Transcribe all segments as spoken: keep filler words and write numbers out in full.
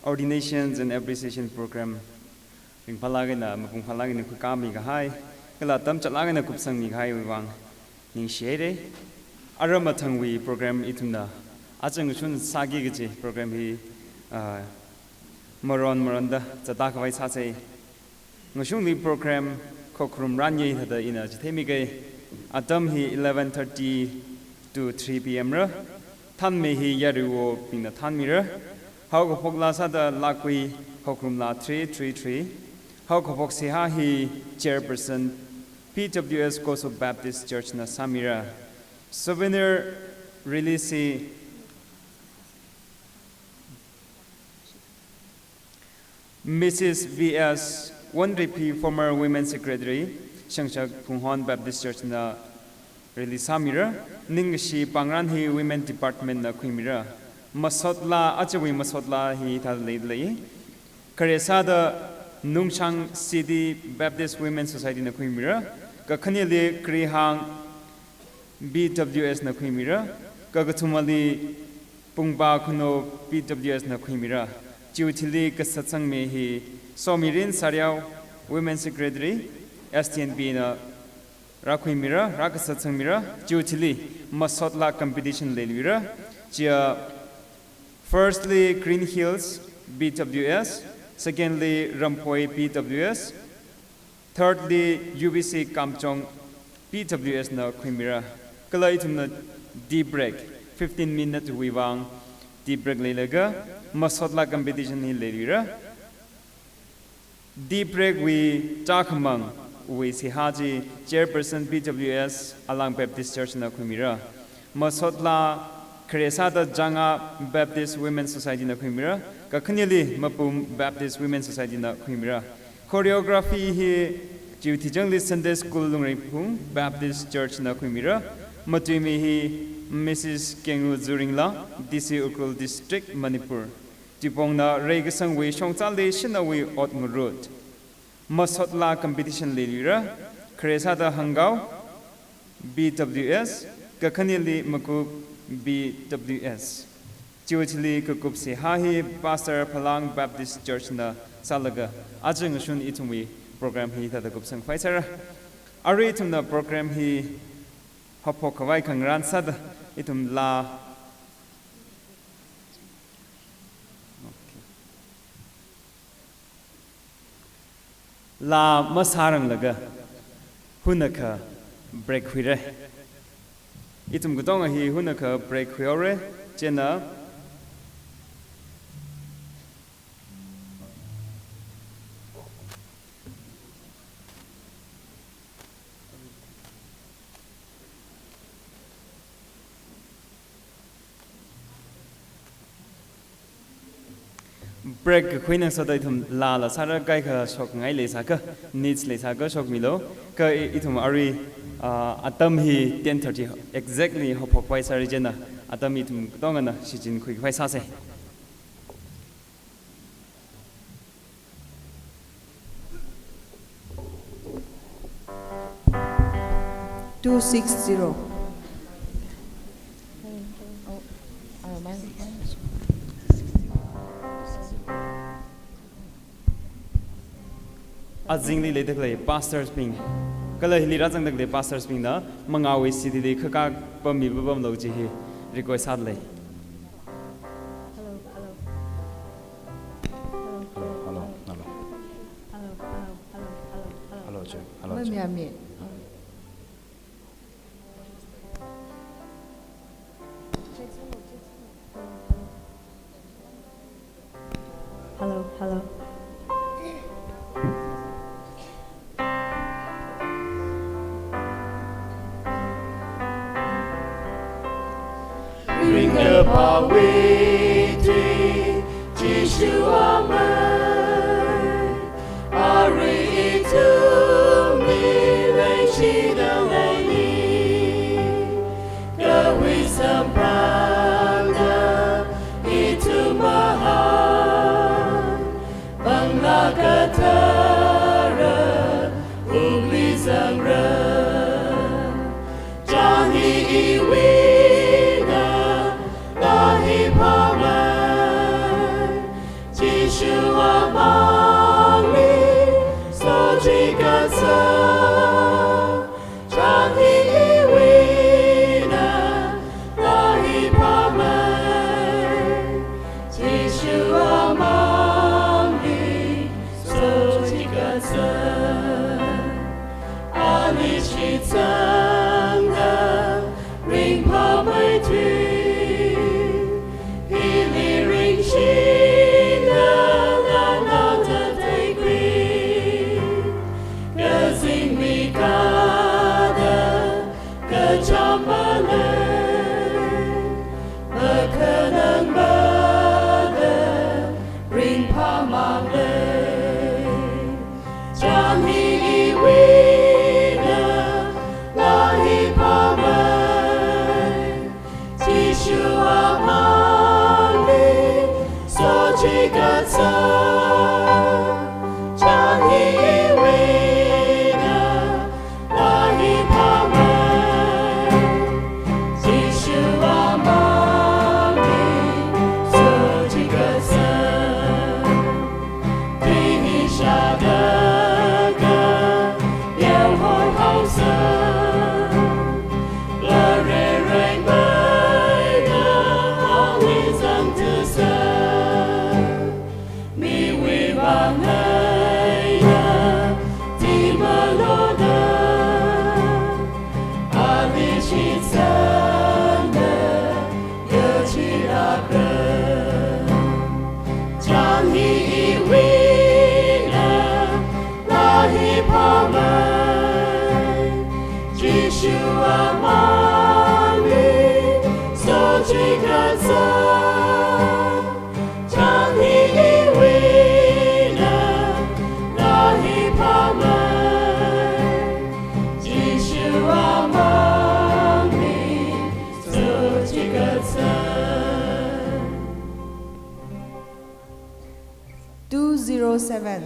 Ordinations and Appreciation Program ringphālāk eina, mapung phālāk eina khuikāmi kahai, kala atam chālāk eina kupsangmi kahaiwui vang ningshihaira. Ara mathangwui program ithumna aja ngashun sāki kaji program hi, ah, maron maronda zatda khavai sāsa. Ngashungli program khokharum ranye thāda ina chitheimiga. Atam hi eleven thirty to three P M ra. Thānmei hi yaruiwobingna thānmira. Haokaphok laa sāda lākkui khokharum laa three three three. Haokaphok seihā hi chairperson P W S Koso Baptist Church na sāmira. Souvenir release hi Missus V S Wonripi, former Women Secretary, Shangshak Phunghon Baptist Church na release sāmira. Ningkashi pāngran hi Women Department na khuimira. Masot laa, ajawui masot laa hithāda leilei. Khare sāda Nungshang City Baptist Women Society na khuimira. Kakhaneli Krihang B W S na khuimira. Kakathumali Pungpa Khunou B W S na khuimira. Chiwui thili kasatsangmi hi Somirin Sariao, Women Secretary, S T N P na rākhuimira, rākasatsangmira. Chiwui thili masot laa competition leiluira. Chiya firstly Green Hills B W S, secondly Rampoi B W S, thirdly U B C Kamjong B W S na khuimira. Kala ithumna tea break, fifteen minute wui vang tea break leilaga masot laa competition hi leiluira. Tea break wui chākhamangwui seihā chi chairperson B W S Alang Baptist Church na khuimira. Masot laa khare sāda Janga Baptist Women Society na khuimira. Kakhaneli Mapum Baptist Women Society na khuimira. Choreography hi chiwui thichangli Sunday School Lungreiphung Baptist Church na khuimira. Matuimi hi Missus Kengu Zuringla, D C Ukhrul District, Manipur. Tuipongna reikasangwui shongzali shanaowui ot ngarut. Masot laa competition leiluira. Khare sāda Hangao B W S, kakhaneli Makup B W S. Chiwui thili kakup seihā hi Pastor Phalang Baptist Church na sālaga aja ngashun ithumwui program hi thāda kupsang khavai sāra. Arui ithumna program hi haophok khavai khangarān sāda ithum laa, laa masāranglaga hunakha break khuira. Ithum katonga hi hunakha break khuihaora. Chieina break kakhui ngasoda ithum laala sāra, kaikha shokngai leisākha, needs leisākha shokmilu. Kha i-, ithum arui, ah, atam hi ten thirty exactly haophok khavai sāra, chieina atam ithum katongana shichin khui khavai sāsa. Two six zero. Azingli leida khalei pastors bing, kala hili rāzangda khalei pastors bingna mangāwui C D li khakak pammi papamlu kaji hi request sāda lei. Hello, hello. Hello, hello, hello. Hello, hello, hello, hello, hello. Hello, check. Hello, check. Mami, ami. Hello, hello. Ringkaphāwui tui, Jishu amei, arui ithumli leishida leili, kawui samphangda ithum mahān, Manglā Kathara wuklui zangra. Chān hi iwuina, laa hi phāmei, chi Tangda ringphāmeithui, hili ringshina lanao tateikhui, kazingmi kathāda kachām malei, makhanang mada ringphāmang lei. Chān hi iwuina laa hi phāmei, Jishu amangli sochikatsa. Chān hi iwuina laa hi phāmei, Jishu amangli sochikatsa. Tui hi shāda kayāng hoihaosa, lareireimeida ali zangthusa. Miwui vang eina thimaloda, ali shitsangda yachilākra. Chān hi iwuina laa hi phāmei, Jishu amangli sochikatsa. Chān hi iwuina laa hi phāmei, Jishu amangli sochikatsa. Two zero seven.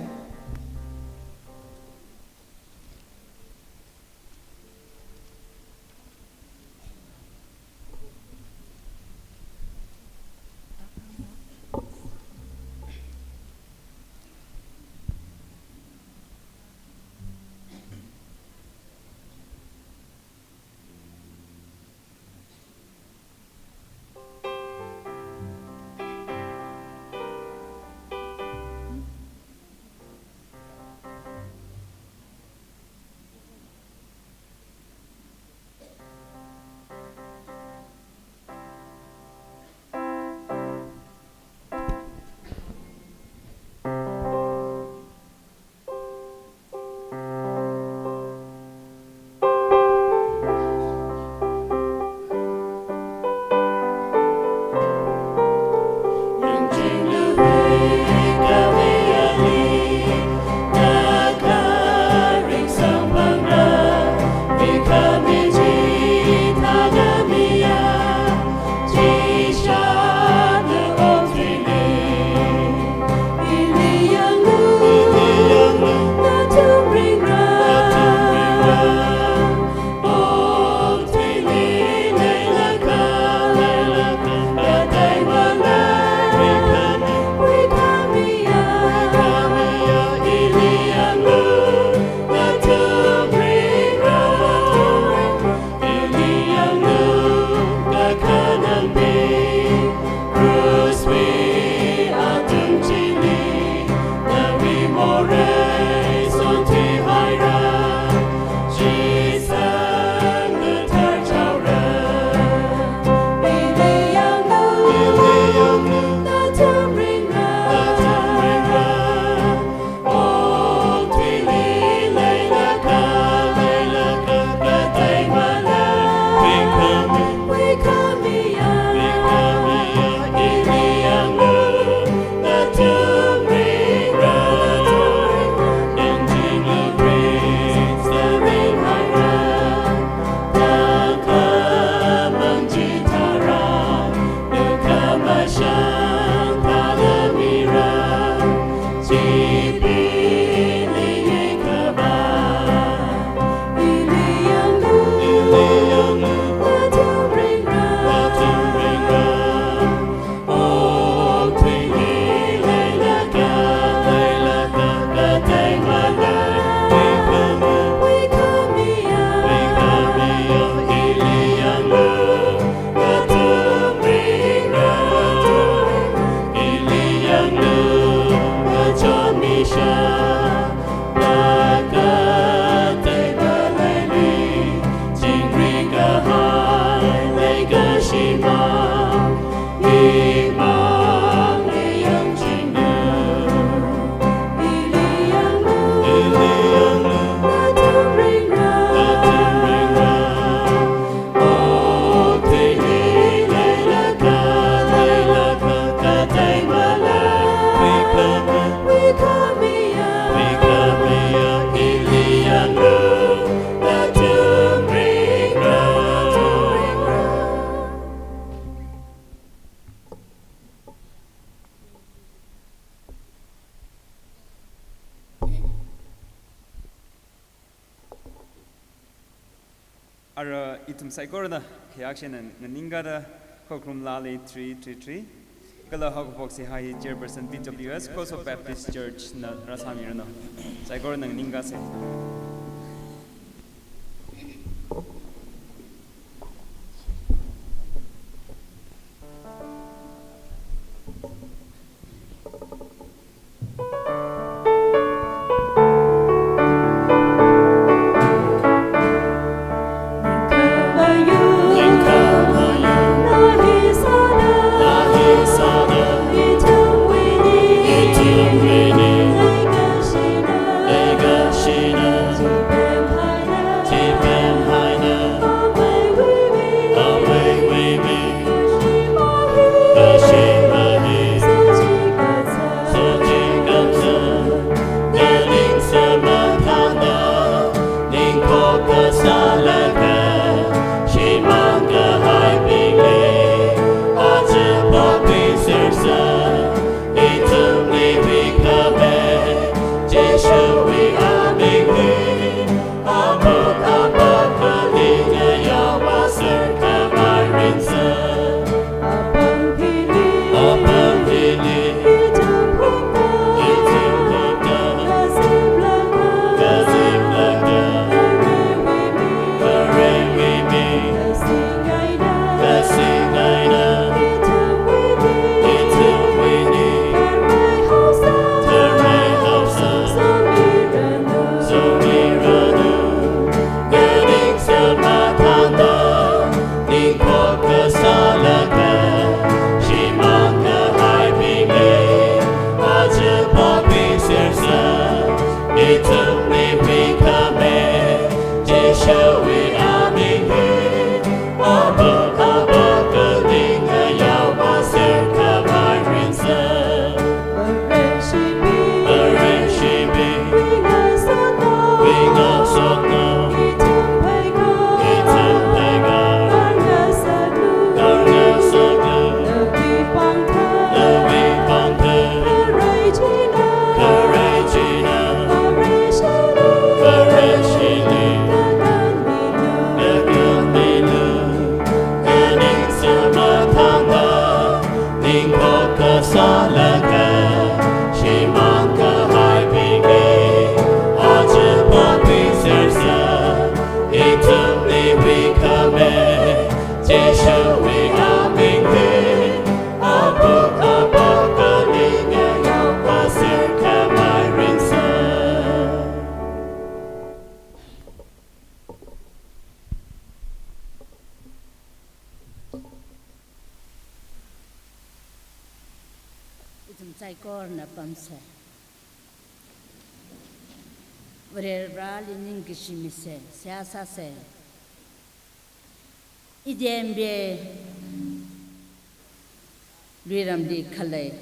Ara ithum saikorana khayākshina nganingkada khokharum lali three three three. Kala haokaphok seihā hi Chairperson P W S Koso Baptist Church na rāsāmiranu. Saikorana nganingkase. Ithum saikorana pamse. Vareli ningkashi mise, seihā sāse. Idembe luiramli khalei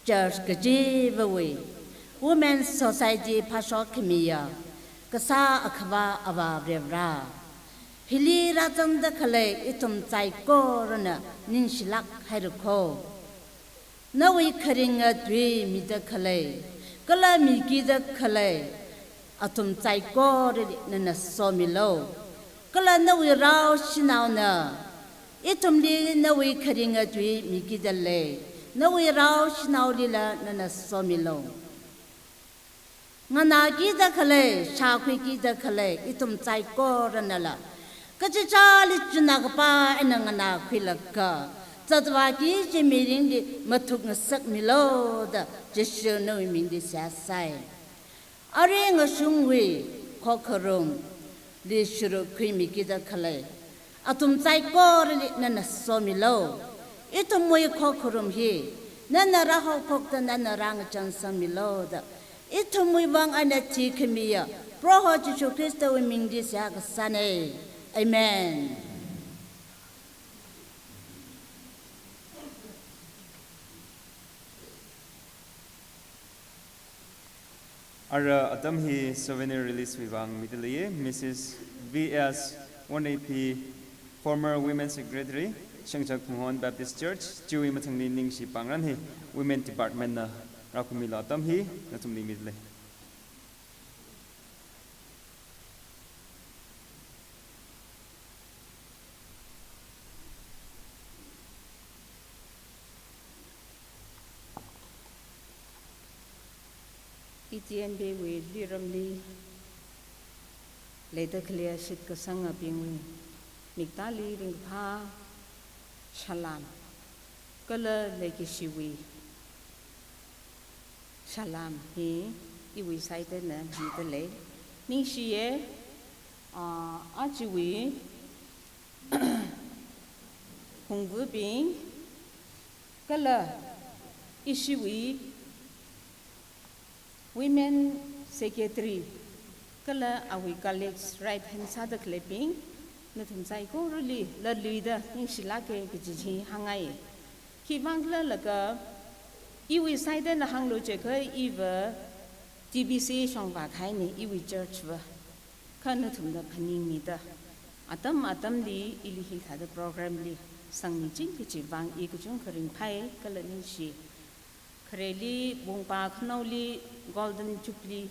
church kachivawui Women Society phāshok khamiya Kasā Akhava Avā Varivara, hili rāzangda khalei ithum saikorana ningshilāk haira kho. Nawui kharinga tui mida khalei, kala mikida khalei, athum saikorali nana somilu. Kala nawui rao shanaona ithumli nawui kharinga tui mikida lei, nawui rao shanaolila nana somilu. Nganākida khalei, shākhuikida khalei, ithum saikoranala kachichāli china kapā eina nganākhuilaga, zatvāki kaji mirinli mathukngasakmilu da Jishu nawui mingli seihā sai. Arui ngashungwui khokharumli shuruk khuimikida khalei, athum saikorali nana somilu. Ithumwui khokharum hi nana rāhaophokda nana rāngachansangmilu da ithumwui vang eina thikhamiya Proho Jishu Khristawui mingli seihā kasāne. Amen. Ara atam hi souvenir release wui vang mida leiye. Missus V S Wonreipi, former Women Secretary, Shengshak Phunghon Baptist Church, chiwui mathangli ningshi pāngran hi Women Department na rākhuimilu. Atam hi nathumli mida lei. I T N B wui luiramli leida khalei shitkasangabingwui miktāli ringphā salam kala leikashiwui salam hi iwui side eina midalei. Ningshiya, ah, ajawui hungvabing kala ishiwui Women Secretary kala awui colleagues right hand sāda khaleibing, nathum saikorali laluida ningshilāka kaji hi hāngngai. Khiwuivang khala laga iwui side eina hānglu jiakha iva T B C shongva kahaina, iwui church va. Kha nathumna phaningmida atam atamli ili hithāda program li sangmiching kajiwui vang i kachungkha ringphai kala ningshi. Khareli Vungpa khanaoli Golden Jubilee,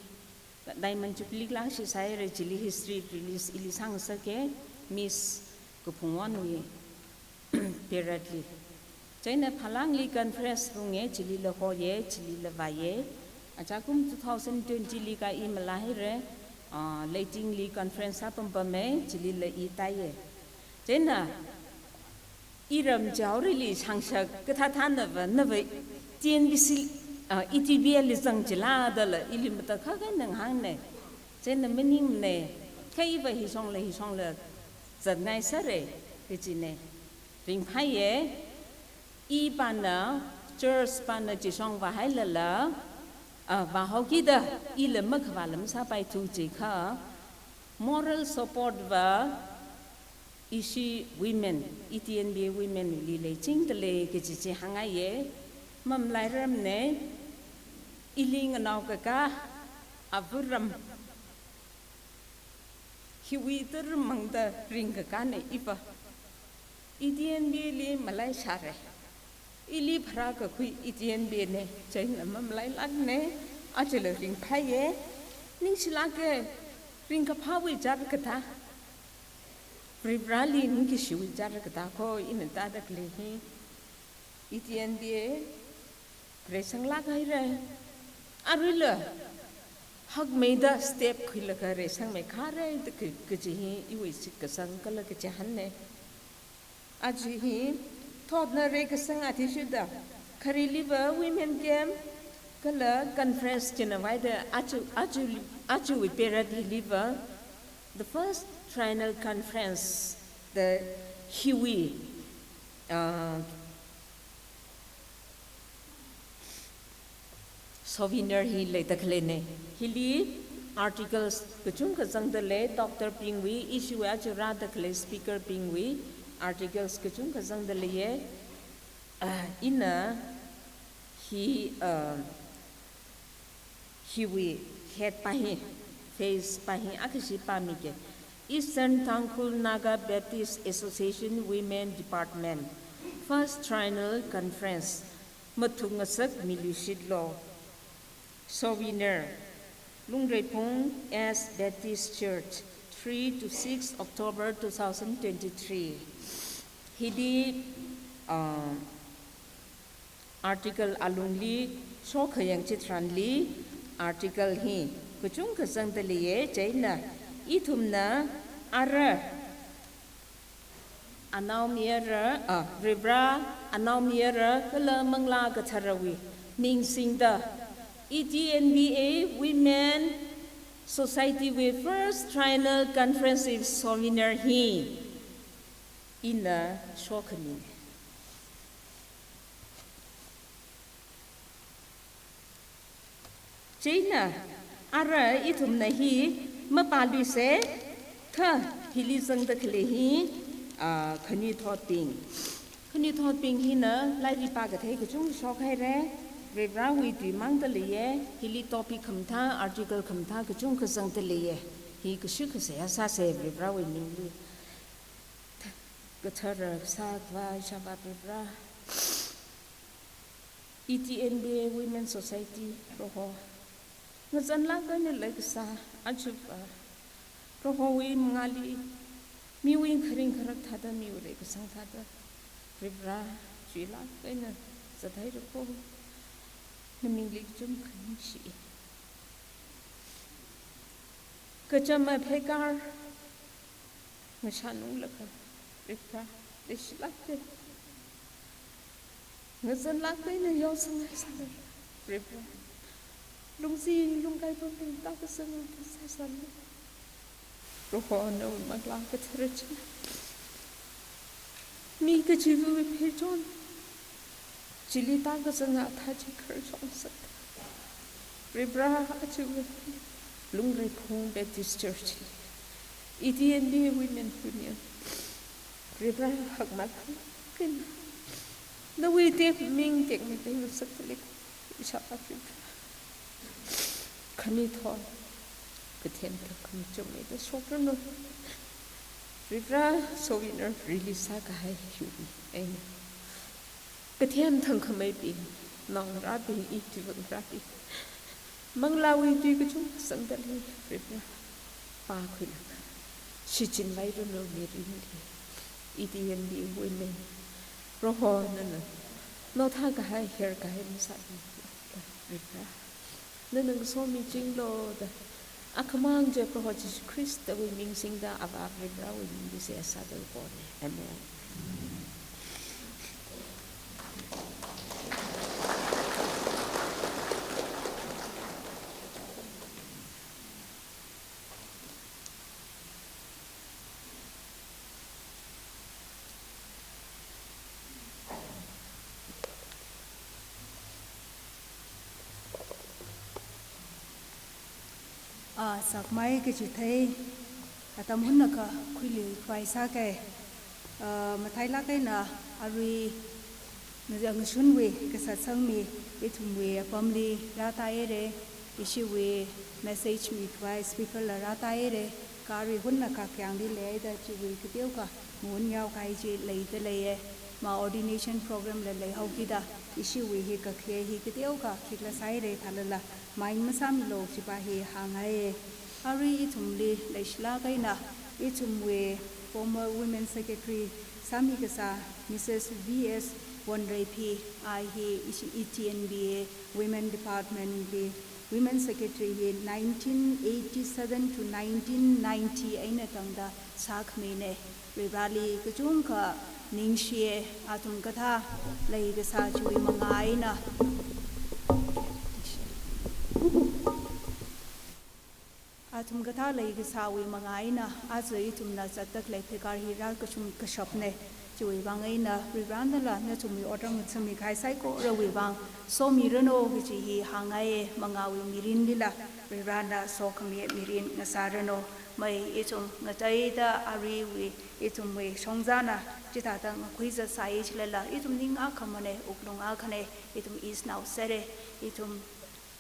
Diamond Jubilee lāngshisai re, chili history release ili sāngasaka, Miss Kaphungwonwui period li. Chieina Phalangli conference runga, chilila hoya, chilila vāya. Achakum two thousand twenty li ka i malāhaira, ah, Leitingli conference apamapama, chilila i tāya. Chieina iram Jaorili shangshak kathāthānava, nava T N B C, ah, E T B L li zang chila dala ili matakhak eina ngahānna. Chieina maningmana, kha iva hishongla hishongla zatngaisāra kajina. Ringphaiya, ipana, church pana chishong vāhailala, ah, vāhaokida ila makhavā lam sāpaithu jiakha, moral support va ishi women, E T N B women li leichingdalei kaji chi hāngngaiya. Mamalairarmana, ili nganaokakā, avāram, hiwui tara mangda ringkakāna iva. E T N B li malaisāra. Ili pharākakhui E T N B na, chieina mamalailākna, ajala ringphaiya, ningshilāka, ringkaphāwui char kathā, Varivarali ningkashiwui char kathā kho ina tāda khalei hi. E T N B a reisanglāk haira. Aruila hakmeida step khuilaga reisangmeikharei da ka-, kaji hi iwui shitkasang kala kachihānna. Aja hi thotna reikasang athishurda, khareliva women camp kala conference china vaida aja, aja, ajawui period hiliva the first triennial conference, the hiwui, uh, souvenir hi leida khaleina. Hili articles kachungkha zangdalei, doctor bingwui, ishiwui aja rāda khalei speaker bingwui articles kachungkha zangdaleiya. Ah, ina hi, ah, hiwui head pa hi, face pa hi, akhashi pāmika. Eastern Tangkhul Naga Baptist Association Women Department, First Triennial Conference, mathungasak miluishitlo. Souvenir, Lungreiphung S Baptist Church, three to six October two thousand twenty-three. Hili, uh, article alungli shokhayang chitharanli, article hi kachungkha zangdaleiya, chieina ithumna ara anaomayara, ah, Varivara, anaomayara kala Manglā Katharawui ming singda, E T N B A Women Society wui First Triennial Conference wui souvenir hi ina shokhamina. Chieina, ara ithumna hi mapāluisa, kha hili zangda khalei hi, ah, khanuithotbing. Khanuithotbing hina lairik pākathei kachungkha shokhaira, Varivarawui tui mangda leiya, hili topic khamathā, article khamathā kachungkha zangda leiya. Hi kashik kasā sāsa Varivarawui mingli. Kathara kasā Akhava Ishāvā Varivara. E T N B A Women Society, Proho. Ngazanlāk eina leikasā, aja, ah, Prohowui mangāli, miwui kharing kharak thāda, miwui reikasang thāda, Varivara, chuilāk eina zathaira kho, namingli kachungkha ningshi. Kachama phekar ngashanunglaga, Varivara, leishilākda, ngazanlākda ina yaosang haisālu, Varivara. Lungzin lungkai pamli tākazang haisālu. Proho, nawui Manglā Kathara china mi kachiva̱wui pheichon chili tākazanga athā chi khararchon ngasakta. Varivara, achiva̱ Lungrei Phung Baptist Church li, E T N B Women Union, Varivara, hakmālāk eina nawui tekming tekmeida ngasaktali, ishāvā Varivara, khanuithot kathemthang khamachuk mida shokranu. Varivara, somirinli sākahai hiwui eina kathemthang khameibing, naongarābing, ituivāngarābing, manglāwui tui kachungkha sangdalei, Varivara, pākhuilaga shichinvairanu mirinli. E T N B Women, Proho, nana naothā kahai, her kahai masālu, Varivara, nana ngasomichinglu da, akhamang chi Proho Jishu Khristawui ming singda, Avā Varivarawui mingli seihā sāda pone. Amen. Ah, sakmai kachithei, atam hunnakha khuiluikhavai sākei. Ah, matailāk eina arui ngaza ngashunwui kasatsangmi ithumwui apamli rātāhaira, ishiwui message mikhavai speaker la rātāhaira, kha arui hunnakha kayāngli leida chiwui kateokha maun yaokahai chi leida leiya. Ma ordination program la leihaokida ishiwui hi kakhaye hi kateokha khikhala sāhaira, thālala mind masāmilu chiva hi hāngngaiya. Arui ithumli leishilāk eina ithumwui former Women Secretary sāmi kasā Missus V S Wonreiphi, a hi ishi E T N B A Women Department li Women Secretary hi nineteen eighty-seven to nineteen ninety eina tangda sākhamina. Varivarali kachungkha ningshiya. Athum kathā leikasā chiwui mangā eina, athum kathā leikasāwui mangā eina aja ithumna zatda khalei phekar hi rākashung kashapna. Chiwui vang eina Varivarana la nathumwui otram ngathami kahai saikorawui vang somiranu kaji hi hāngngaiya. Mangāwui mirinlila Varivarana sokhami mirin ngasāranu. Mai ithum ngateida aruiwui ithumwui shongzana chithāda ngakhui zatsai chilala, ithum ning akhamana, wuklung akhana, ithum East nao sera, ithum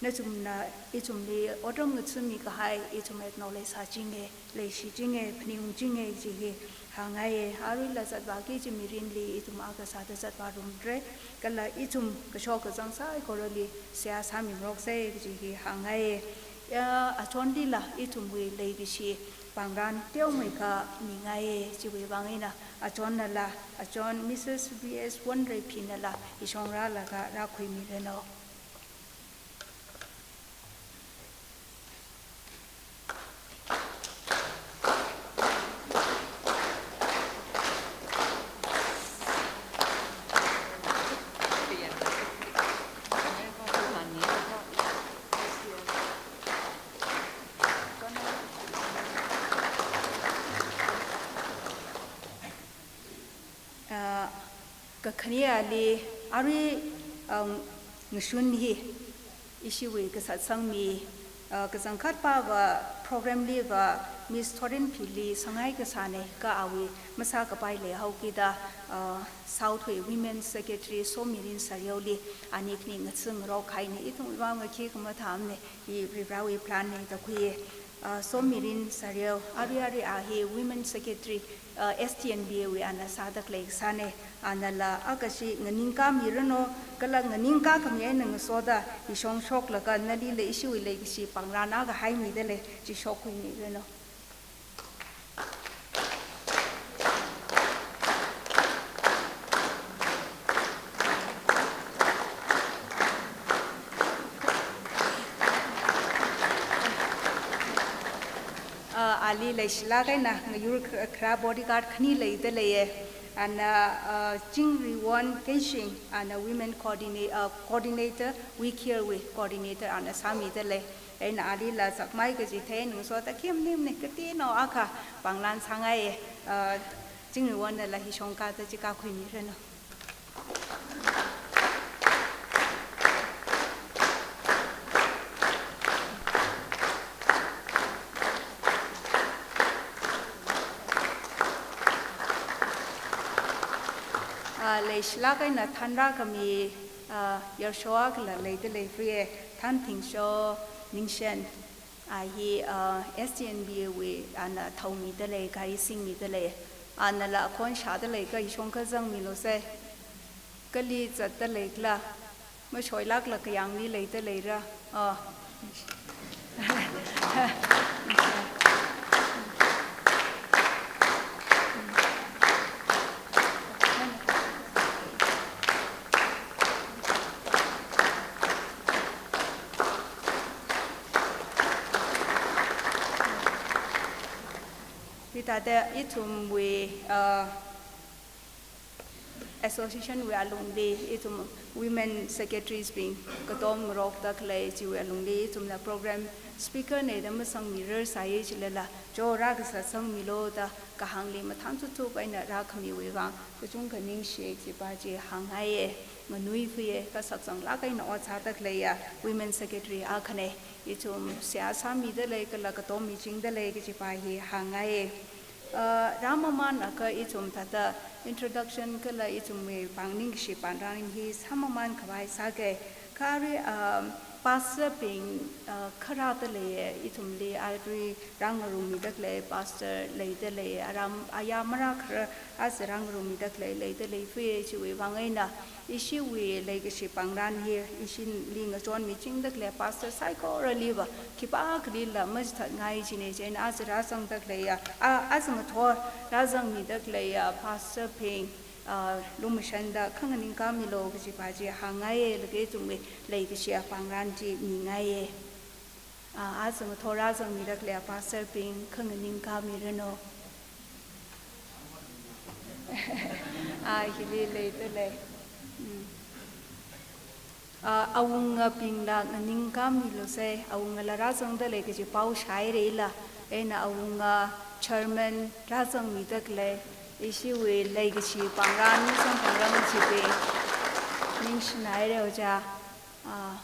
nathumna ithumli otram ngathami kahai ithum acknowledge sāchinga, leishichinga, phaningungchinga kaji hi hāngngaiya. Aruila zatvāki kaji mirinli ithum akha sāda zatvārumra, kala ithum kashok kazang saikorali seihā sāmingaroksa kaji hi hāngngaiya. Ya, achonlila ithumwui leikashi pāngran teomeikha mingaiya. Chiwui vang eina achonnala, achon Missus V S Wonreiphinala ishong rālaga rākhuimiranu. Ah, kakhaneli arui, um, ngashun hi ishiwui kasatsangmi, ah, kazangkhatpava program liva Miss Thorinphili sanghai kasāna, kha awui masākapai leihaokida, ah, South wui Women Secretary Somirin Sareoli ani khani ngathangarok kahaina. Ithumwui vang ngakhi khamathāmana, hi Varivarawui plan na da khuiya. Ah, Somirin Sareo, arui arui a hi Women Secretary, ah, S T N B A wui ana sāda khalei kasāna. Anala akha chi nganingkāmiranu, kala nganingkākhami eina ngasoda ishong shoklaga nalila ishiwui leikashi pāngran akha haimidalei, chi shokkhuimiranu. Leishilāk eina ngayur kh-, khara bodyguard khani leida leiye. Ana, uh, Chingriwon Keishing, ana women coordina-, uh, coordinator, We Care wui coordinator ana sāmida lei. Eina alila sakmai kaji theingasoda khi maning maning kateonao akha pānglan sāngaiye. Uh, Chingriwonnala hi shongkada chikā khuimiranu. Ah, leishilāk eina thanrākhami, ah, yarsho akhala leida leifuye, Thantingsho Ningshen. A hi, ah, S T N B A wui ana thaomida lei, gari singmida lei. Anala akhon shāda lei, kha ishong kha zangmilu se. Kali zatda leikhala, mashoilākla kayāngli leida leira. Ah. Hithāda ithumwui, uh, association wui alungli ithum women secretaries bing katom ngarokda khalei chiwui alungli ithumna program speaker na da masangmirar sāye chilala, jo rākasā sangmilu da kahāngli mathān thuthup eina rākhamiwui vang kachungkha ningshiye kajipa chi hāngngaiye. Nganuifuiye, kha sakzanglāk eina ot sāda khaleiya women secretary akhane. Ithum seihā sāmida lei kala katom michingda lei kajipa hi hāngngaiye. Uh, rāmamānakha ithum thāda introduction kala ithumwui pāng ningkashi pāngran hi sāmamān khavai sāke. Kha arui, um, pastor bing, uh, kharāda leiye, ithumli arui rāngarumida khalei pastor leida lei, aram, aya marākhara aja rāngarumida khalei leida leifuiye, chiwui vang eina ishiwui leikashi pāngran hi ishili ngachon michingda khalei pastor saikoraliva khipākhalila machithatngai chine. Chieina aja rāzangda khaleiya, a, aja ngathor rāzangmida khaleiya pastor bing, ah, lumashanda kha nganingkāmilu kajipa chi hāngngaiye, laga ithumwui leikashiya pāngran chi mingaiye. Ah, aja ngathor rāzangmida khaleiya pastor bing kha nganingkāmiranu. Ah, hili leida lei. Mm. Ah, awungabingla nganingkāmilu se, awungala rāzangda lei kaji pao shāhairala, eina awunga chairman rāzangmida khalei, ishiwui leikashi pāngran, misang pāngran chibing ningshinaire ojā. Ah,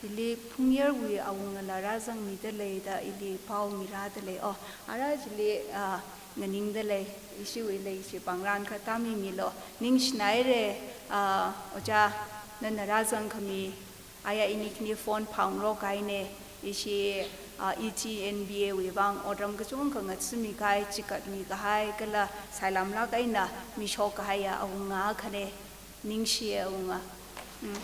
hili Phungyarwui awungala rāzangmida lei da ili pao mirāda lei. Oh, ara chili, ah, nganingda lei, ishiwui leikashi pāngran kha tāmimilu. Ningshinaire, ah, ojā, nana rāzangkhami, aya ini khani phone phāngarok kahaine, ishi, ah, E T N B A wui vang otram kachungkha ngatsumi kahai, chikatmi kahai, kala sailamlāk eina mishok kahaiya awunga akhane. Ningshiye awunga. Mm.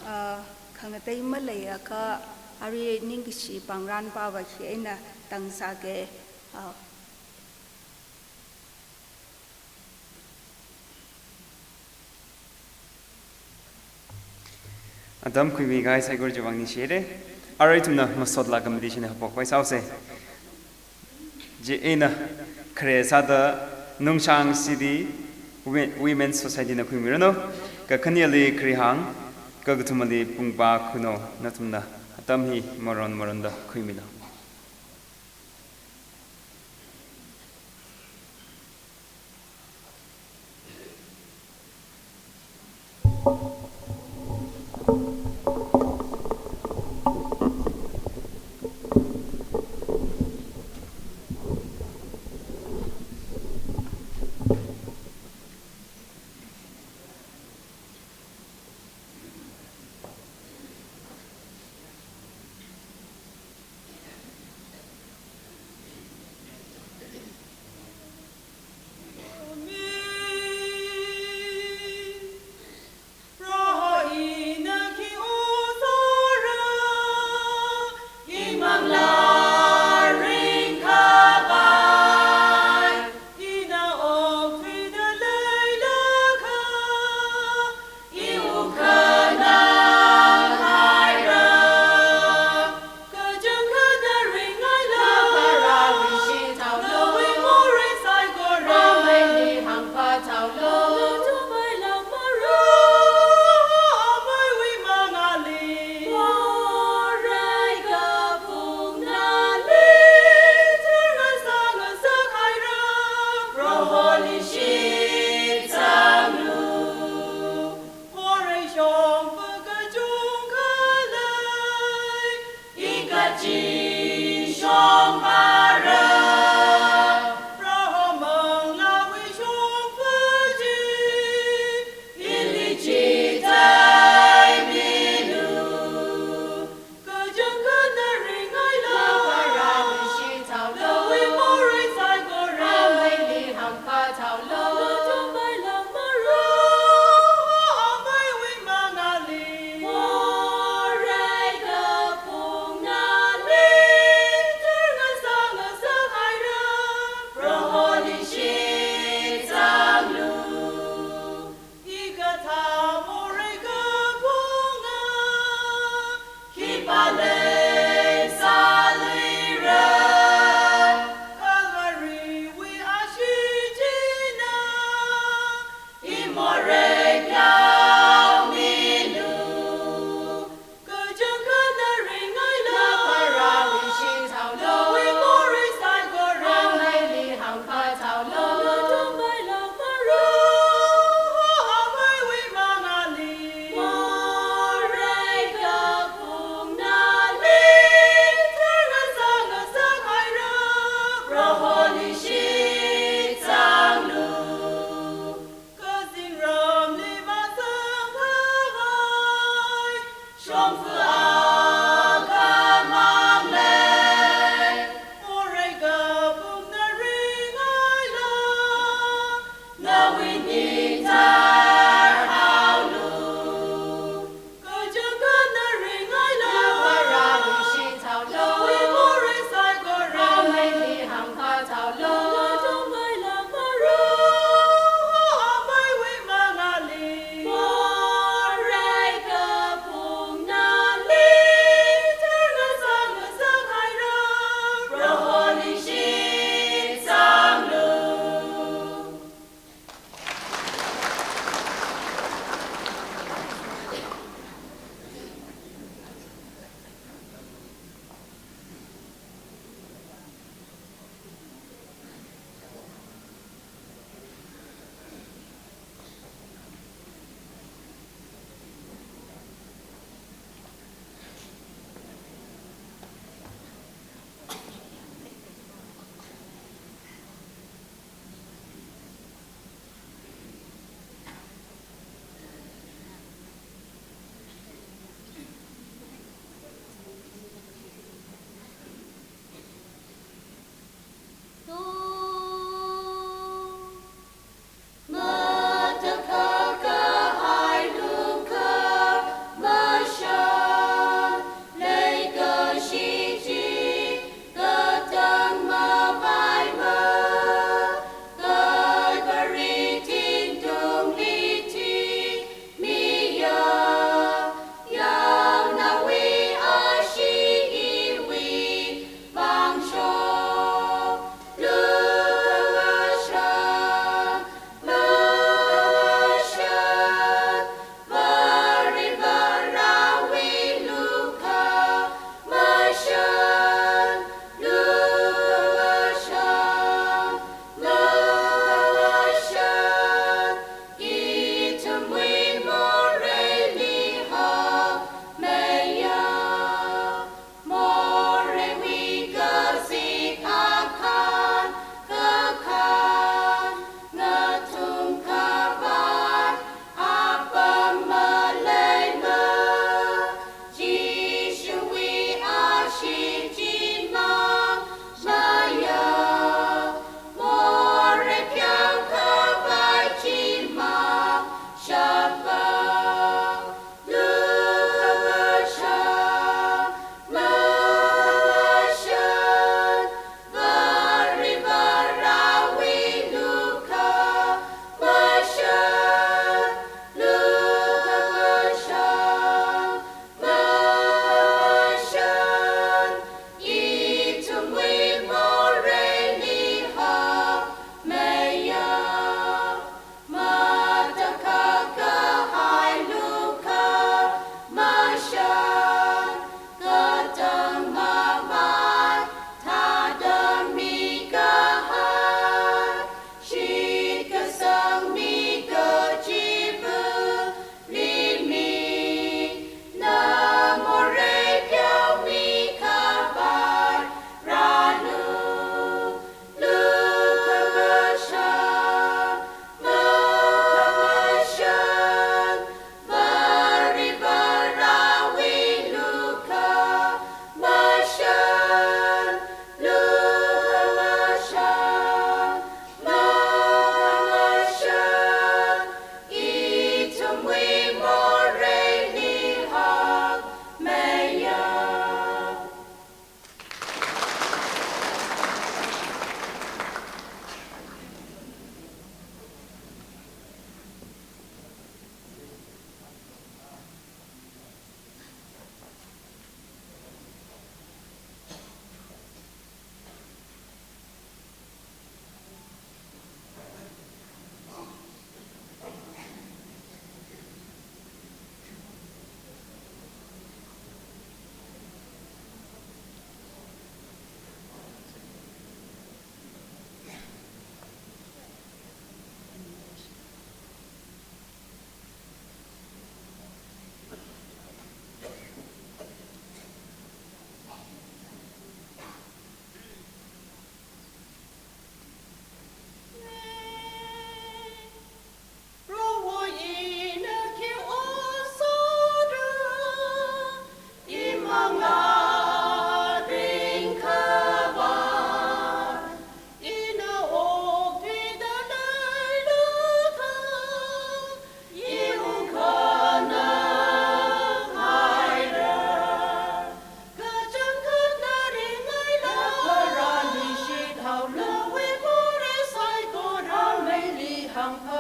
Ah, khangatei maleiakha arui ningkashi pāngran pava khi eina tang sāke. Ah. Atam khuimi kahai saikora chiwui vang ningshire. Arui ithumna masot laga competition haophok khavai sāuse. Chieina khare sāda Nungshang City Women, Women's Society na khuimiranu. Kakhaneli Khrihang, kakathumali Pungpa Khunou, nathumna atam hi maron maronda khuimilu.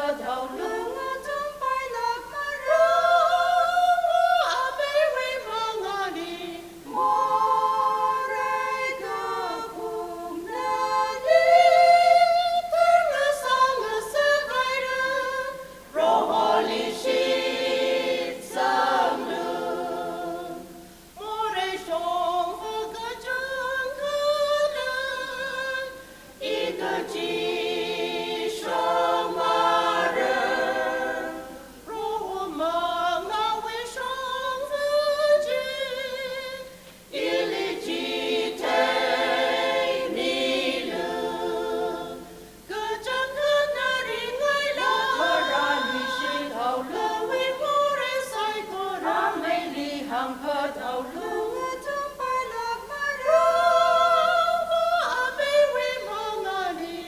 Hangphadhaolu, ngathum pailāk mara, ameiwui mangāli, morei kapung nali, tharngasak ngasakhaira, Proholi shitsanglu. Morei shongfa kachangkhatta, ikachi shongmara, Proho mangāwui shongfa chi, ili chithei milu. Kachangkhatta ringaila, kharāli shithaolu, nawui morei saikora meili hangphadhaolu, ngathum pailāk mara, ameiwui mangāli,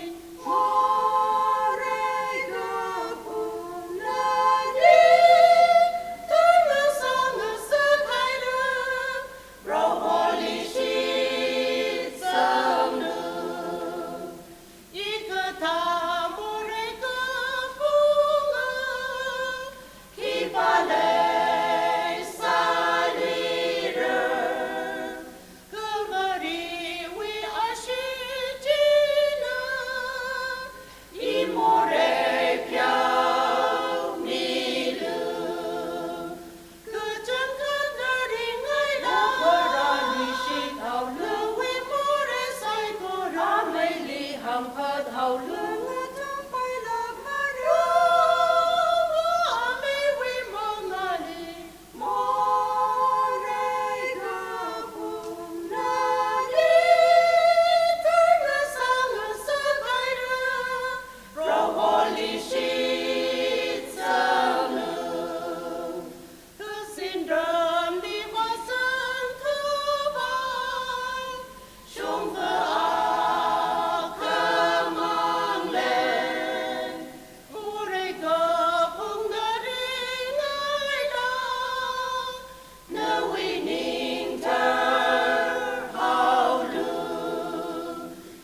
morei kapung nali, tharngasak ngasakhaira, Proholi shitsanglu. Ikathā morei kapunga, khipā leisālira, Kalvariwui ashee china, I morei pheomilu. Kachangkhatta ringaila, kharāli shithaolu, nawui morei saikora meili hangphadhaolu, ngathum pailāk mara, ameiwui mangāli, morei kapung nali, tharngasak ngasakhaira, Proholi shitsanglu. Kazingramli vāzangkhavai shongfa akhamang lei, morei kapungna ringaila, nawui ning tharhaolu.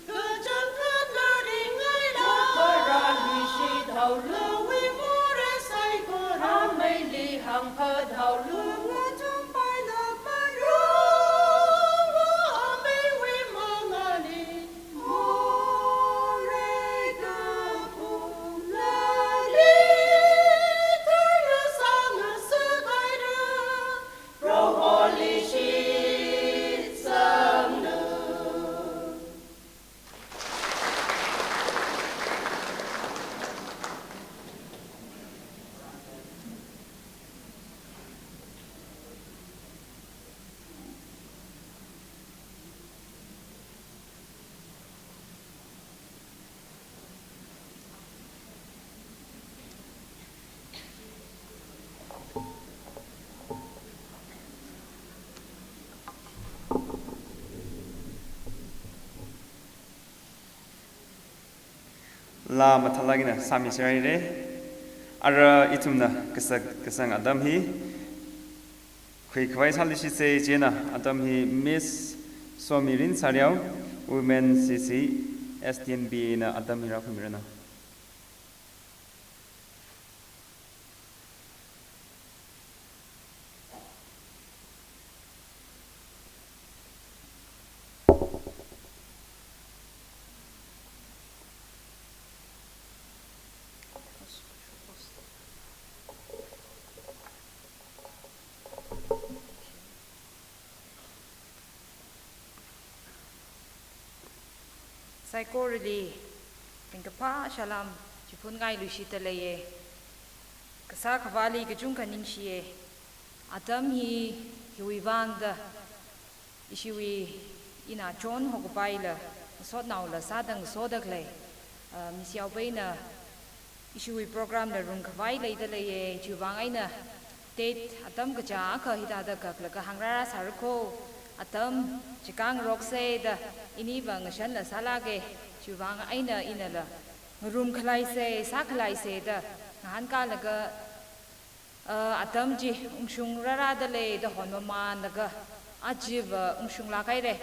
Kachangkhatta ringaila, kharāli shithaolu, nawui morei saikora meili hangphadhaolu, ngathum pailāk mara, ameiwui mangāli, morei kapung nali, tharngasak ngasakhaira, Proholi shitsanglu. Laa mathālāk eina sāmisera haira. Ara ithumna kasak kasang atam hi khuikhavai sāluishitsa. Chieina atam hi Miss Somirin Sariao, Women C C, S T N B A na atam hi rākhuimiranu. Saikorali ringkaphā salām chiphun ngailuishitda leiya. Kasā Akhavāli kachungkha ningshiya. Atam hi hiwui vāngda ishiwui ina John Hokupaila ngasotnaola sāda ngasoda khalei, ah, Miss Yaopeina ishiwui program la rungkhavai leida leiya. Chiwuivang eina date atam kachā akha hithāda kaklaga hāngrāra sāra kho. Atam chikāngaroksa da iniva ngashanla sālāka. Chiwuivang eina inala ngarumkhalaisa, sākhalaisa da ngahānkālaga, ah, atam chi ungshung rārada lei da honmamānlaga, ajava ungshunglāk haira.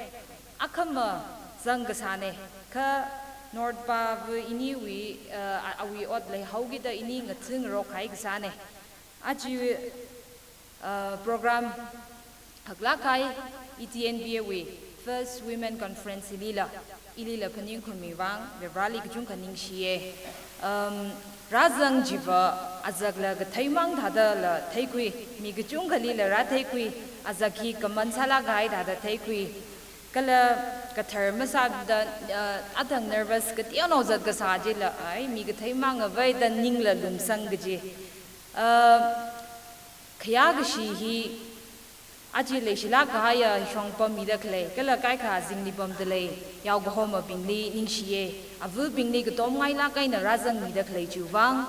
Akhama zangkasāna, kha North pa va iniwui, uh, a-, awui ot leihaokida ini ngathing rok hai kasāne. Aja, uh, program haklak hai E T N B A wui First Women Conference ilila, ilila phaningkhuimi vang, Varivarāli kachungkha ningshiye. Um, rāzang chiva azakla katheimang thādala theikhui, mi kachungkhalila rātheikhui, azak hi kaman sālak hai thāda theikhui. Kala kathar masāda, uh, athang nervous kateonao zat kasā chila, ai, mi katheimang avai da ningla lumsang kaji. Uh, khayā kashi hi aja leishilak kahaiya shongpam mida khalei, kala kaikha zingli pamda lei, yaokahomabingli ningshiye, avabingli katomngailak eina rāzangmida khalei chiwui vang,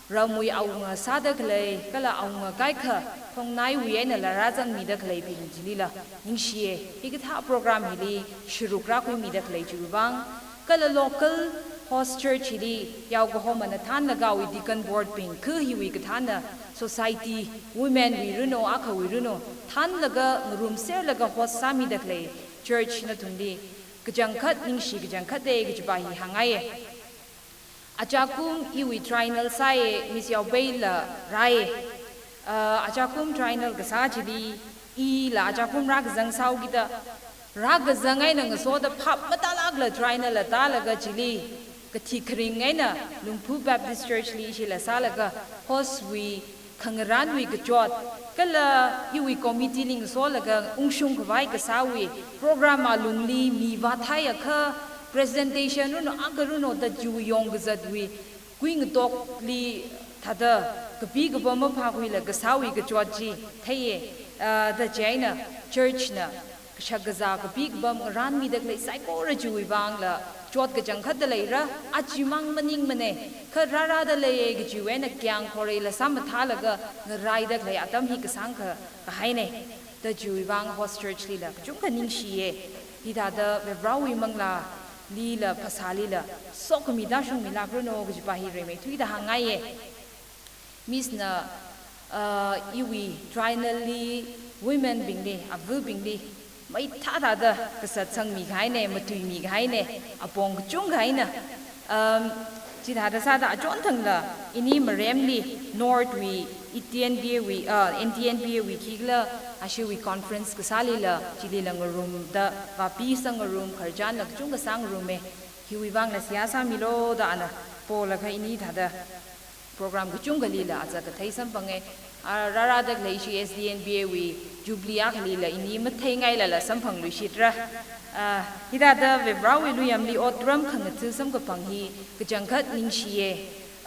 ramwui awunga sāda khalei, kala awunga kaikha khongnaiwui einala rāzangmida khaleibing chilila ningshiye, hikathā program hili sharuk rākhuimida khalei chiwui vang, kala local host church hili yaokahomana thānlaga awui deacon board bing, kha hiwui kathāna society, women wui runo, akhawui runo, thānlaga ngarumserlaga host sāmida khalei church nathumli kachangkhat ningshi kachangkhat de kajipa hi hāngngaiye. Achakum iwui triennial sāye, Miss Yaobeila rāye. Uh, achakum triennial kasā chili, ila achakum rākazang sāhaokida, rākazang eina ngasoda phap matālakla triennial la tālaga chili, kathi kharing eina Lungphu Baptist Church li ishila sālaga, host wui khangarānwui kachot, kala iwui committee li ngasolaga ungshung khavai kasāwui program alungli mi vāthaiakha, presentation runo, akha runo da chiwui yong kazatwui kuingatokli thāda kapi kapam maphākhuila kasāwui kachot chi theiye, ah, da chieina church na kashak kazā kapi kapam ngarānmida khalei saikora chiwui vangla chot kachangkhatda leira, achimang maningmane, kha rārāda leiye kajiwui eina kyang khoreila sāmathālaga ngaraida khalei atam hi kasāngkha kahaine. Da chiwui vang host church lila kachungkha ningshiye. Hithāda Varivarāwui manglālila phasālila sokhami tāshungmilak runo kajipa hi rimeithuida hāngngaiye. Miss na, uh, iwui triennial li women bingli, avabingli maithāthāda kasatsangmi kahaine, matuimi kahaine, apong kachungkha eina. Um, chithāda sāda achonthangla ini Maremli North wui E T N B A wui, uh, N T N B A wui khikhala ashiwui conference kasālila chilila ngarumda vāpisang ngarum, khararchanla kachungkha sāngarume. Hiwui vangla seihā sāmilo da ana polaga ini thāda program kachungkhalila azak kathei samphange. Ah, rārāda khalei ishi S D N B A wui Jubilee akhalila ini matheingailala samphangluishitra. Ah, hithāda Varivarāwui luiyamli otram khangatha samkaphang hi kachangkhat ningshiye.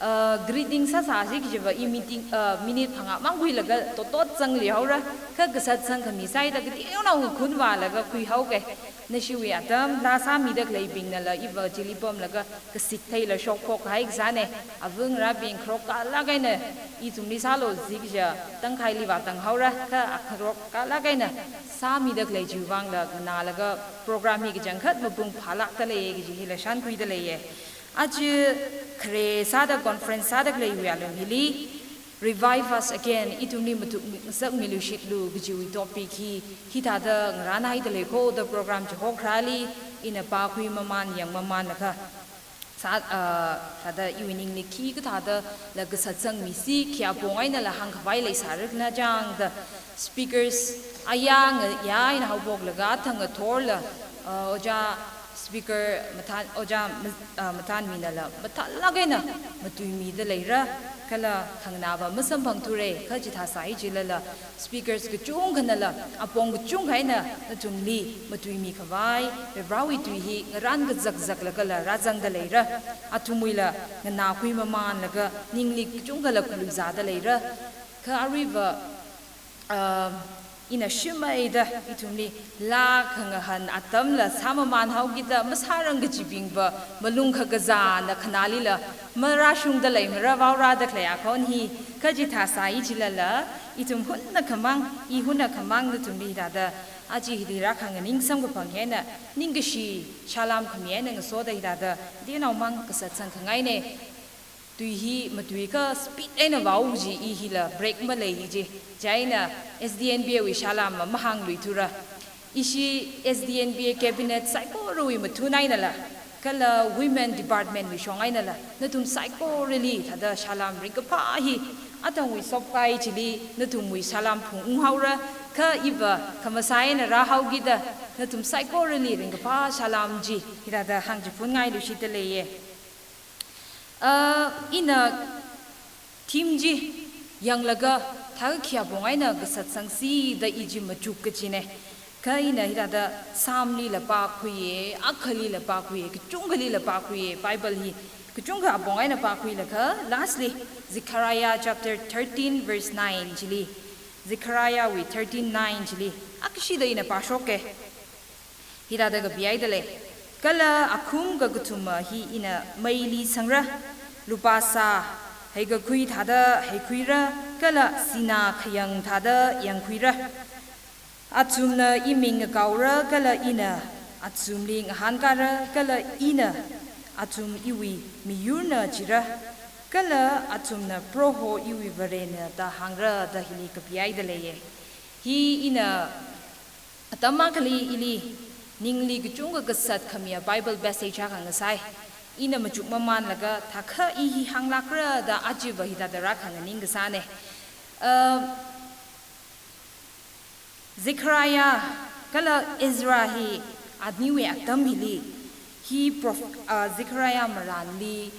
Ah, greeting sāsāsi kajiva i meeting, ah, minute phangā mang khuilaga totot zangluihaora, kha kasatsang khami sāida kateonao ngakhun vālaga khuihaoke. Nashiwui atam laa sāmida khaleibingnala iva chili pamlaga kasik theila shokphok hai kasāne. Ava ngarābing kharok kalak eina ithumli sālo jikaja tangkhaili vātanghaora, kha akharok kalak eina sāmida khalei chiwui vangla nganālaga program hi kachangkhat mapung phālakda leiye kaji hila shānkhuida leiye. Aja khare sāda conference sāda khaleiwui alung hili, Revive Us Again, ithumli mathuk ngasakmiluishitlu kajiwui topic hi, hithāda ngarānhaida leikho da program chihokharāli ina pākhui maman, yang mamanlaga sā, ah, thāda iwui ningli khikathādala kasatsangmisi, khi apong einala hāngkhavai leisāra khala chang da speakers ayā ngayā eina haophoklaga athang ngathorla, ah, ojā speaker mathan, ojā ma-, ah, mathanminala mathālak eina matuimida leira, kala khanganāva masamphangthura, kha chithāsai jilala speakers kachungkhanala apong kachungkha eina nathumli matuimi khavai, Varivarāwui tui hi ngarān kazakzaklagala rāzangda leira. Athumwuila nganākhui mamanlaga ningli kachungkhala khaluizāda leira. Kha aruiva, ah, ina shimeida ithumli laa khangahān atamla sāmamanhaokida masārang kajibingva malung khakazāna khanālila marāshungda leimara vaorāda khalei akhon hi, kha chithāsai jilala ithum hunakhamang, i hunakhamang nathumli thāda aja hili rākhanganing samkaphang hi eina ningkashi salam khami eina ngasoda hithāda, teonaomang kasatsang khangaine. Tui hi matuikha speed eina vāo ji, i hila break malei hi ji. Chieina S D N B A wui salam ma mahāngluithura. Ishi S D N B A cabinet saikorawui mathun einala kala women department wui shong einala nathum saikorali thāda salam ringkaphā hi athangwui sopkai chili nathumwui salam phungung haora, kha iva khamasai eina rāhaokida nathum saikorali ringkaphā salam chi hithāda hāngchiphun ngailuishitda leiya. Ah, ina theme chi yanglaga thākha khipong eina kasatsangsi da i chi machuk kachina. Kha ina hithāda Psalm lila pākhuiya, akhalila pākhuiya, kachungkhalila pākhuiya, Bible hi kachungkha apong eina pākhuilaga, lastly, Zechariah chapter thirteen verse nine chili, Zechariah wui thirteen nine chili, akashida ina pāshoka. Hithāda kapihaida lei. Kala akhum kakathuma hi ina meili sangra, lupā sā heikakhui thāda heikhuira, kala sinā khayang thāda yangkhuira. Athumna iming ngakaora, kala ina athumli ngahānkara, kala ina athum iwui miyurna jira, kala athumna Proho iwui Varena da hāngra da hili kapihaida leiya. Hi ina atam akhali ili ningli kachungkha kasat khamiya Bible passage akha ngasai. Ina machuk mamanlaga thākha i hi hānglākra da achiva hithāda rākhanganing kasāna. Uh, Zechariah kala Ezra hi aniwui atam hili, hi prof-, uh, Zechariah marānli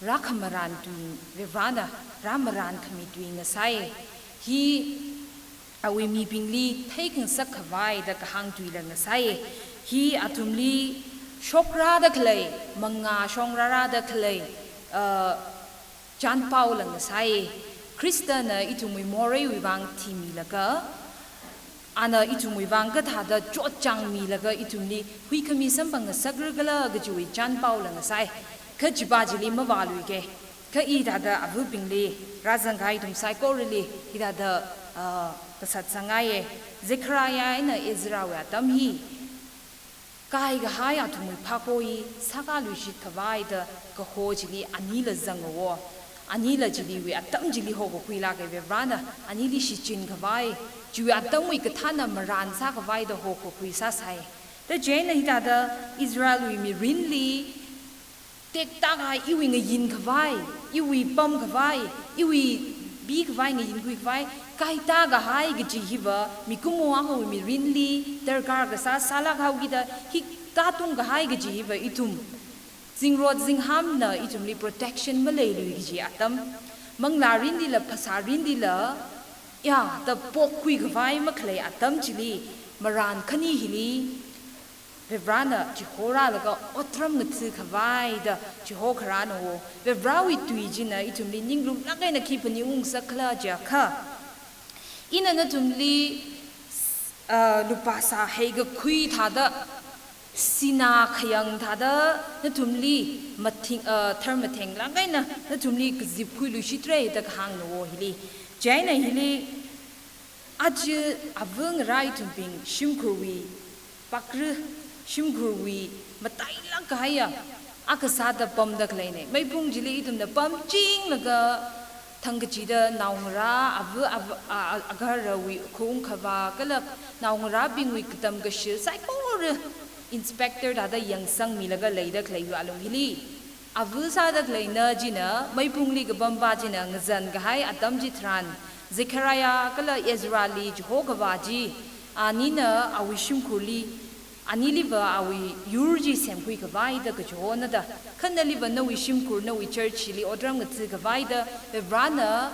rākhamaran tui, Varivarana rāmaran khami tui ngasai. Hi awui mibingli theikhangasak khavai da kahāng tuila ngasai. Hi athumli shokrada khalei, mangā shong rārada khalei, uh, chānpaola ngasai. Khristana ithumwui moreiwui vang thimilaga, ana ithumwui vang kathāda chotchāngmilaga ithumli huikhami samphangngasakra khala kajiwui chānpaola ngasai. Kha chiva chili mavāluika. Kha i thāda avabingli rāzangkahai ithum saikorali hithāda, ah, kasatsangngaiya. Zechariah eina Ezra wui atam hi kaikahai athumwui phākho hi sākāluishit khavai da kaho chili anila zanghaowa. Anila chiliwui atam chili hokakhuilāka, Varivarana anili shichin khavai, chiwui atamwui kathāna maran sākhavai da hokakhui sāsai. Da chieina hithāda Israelwui mirinli tektakahai iwui ngayin khavai, iwui pam khavai, iwui bi khavai ngayinkhui khavai, kaitā kahai kaji hiva, mikumo akhawui mirinli darkar kasā sālāk haokida, hi katung kahai kaji hiva ithum zingrot zinghamna ithumli protection maleilui kaji atam, manglā rinlila, phasā rinlila, ya, da pokkhui khavai makhalei atam chili, maran khani hili, Varivarana chihorālaga otram ngatha khavai da chihokharāna wo. Varivarawui tui china ithumli ninglumlāk eina khi phaningungngasak khala jiakha, ina nathumli, ah, lupā sā heikakhui thāda, sinā khayang thāda, nathumli mathing, ah, tharmathenglāk eina nathumli kazipkhuiluishitra da kahāngna wo hili. Chieina hili, aja ava ngarā ithumbing shimkhurwui pakra, shimkhurwui matailāk kahaiya akha sāda pamda khaleina. Meipung chili ithumna pamchinglaga thangkachida naongarā, ava, ava, a, a, agaharawui khaung khavā, kala naongarābingwui katam kashil saikora inspector thāda yangsangmilaga leida khaleiwui alung hili, ava sāda khaleina china, meipungli kapampa china ngazan kahai atam chitharan, Zechariah kala Ezrali chiho khavā chi, anina awui shimkhurli, aniliva awui yur chi semkhui khavai da kachihona da, kha naliva nawui shimkhur, nawui church li otram ngatha khavai da, Varivarana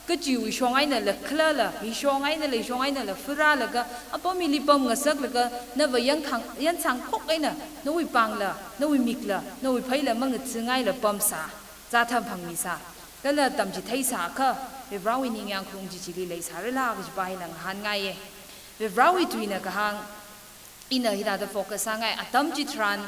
kachiwui shong einala khalala, hi shong einala, hi shong einala phārālaga, apam hili pamngasaklaga, nava yankhang, yansangkhok eina, nawui pāngla, nawui mikla, nawui pheila mangathangaila pamsā, zātham phangmisā, kala tamchitheisākha, Varivarawui ningyāng khaung chi chili leisārala kajipa hila ngahānngaiya. Varivarawui tuina kahāng, ina hithāda focus sāngai, atam chitharan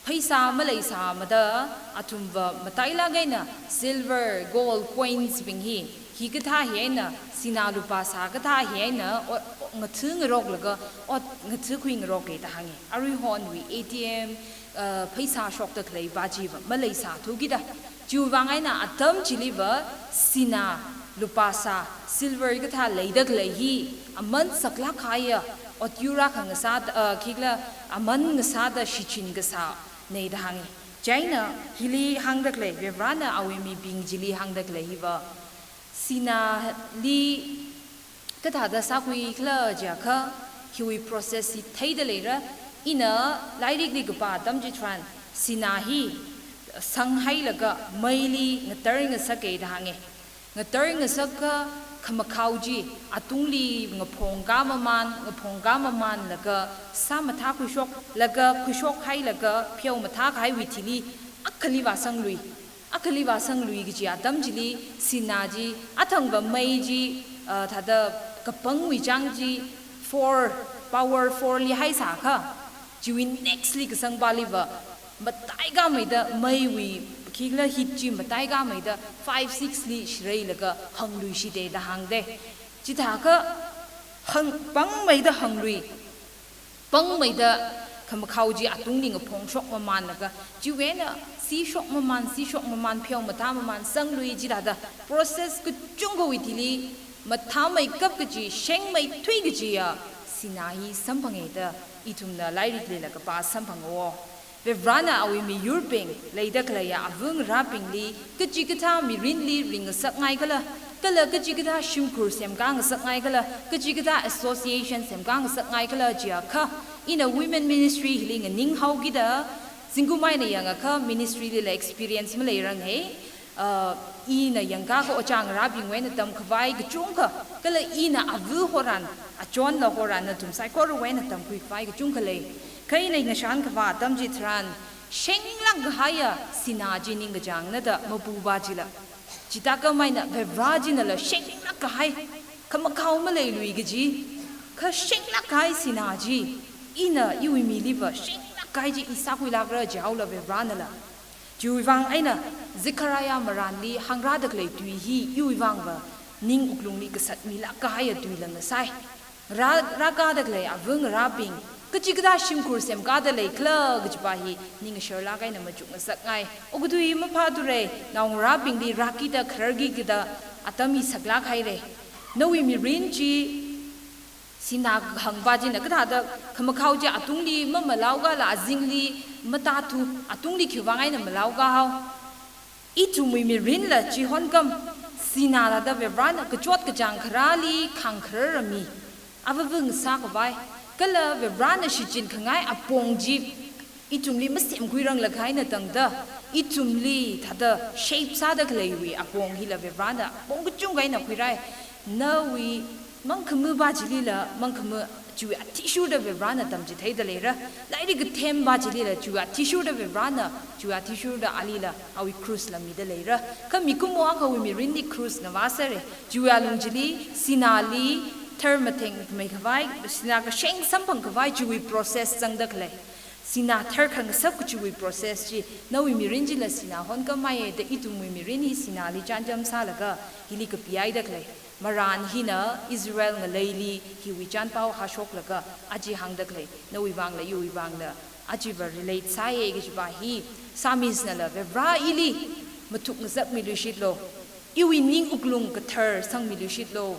pheisā maleisāmada, athumva matailāk eina silver, gold, coins bing hi, hikathā hi eina, sinā lupā sā kathā hi eina, o, o, ngathangaroklaga, ot ngathankhuingaroka da hānga. Aruihonwui A T M, uh, pheisā shokda khaleipa chiva maleisāthukida. Chiwui vang eina atam chiliva sinā, lupā sā, silver kathā leida khalei hi aman saklāk kahaiya, ot yur akha ngasāda, uh, khikhala aman ngasāda shichin kasā nei da hāngi. Chieina hili hāngda khalei, Varivarana awui mibing chili hāngda khalei hiva, Sinali kathāda sākhuikhala jiakha, hiwui process hi theida leira. Ina lairikli kapā atam chitharan, Sina hi sanghailaga meili ngatar ngasaka da hāngi. Ngatar ngasaka khamakhao chi atungli ngaphongka maman, ngaphongka mamanlaga sāmathā khuishoklaga, khuishokhailaga, pheomathā kahaiwui thili akhali vāsanglui. Akhali vāsanglui kaji atam chili, Sina chi, athangva mei chi, ah, thāda kapangwui chang chi four, power four li haisākha, chiwui next li kasangpaliva, mataikāmeida meiwui khikhala heat chi mataikāmeida five, six li shireilaga hangluishita da hāngda. Chithākha hang, pangmeida hanglui, pangmeida khamakhao chi atungli ngaphongshok mamanlaga, chiwui eina sishok maman, sishok maman, pheomathā maman, sanglui chithāda process kachungkhawui thili mathāmeikap kaji, shengmeithui kajiya Sina hi samphanga da ithumna lairiklila kapā samphanga. Varivarana awui miyurbing, leida khaleiya ava ngarābingli, kachikathā mirinli ringngasakngaikhala, kala kachikathā shimkhur semkāngasakngaikhala, kachikathā association semkāngasakngaikhala jiakha, ina women ministry hili nganinghaokida, zingkum eina yangakha ministry lila experience maleiranga. Ah, ina yangkakha ojā ngarābingwui eina tamkhavai kachungkha, kala ina ava horan, achonla horan nathum saikorawui eina tamkhuikhavai kachungkha lei. Kha ina ngashankhavā atam chitharan, shenglāk kahaiya Sina chi ningkachāngna da mapupā chila, chithākhameina Varivara chinala shenglāk kahai, khamakhao maleilui kaji, kha shenglāk kahai Sina chi, ina iwui miliva shenglāk kahai chi i sākhuilākra jihaola Varivaranala. Chiwui vang eina Zechariah marānli hāngrāda khalei tui hi iwui vangva ning wuklungli kasat milāk kahaiya tuila ngasai. Rā, rākāda khalei ava ngarābing, kachikathā shimkhur semkāda leikhala kajipa hi ningshārlāk eina machukngasakngai. Okathui maphāthura, naongarābingli rākida khararkida atam hi saklāk haira. Nawui mirin chi Sina kahāngpa china kathāda khamakhao chi atungli mamalaokala azingli matāthu, atungli khiwuivang eina malaokahao. Ithumwui mirinla chihonkam, Sina thāda Varivarana kachot kachāng kharāli khangkharar mi, avāva ngasākhavai, kala Varivarana shichinkhangai apong chi ithumli masemkhuiranglakha eina tangda, ithumli thāda shape sāda khaleiwui apong hila Varivarana apong kachungkha eina khuirai. Nawui mangkhamapa chilila, mangkhama chiwui athishurda Varivarana tamchitheida leira. Lairik kathempa chilila chiwui athishurda Varivarana, chiwui athishurda alila awui cross la mida leira. Kha mikumo akhawui mirinli cross na vāsāra. Chiwui alung chili, Sinali tharmatheng meikhavai, Sina kasheng samphangkhavai chiwui process zangda khalei. Sina tharkhangasak kachiwui process chi, nawui mirin chila Sina honkammeiya da ithumwui mirin hi Sinali chānjam sālaga hili kapihaida khalei. Marān hina Israel ngaleili hiwui chānpao hāshoklaga aja hāngda khalei, nawui vangla iwui vangla aja va relate sāya kajipa hi, Psalmist nala Varivara ili mathukngasakmiluishitlu. Iwui ning wuklung kathar sangmiluishitlu.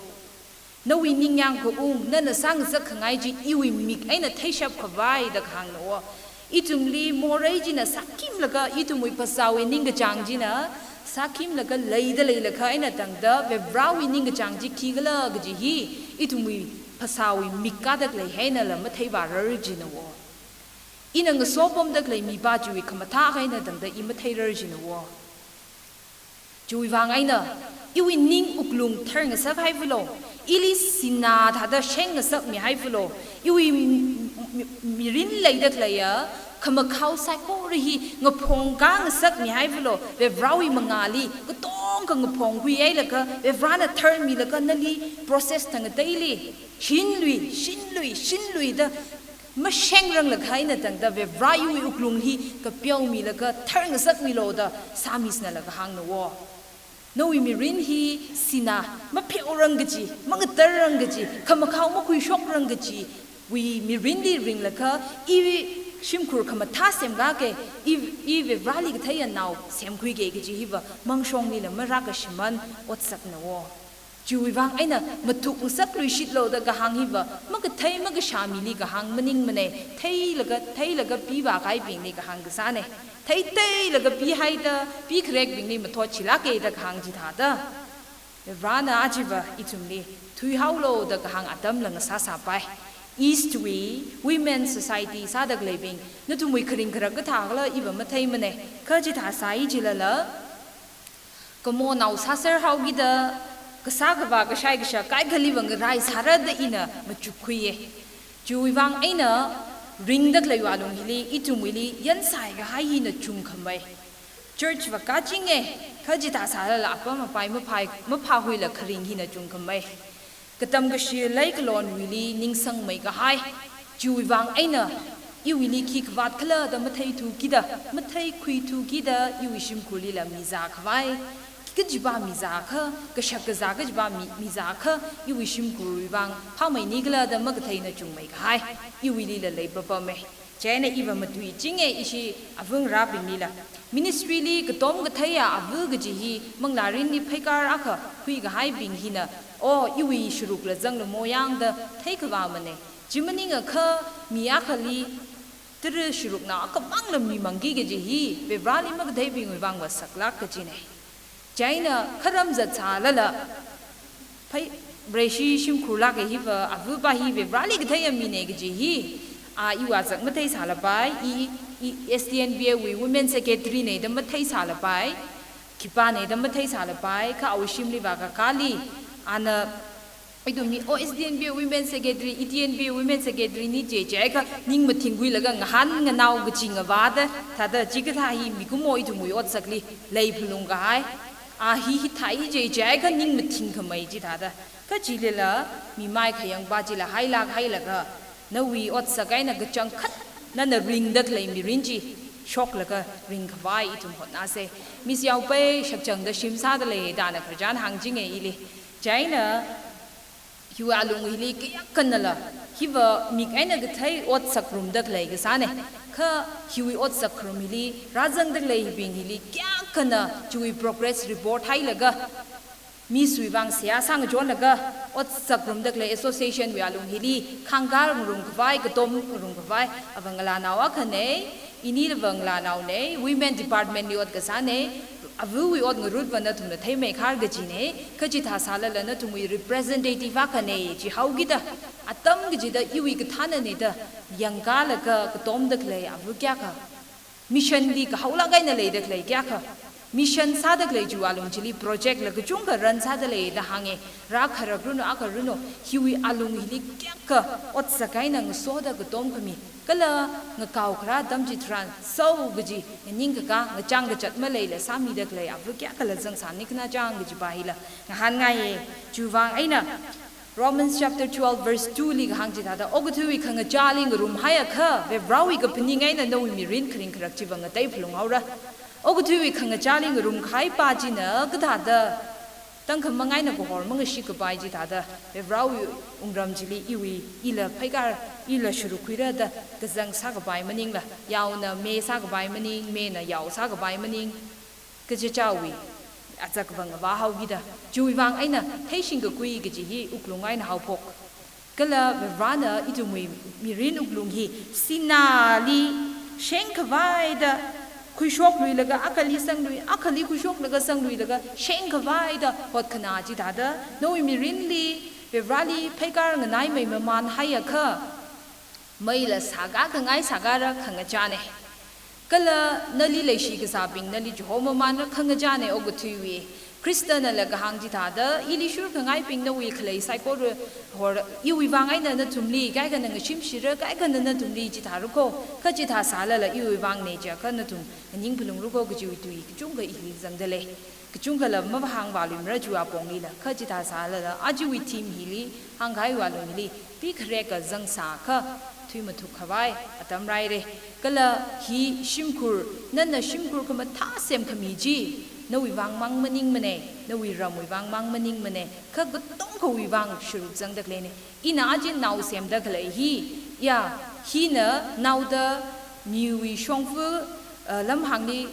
Nawui ningyāng kaung, nana sāngasakkhangai chi iwui mik eina theishapkhavai da kahāngna o. Ithumli morei china sākhimlaga, ithumwui phasāwui ningkachāng china sākhimlaga leida leilakha eina tangda, Varivarawui ningkachāng chi khikhala kaji hi ithumwui phasāwui mik kāda khalei hi einala matheivārar jina o. Ina ngasopamda khalei mipa chiwui khamathā eina tangda i matheirar jina o. Chiwui vang eina, iwui ning wuklung tharngasak haifalo, ili Sina thāda shengngasakmi haifalo, iwui m-, m-, mirin leida khaleiya khamakhao saikora hi ngaphongkāngasakmi haifalo, Varivarawui mangāli katonga ngaphongkhuihailaga, Varivarana tharmilaga nali process thang ngateili shinlui, shinlui, shinluida mashengranglakha eina tangda Varivara iwui wuklung hi kapeomilaga tharngasakmilu da Psalmist nala kahāngna o. Nawui mirin hi Sina mapheorang kaji, mangatarrang kaji, khamakhao makhuishokrang kajiwui mirinli ringlakha, i shimkhur khamathā semkāka, i, i Varivarali katheiya nao semkhuika kaji hiva mangshonglila marākashiman otsakna o. Chiwui vang eina mathuk ngasakluishitlu da kahāng hiva, makathei makashā mili kahāng maningmana, theilaga, theilaga pivākahaibingli kahāng kasāna. Theitheilaga pihaida, pikharekbingli mathotchilāka da kahāng chithāda, Varena achiva ithumli thuihaolu da kahāng atamla ngasāsāpai. East wui Women Society sāda khaleibing, nathumwui kharing kharak kathākhala iva matheimana, kha chithā sāi chilala, kamonao sāserhaokida, kasā kavā kashai kasha kaikhaliva ngaraisāra da ina machukkhuiya. Chiwui vang eina ringda khaleiwui alung hili, ithumwuili yansai kahai hina chungkhamei. Church va kachinga, kha chithā sālala apam apai maphai, maphākhuila kharing hina chungkhamei. Katam kashi leikalonwuili ningsangmei kahai, chiwui vang eina iwuili khi kavātkhala da matheithukida, matheikhuithukida, iwui shimkhurlila mizā khavai, kajiva mizākha, kashak kazā kajiva mi, mizākha, iwui shimkhurwui vang phāmeini khala da makatheina chungmei kahai, iwuilila leipapama. Chieina iva matuichinga ishi avungrabinglila. Ministry li katom katheiya ava kaji hi manglārinli pheikar akha khuikahaibing hina, o, iwui sharukla zanglu moyang da theikhavāmana. Chi maningakha mi akhali tara sharuknao akhamangla mimangki kaji hi Vareli makatheibingwui vangva saklāk kajina. Chieina kharam zatsālala, phei, Vareshi shimkhurlāka hiva, avapa hi Vareli katheiya mina kaji hi, a, iwui azak matheisālapai, i, i, S T N B A wui Women Secretary na da matheisālapai, khipāna da matheisālapai, kha awui shimli vākakāli, ana, ithum mi, o, S T N B A Women Secretary, E T N B A Women Secretary na chi chiakha ning mathingkhuilaga ngahān nganao kachi ngavāda, thāda chikathā hi mikumo ithumwui otsakli leiphalung kahai. A hi hithāi chi chiakha ning mathingkhamei chithāda. Kha chilila mimai khayangpa chila hailāk hailaga, nawui otsak eina kachangkhat nana ringda khalei mirin chi shoklaga ringkhavai ithum hotnāsa. Miss Yaopei shakchangda shim sāda lei da ana khararchan hāngchinga ili. Chieina hiwui alung hili kayākhanala, hiva mik eina kathei otsak ngarumda khalei kasāna. Kha hiwui otsak kharum hili rāzangda khaleibing hili kayākhana chiwui progress report hailaga, Miss wui vang seihā sāngachonlaga, otsak ngarumda khalei association wui alung hili khangkār ngarum khavai, katom ngarum khavai, ava ngalānao akhana, inila va ngalānaona, Women Department li ot kasāna, avawui ot ngarutva nathumna theimeikhar kajina, kha chithā sālala nathumwui representative akhana, chihaokida, atam kachida iwui kathānana da yangkālaga katomda khalei ava kayākha, mission li kahaolāk eina leida khalei kayākha, mission sāda khalei chiwui alung chili project la kachungkha run sāda lei da hānga, rākharak runo, akha runo, hiwui alung hili kayākha otsak eina ngasoda katom khami, kala ngakao kharā atam chitharan, so kaji, nganingkakā, ngachang kachat maleila sāmida khalei ava kayākhala zangsāni khanā chang kajipa hila ngahānngaiya. Chiwui vang eina Romans chapter twelve verse two li kahāng chithāda, okathuiwui khangachāli ngarumhaiakha, Varewui kaphaning eina nawui mirin kharing kharak chiva ngateiphalung haora. Okathuiwui khangachāli ngarumkahaipa china kathāda tangkhamang eina kahor mangashikapai chithāda, Varewui wungram chili iwui, ila pheikar, ila sharukkhuira da kazang sākapai maningla, yaona me sākapai maning, mena yao sākapai maning, kachichāwui azak vang avā haokida, chiwui vang eina theishing kakhui kaji hi wuklung eina haophok. Kala Varena ithumwui mirin wuklung hi sināli shengkhavaida khuishokluilaga, akhali sanglui, akhali khuishoklaga sangluilaga shengkhavaida hotkhanā chithāda, nawui mirinli Vareli pheikar nganaimei mamānhaiakha, meila sākā khangai sākara khangachāna. Kala nali leishi kasābing nali chihomamanra khangachāna okathuiwui. Khristanala kahāng chithāda, ili shurkhangaibing nawui khalei saikora hor, iwui vang eina nathumli kaikhana ngashimshira, kaikhana nathumli chithāra kho, kha chithā sālala iwui vangna chiakha nathum nganingphalungra kho kajiwui tui kachungkha ili zangda lei. Kachungkhala mavāhāngvāluimara chiwui aponglila, kha chithā sālala, ajawui theme hili, hāngkahaiwui alung hili, pikhareka zangsākha thuimathukkhavai atam rāhaira. Kala hi shimkhur, nana shimkhur khamathā semkhami chi, nawui vang mang maningmana, nawui ramwui vang mang maningmana, kha katonga khawui vang sharuk zangda khaleina. Ina aja nao semda khalei hi, ya, hina naoda miwui shongfa, eh, lamhāngli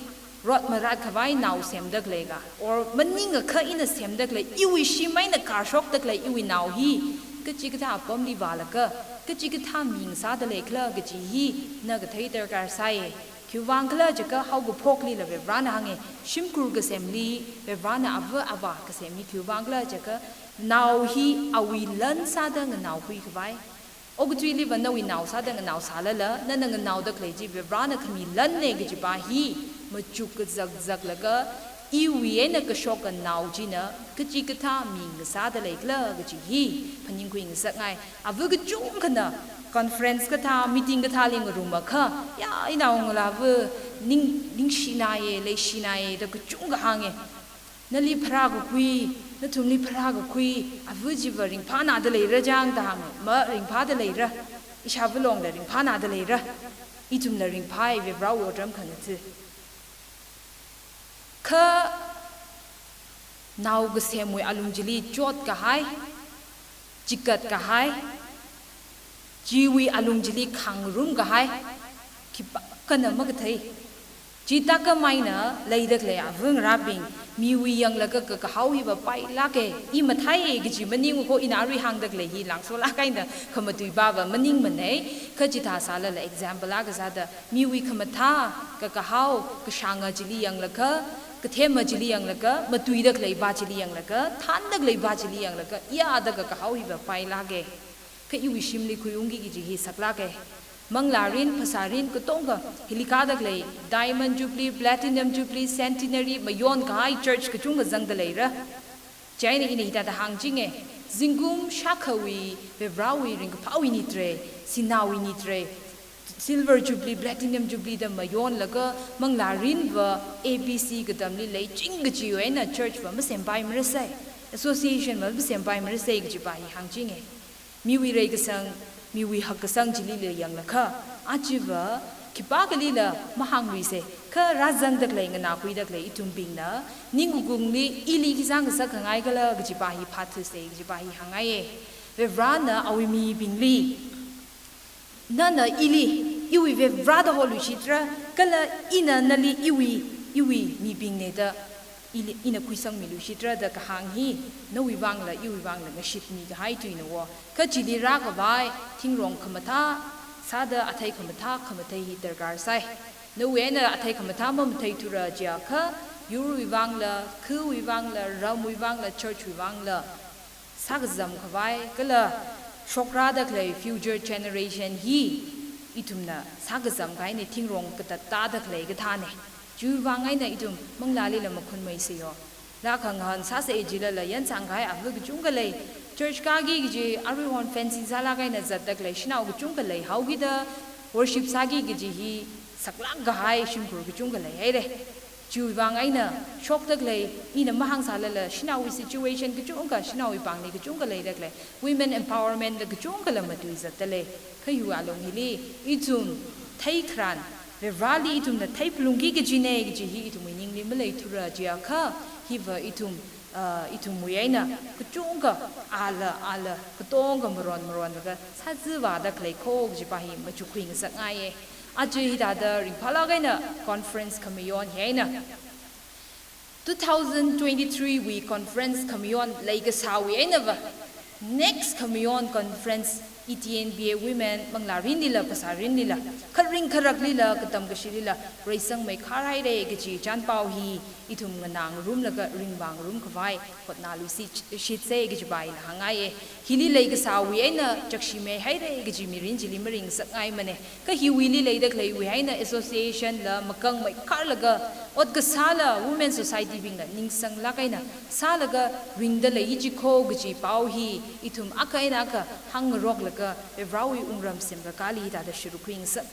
rot marat khavai nao semda khalei ka, or maningakha ina semda khalei, iwui shim eina karshokda khalei iwui nao hi kachikathā apamli vālaga, kachikathā mi ngasāda leikhala kaji hi na kathei darkar sāi. Khiwuivang khala jiakha haokaphokli la Varivarana hānge, shimkhur kasemli Varivarana ava avā kasem hi khiwuivang khala jiakha nao hi awui lan sāda nganaokhui khavai. Okathuili va nawui nao sāda nganao sālala, nana nganaoda khalei chi Varivarana khami lanne kajipa hi machuk kazakzaklaga, iwui eina kashoka nao china kachikathā mi ngasāda leikhala kaji hi phaningkhui ngasakngai. Ava kachungkhana conference kathā, meeting kathāli ngarumakha, ya, inao ngalāva ning, ningshinaye, leishinaye da kachungkha hānge. Nali pharākakhui, nathumli pharākakhui, ava chiva ringphānāda leira chang da hānge. Ma ringphāda leira. Ishāva longla ringphānāda leira. Ithumla ringphāi, Varivarawui otram khangatha. Kha nao kasemwui alung chili chotkahai, chikatkahai, chiwui alung chili khangarum kahai khipākhana makathei. Chithākhameina leida khalei ava ngarābing, miwui yanglaga kakahao hiva pailāke, i mathāiye kaji maning ko, ina arui hāngda khalei hi langsolāk eina khamatuipava maningmanei. Kha chithā sālala example akha sāda, miwui khamathā, kakahao, kashanga chili yanglaga, kathema chili yanglaga, matuida khaleipa chili yanglaga, thānda khaleipa chili yanglaga, yada kakahao hiva pailāke. Kha iwui shimli khuiungki kaji hi saklāke. Manglārin, phasārin, katonga, hili kāda khalei, Diamond Jubilee, Platinum Jubilee, Centenary, mayonkahai church kachungkha zangda leira. Chieina ina hithāda hāngchinge, zingkum shākhawui, Varivarawui ringkaphāwui nitre, sinaowui nitre, Silver Jubilee, Platinum Jubilee da mayonlaga, manglārinva A B C katamli leiching kajiwui eina church va masempaimara sai, association va masempaimara sai kajipa hi hāngchinge. Miwui reikasang, miwui hakkasang chilila yanglakha, achiva khipākhalila mahāngluise, kha rāzangda khalei, nganākhuida khalei ithumbingna, ningkakungli ili khi sāngasak khangai khala kajipa hi phathase kajipa hi hāngngaiye. Varivarana awui mibingli, nana ili, iwui Varivara da holuishitra, kala ina nali iwui, iwui mibingne da, ili, ina khuisangmiluishitra da kahāng hi, nawui vangla, iwui vangla ngashitmi kahai tuina wo. Kha chili rākhavai, thingrong khamathā sāda athei khamathā, khamathei hi darkar sai. Nawui eina athei khamathā mamatheithura jiakha, yurwui vangla, khawui vangla, ramwui vangla, church wui vangla, sākazam khavai, kala shokrāda khalei future generation hi ithumna sākazam kahaine, thingrong katattāda khalei kathāne. Chiwui vang eina ithum manglālila makhunmeise yo. Rākhangahān sāsa jilala yangsang kahai ava kachungkha lei. Church kāki kaji aruihon fancy sālāk eina zatda khalei shanao kachungkha leihaokida, worship sāki kaji hi saklāk kahai shimkhur kachungkha leihaire. Chiwui vang eina shokda khalei, ina mahāngsālala shanaowui situation kachungkha, shanaowui pāngli kachungkha leida khalei, women empowerment la kachungkhala matui zatda lei. Kha hiwui alung hili, ithum theikharan, Varivarali ithumna theiphalungki kajine kaji hi ithumwui ningli maleithura jiakha, hiva ithum, ah, ithumwui eina kachungkha ala, ala, katonga maron, maronlaga sāzivāda khalei kho kajipa hi machukkhui ngasakngaiye. Aja hithāda ringphālāk eina conference khamayon hi eina, two thousand twenty-three wui conference khamayon leikasāwui einava, next khamayon conference E T N B A women, manglārinlila, phasārinlila, kharing kharaklila, katam kashilila reisangmeikhar haire kaji chānpao hi ithum nganāngarumlaga ringvāngarum khavai hotnāluishit, shitse kajipa ila hāngngaiye. Hili leikasāwui eina chakshimei haire kaji mirin chili maring ngasakngaimane. Kha hiwuili leida khaleiwui eina association la makangmeikharlaga, ot kasāla women society bingla ningsanglāk eina sālaga ringda lei jikho kaji pao hi ithum akha eina akha hāngngaroklaga, Varivarawui wungram semkakāli hithāda shurukhui ngasak,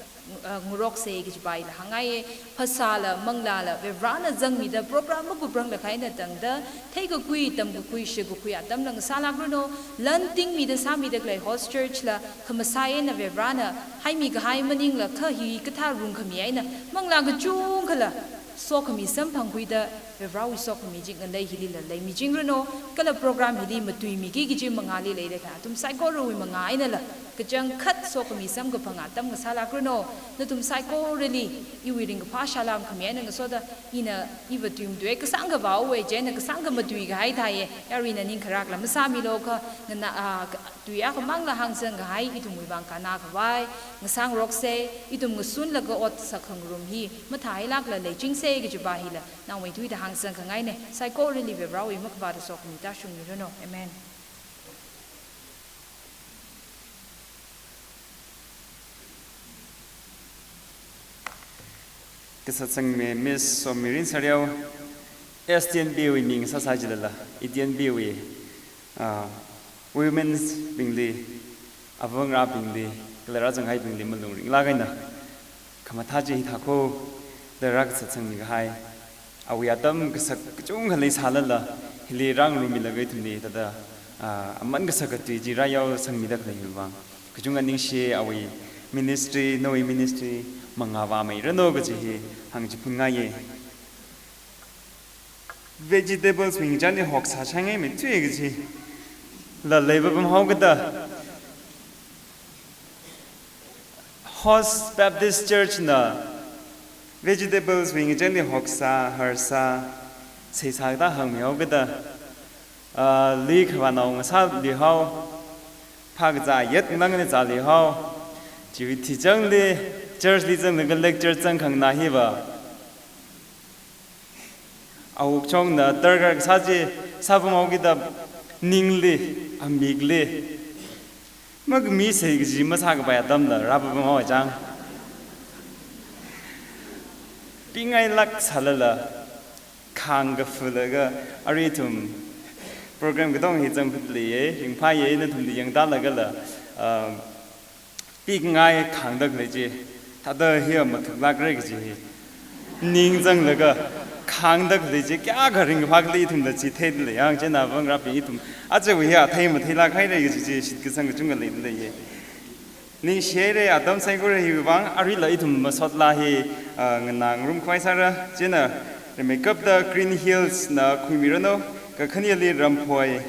ah, ngarokse kajipa ila hāngngaiye. Phasāla, manglāla, Varivarana zangmida program makuprang lakha eina tangda, theikakhui, tamkakhui, shakakhui atamla ngasālākranu, lan tingmida sāmida khalei host church la, khamasai eina Varivarana haimi kahai maningla, kha hikathā rungkhami eina manglā kachungkhala sokhami samphangkhuida, Varewui sokhami chi ngalei hilila leimichingranu, kala program hili matuimiki kaji mangāli leida kha, athum saikorawui mangā einala kachangkhat sokhami samkaphang atam ngasālākranu. Nathum saikorali iwui ringkaphā salam khami eina ngasoda ina iva tuimatuiya, kasāngkha vāuwa, chieina kasāngkha matuikahai thāya. Yaruina ningkharakla masāmilu kha, ngana, ah, ka-, tui akhamangla hāngsangkahai ithumwui vang kannakhavai ngasāngaroksa, ithum ngasunlaga ot sākhangarum hi mathāhailākla leichingsa kajipa hila nawui tuida hāngsangkhangaina. Saikorali Varewui makhavāta sokhami tāshungmiranu. Amen. Kasatsangme Miss Somirin Sariao, S T N B wui ming sāsā jilala, E T N B wui, ah, women's bingli, avangarābingli, kala rāzanghaibingli malung ringlāk eina khamathā chi hithākho da rākasatsangmi kahai. Awui atam kasak kachungkha leisālala, hili rāngarummilaga ithumli thāda, ah, aman kasak katui chi rāyaosangmida khaleiwui vang kachungkha ningshi. Awui ministry, nawui ministry mangā vāmeiranu kaji hi hāngchiphunngai. Vegetables wui ngachānli hoksā shāngai me tui kaji la leipapam haokida, Host Baptist Church na vegetables wui ngachānli hoksā, harsā, seisā kathā hāngmi haokida, ah, lui khavānao ngasāluihao, phākazā yet nganāngli zāluihao, chiwui thichangli church li zanglaga lecture zangkhanganā hiva awuk chongna darkar kasā chi sāpam haokida, ningli, amikli makmi sei kaji masākapai atamla rāpapam haowa chang. Pingailāk sālala, khāngkafalaga, arui ithum program katong hi zangphatleiya, ringphāya, nathumli yangtālagala, ah, pingai khāngda khalei chi thāda hi mathuklākra kaji hi ningzanglaga, khāngda khalei chi kayākha ringkaphā khalei ithumla chitheida leiya. Chieina avangarābing ithum ajawui hi athei matheilāk haira kaji chi shitkasang kachungkha leida leiya. Ningshihaira atam saikora hiwui vang. Aruila ithum masotlā hi, ah, nganāngarumkhavai sāra. Chieina rimeikapta Green Hills na khuimiranu, kakhaneli Ramphoi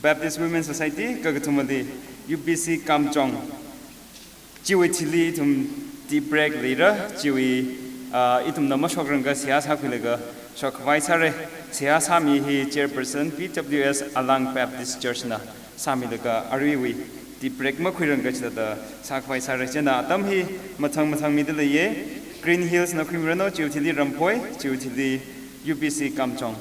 Baptist Women Society, kakathumali U B C Kamjong. Chiwui thili ithum tea break leira, chiwui, ah, ithumna mashokrangakha seihā sākhuilaga shokkhavai sāra. Seihā sāmi hi chairperson P W S Alang Baptist Church na sāmilaga aruiwui tea break makhuirangakha chithāda sākhavai sāra. Chieina atam hi mathang mathangmida leiya. Green Hills na khuimiranu, chiwui thili Ramphoi, chiwui thili U B C Kamjong.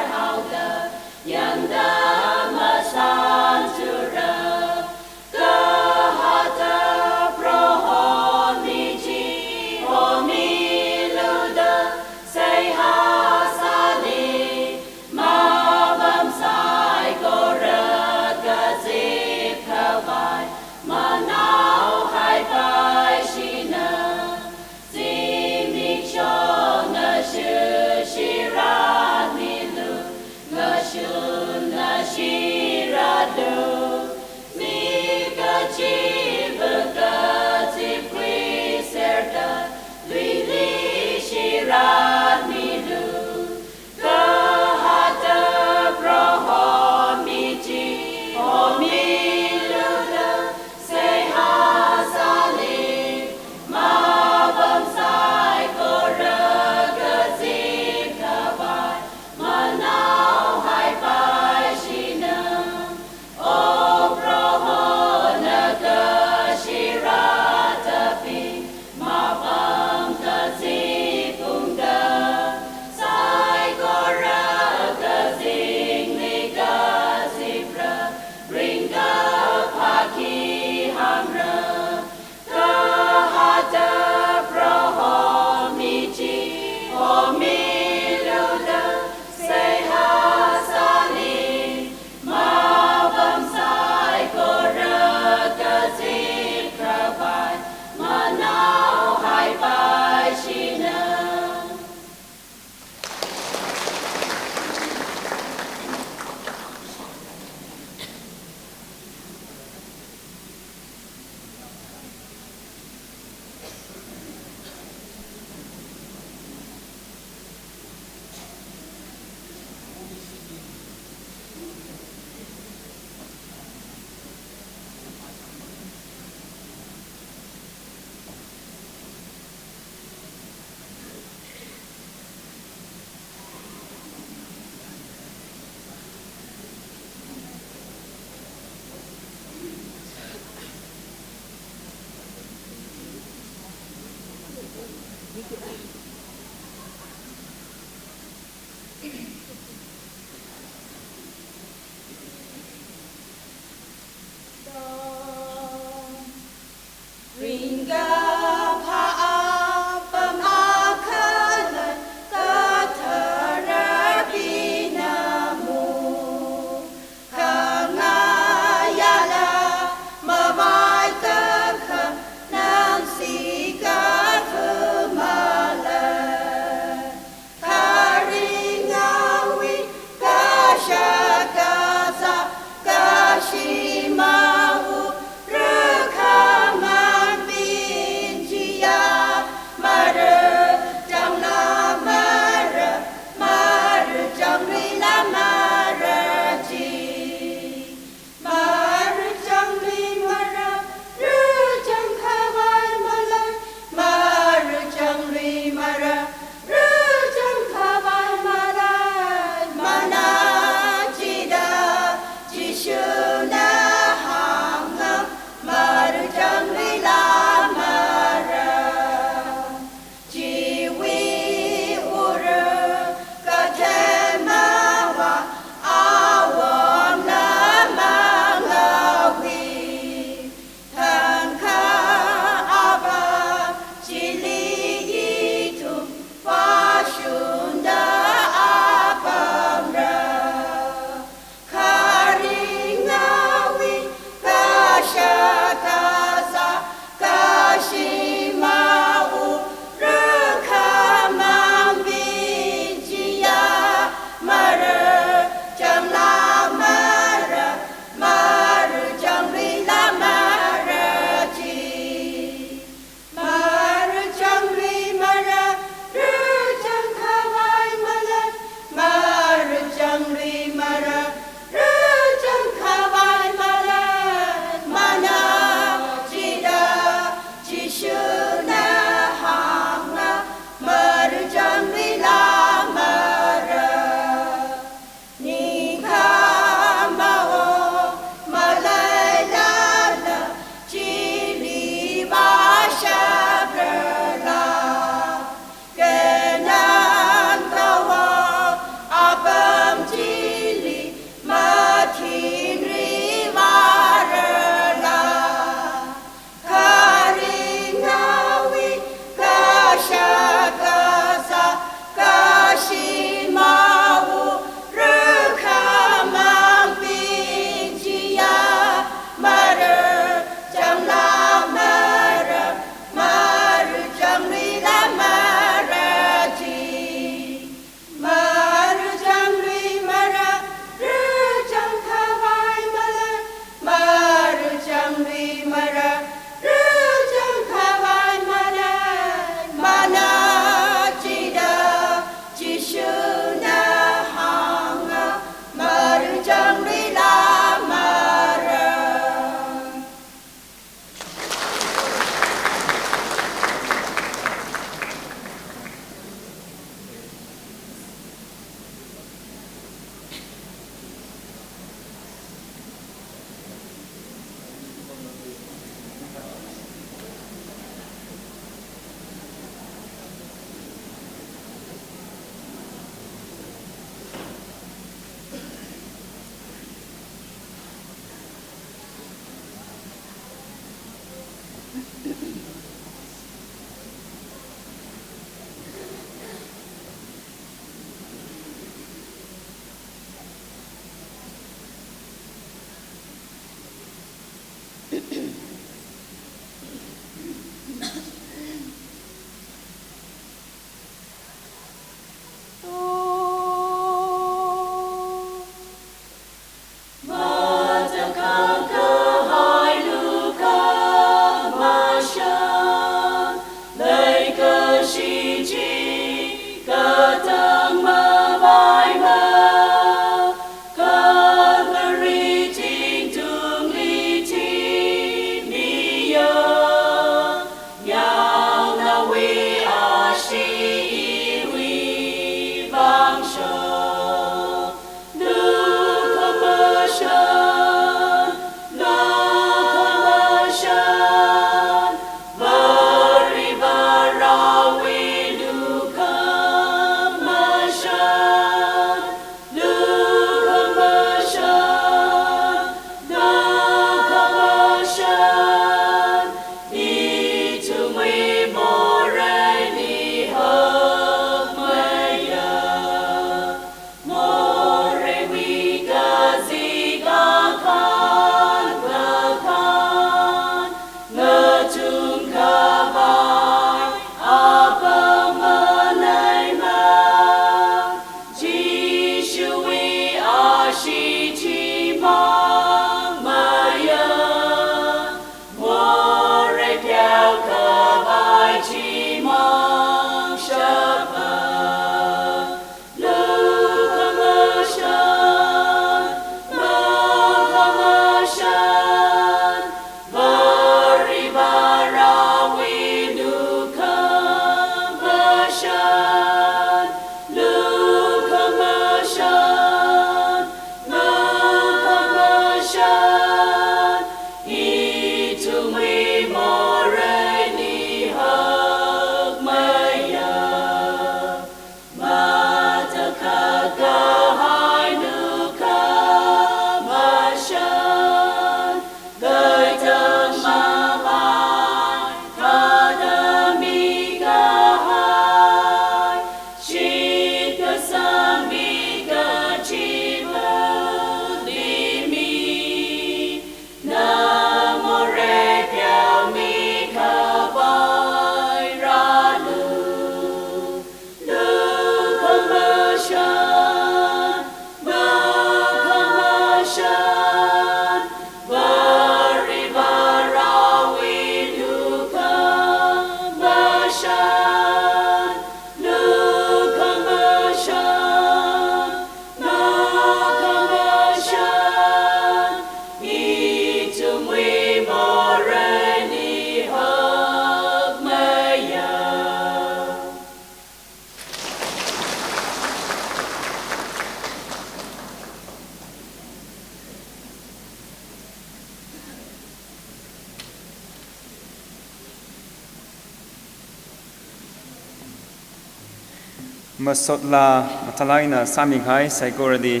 Masotla, mathālāk eina sāmikahai saikorali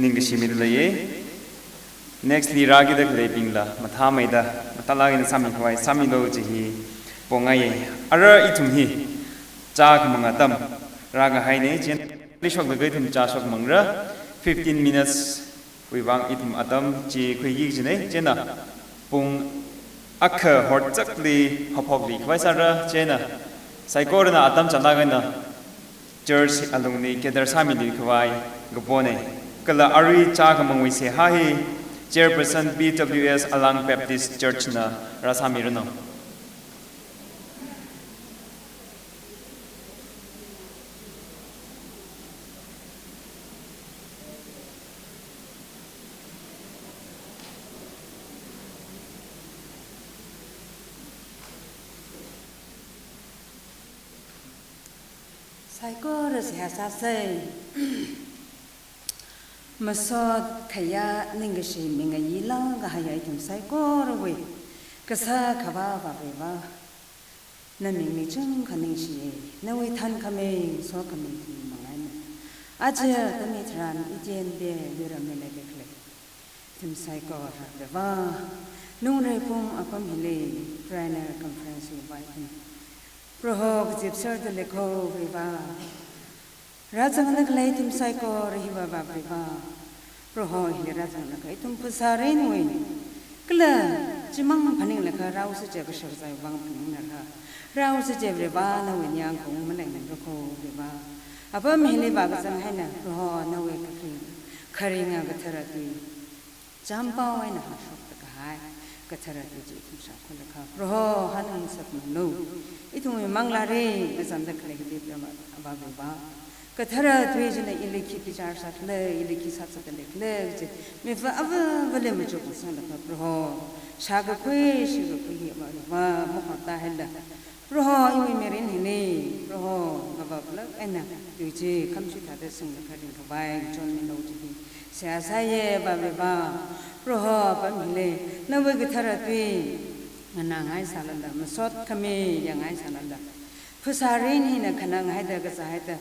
ningkashi mida leiya. Nextli rākida khaleibingla mathāmeida mathālāk eina sāmikhavai sāmilu kaji hi pongaiya. Ara ithum hi chākhamang atam rākahaina, chieina lishok laga ithum chāshokmangra. Fifteen minutes wui vang ithum atam chi khuiki kajina, chieina pung akha horchakli haophoklikhavai sāra, chieina saikorana atam chālāk eina church alungli gather sāmiluikhavai kapona. Kala arui chākhamangwui seihā hi Chairperson P W S Alang Baptist Church na rāsāmiranu. Saikora seihā sāsa. Masot khayā ningkashi mingayilāk kahaiya ithum saikorawui Kasā Akhava Avāva, na mingli chungkha ningshiya, nawui thankhami sokhami hi mangaina. Aja tami tharan i tien te luira mila khalei ithum saikora Avāva, lungreipung apam hili prayer conference hi vāi ithum Proho kazipserda leikho Avāva. Rāzangda khalei ithum saikora hiva Avāva, Proho hili rāzanglaga ithum phasārinwui kala chimang phaninglaga rāusa chiakha shakzai vang phaninglaga rāusa chi Avāva, nawui ningyāng khaung maleingarokho Avāva. Apam hili vākazang eina Proho nawui kakharing, kharinga kathara tui champao eina hāshokda kahai kathara tui chi ithum shākhuilaga Proho hanungsakmilu. Ithumwui manglārin kazangda khalei hili Avāva, kathara tui china ili khi bichar sākhala, ili khi sāzatda leikhala kaji miva avāvali machukkasanglaga Proho, shākakhui shikakhui hi Avāva mahortāhaila, Proho iwui mirin hili Proho ngavāplāk eina tui chi khamshu thāda singlaga ringkhavai kachon milu kaji hi seihā sāya Avāva. Proho apam hili nawui kathara tui nganāngai sālala, masot khami yangngai sālala, phasārin hina khanang haida kazā haida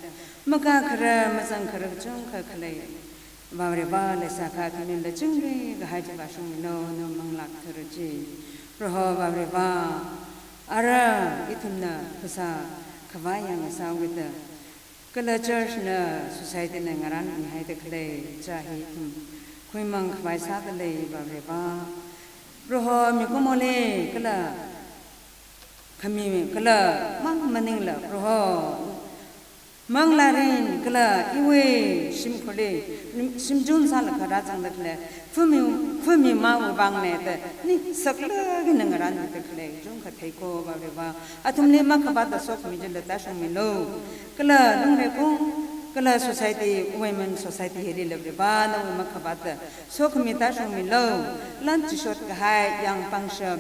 makakharar mazangkharar kachungkha khalei Avāva, leisākha khamila chingri kahai chi vāshungmilu, nawui manglā kathara chi Proho Avāva. Ara ithumna phasā khavai yangna sāwuida kala church na society na ngarānmihaida khalei chā hi ithum khuimang khavai sāda lei Avāva. Proho mikumoli kala khami kala mang maningla Proho manglārin kala iwui shimkhurli shimchun sālaga rāzangda khalei khami, khami mawui vangna da ni saklāk eina ngarānmida khalei chungkha theikho Avāva. Athumli makhavāta sokhami chila tāshungmilu. Kala lungreipung kala society, women society hilila Avāva, nawui makhavāta sokhami tāshungmilu. Lan chishot kahai yāng pangshap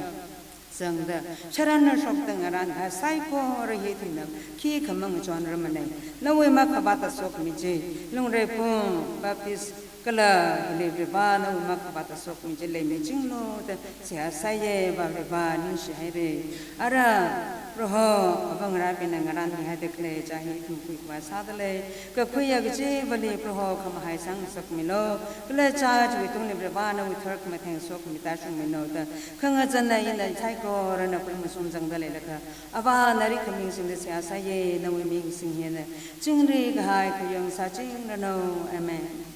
zangda, sharan na shokda ngarān kahai saikora hi ithumna khikha mangachonrarmana. Nawui makhavāta sokhami chi lungreipung Baptist kala hili Avāva, nawui makhavāta sokhami chi leimichinglu da seihā sāya Avāva, ningshihaira. Ara Proho, avangarābingna ngarānmihaida khalei chā hi ithum khuikhavai sāda lei. Kakhuiya kachivali Proho khamahai sangsakmilu. Kala chā chiwui tungli Avāva, nawui tharkhamatheng sokhami tāshungmilu da khangazanna ina saikorana khuimashung zangda leilaga, Avā nali khamingsingda seihā sāya, nawui mingsing hina chingri kahai khuiung sāchingranu. Amen.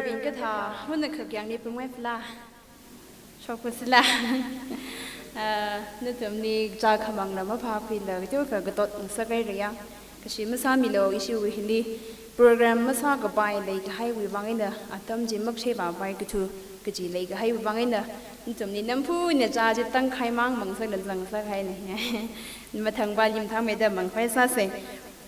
Ringkathā, huna khakyang ni pungwai pala. Shokpasila. Ah, nathumli chākhamangla maphākhuila, kateokha katot ngasakhairaya. Kashi masāmilu, ishiwui hili program masākapai leikahaiwui vang eina, atam chi makashei vāpai kathu kaji leikahaiwui vang eina, nathumli namphuna chā chi tangkhai mang mangsakla zangsakhaina. Mathangva limthangmeida mangkhavai sāsa.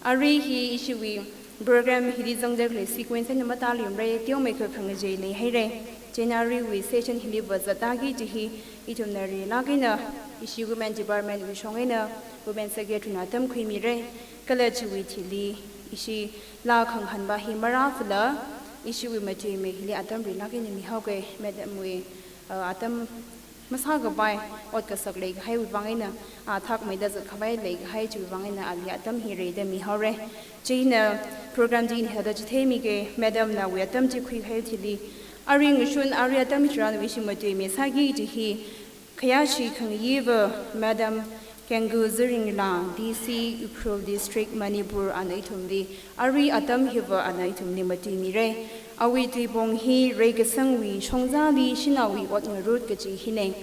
Arui hi ishiwui program hili zangda khalei sequence eina matālumra, teomeikha khangachei leihaira. Chieina aruiwui session hili vāzatda kaji hi ithumna rilāk eina ishi Women Department wui shong eina Women Secretary na atam khuimira. Kala chiwui thili ishila khangahānva hi marāphala, ishiwui matuimi hili atam rilāk eina mihaoka, madam wui, uh, atam masākapai ot kasak leikahaiwui vang eina, ah, thakmeida zatkhavai leikahai chiwui vang eina ali atam hi rida mihaora. Chieina program chi hithāda chitheimika, madam nawui atam chi khuikahai thili. Arui ngashun, arui atam tharan ishi matuimi sāki kaji hi khayāshi khangayiva Madam Kengu Zuringla, D C Ukhrul District, Manipur, ana ithumli, arui atam hiva ana ithumli matuimira. Awui tuipong hi reikasangwui shongzali shanaowui ot ngarut kaji hina.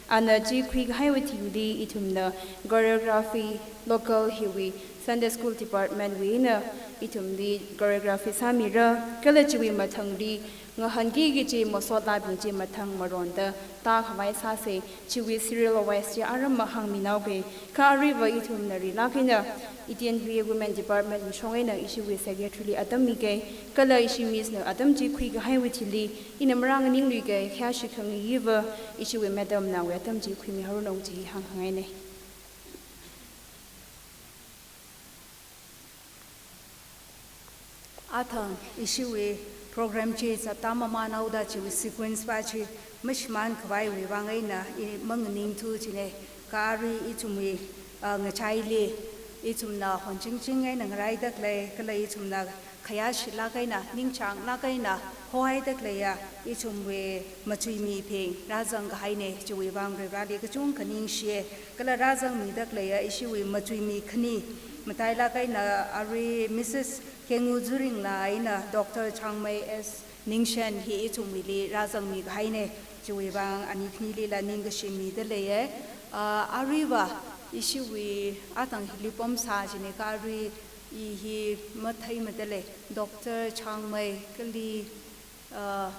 Ana chi khuikahaiwui thili ithumna choreography, local hiwui Sunday School Department wui eina ithumli choreography sāmira, kala chiwui mathangli ngahānki kaji masotlabing chi mathang maronda tākhavai sāsa. Chiwui serial wise chi aram mahāngminaoka. Kha aruiva ithumna rilāk eina Indianwui Women Department wui shong eina ishiwui secretary li atam mika, kala ishi Miss na atam chi khuikahaiwui thili ina marānganingluika, khayāshi khangayiva ishiwui madam nawui atam chi khuimihaoranu kaji hānghāngaina. Athang ishiwui program chi zatda mamānhaoda chiwui sequence va chi mashimānkhavaiwui vang eina i manganingthu china. Kha arui ithumwui, ah, ngachaili ithumna honchingching eina ngaraida khalei, kala ithumna khayāshilāk eina, ningchānglāk eina hohaida khaleiya ithumwui matuimibing rāzangkahaina. Chiwui vang Varivarāli kachungkha ningshiya. Kala rāzangmida khaleiya ishiwui matuimi khani, matailāk eina arui Missus Kengu Zuringla eina Doctor Changmei S Ningshen hi ithumwuili rāzangmikahaina. Chiwui vang ani khanilila ningkashi mida leiya. Ah, aruiva ishiwui athang hili pamsā china, kha arui i hi matheimada lei. Doctor Changmei kali, ah,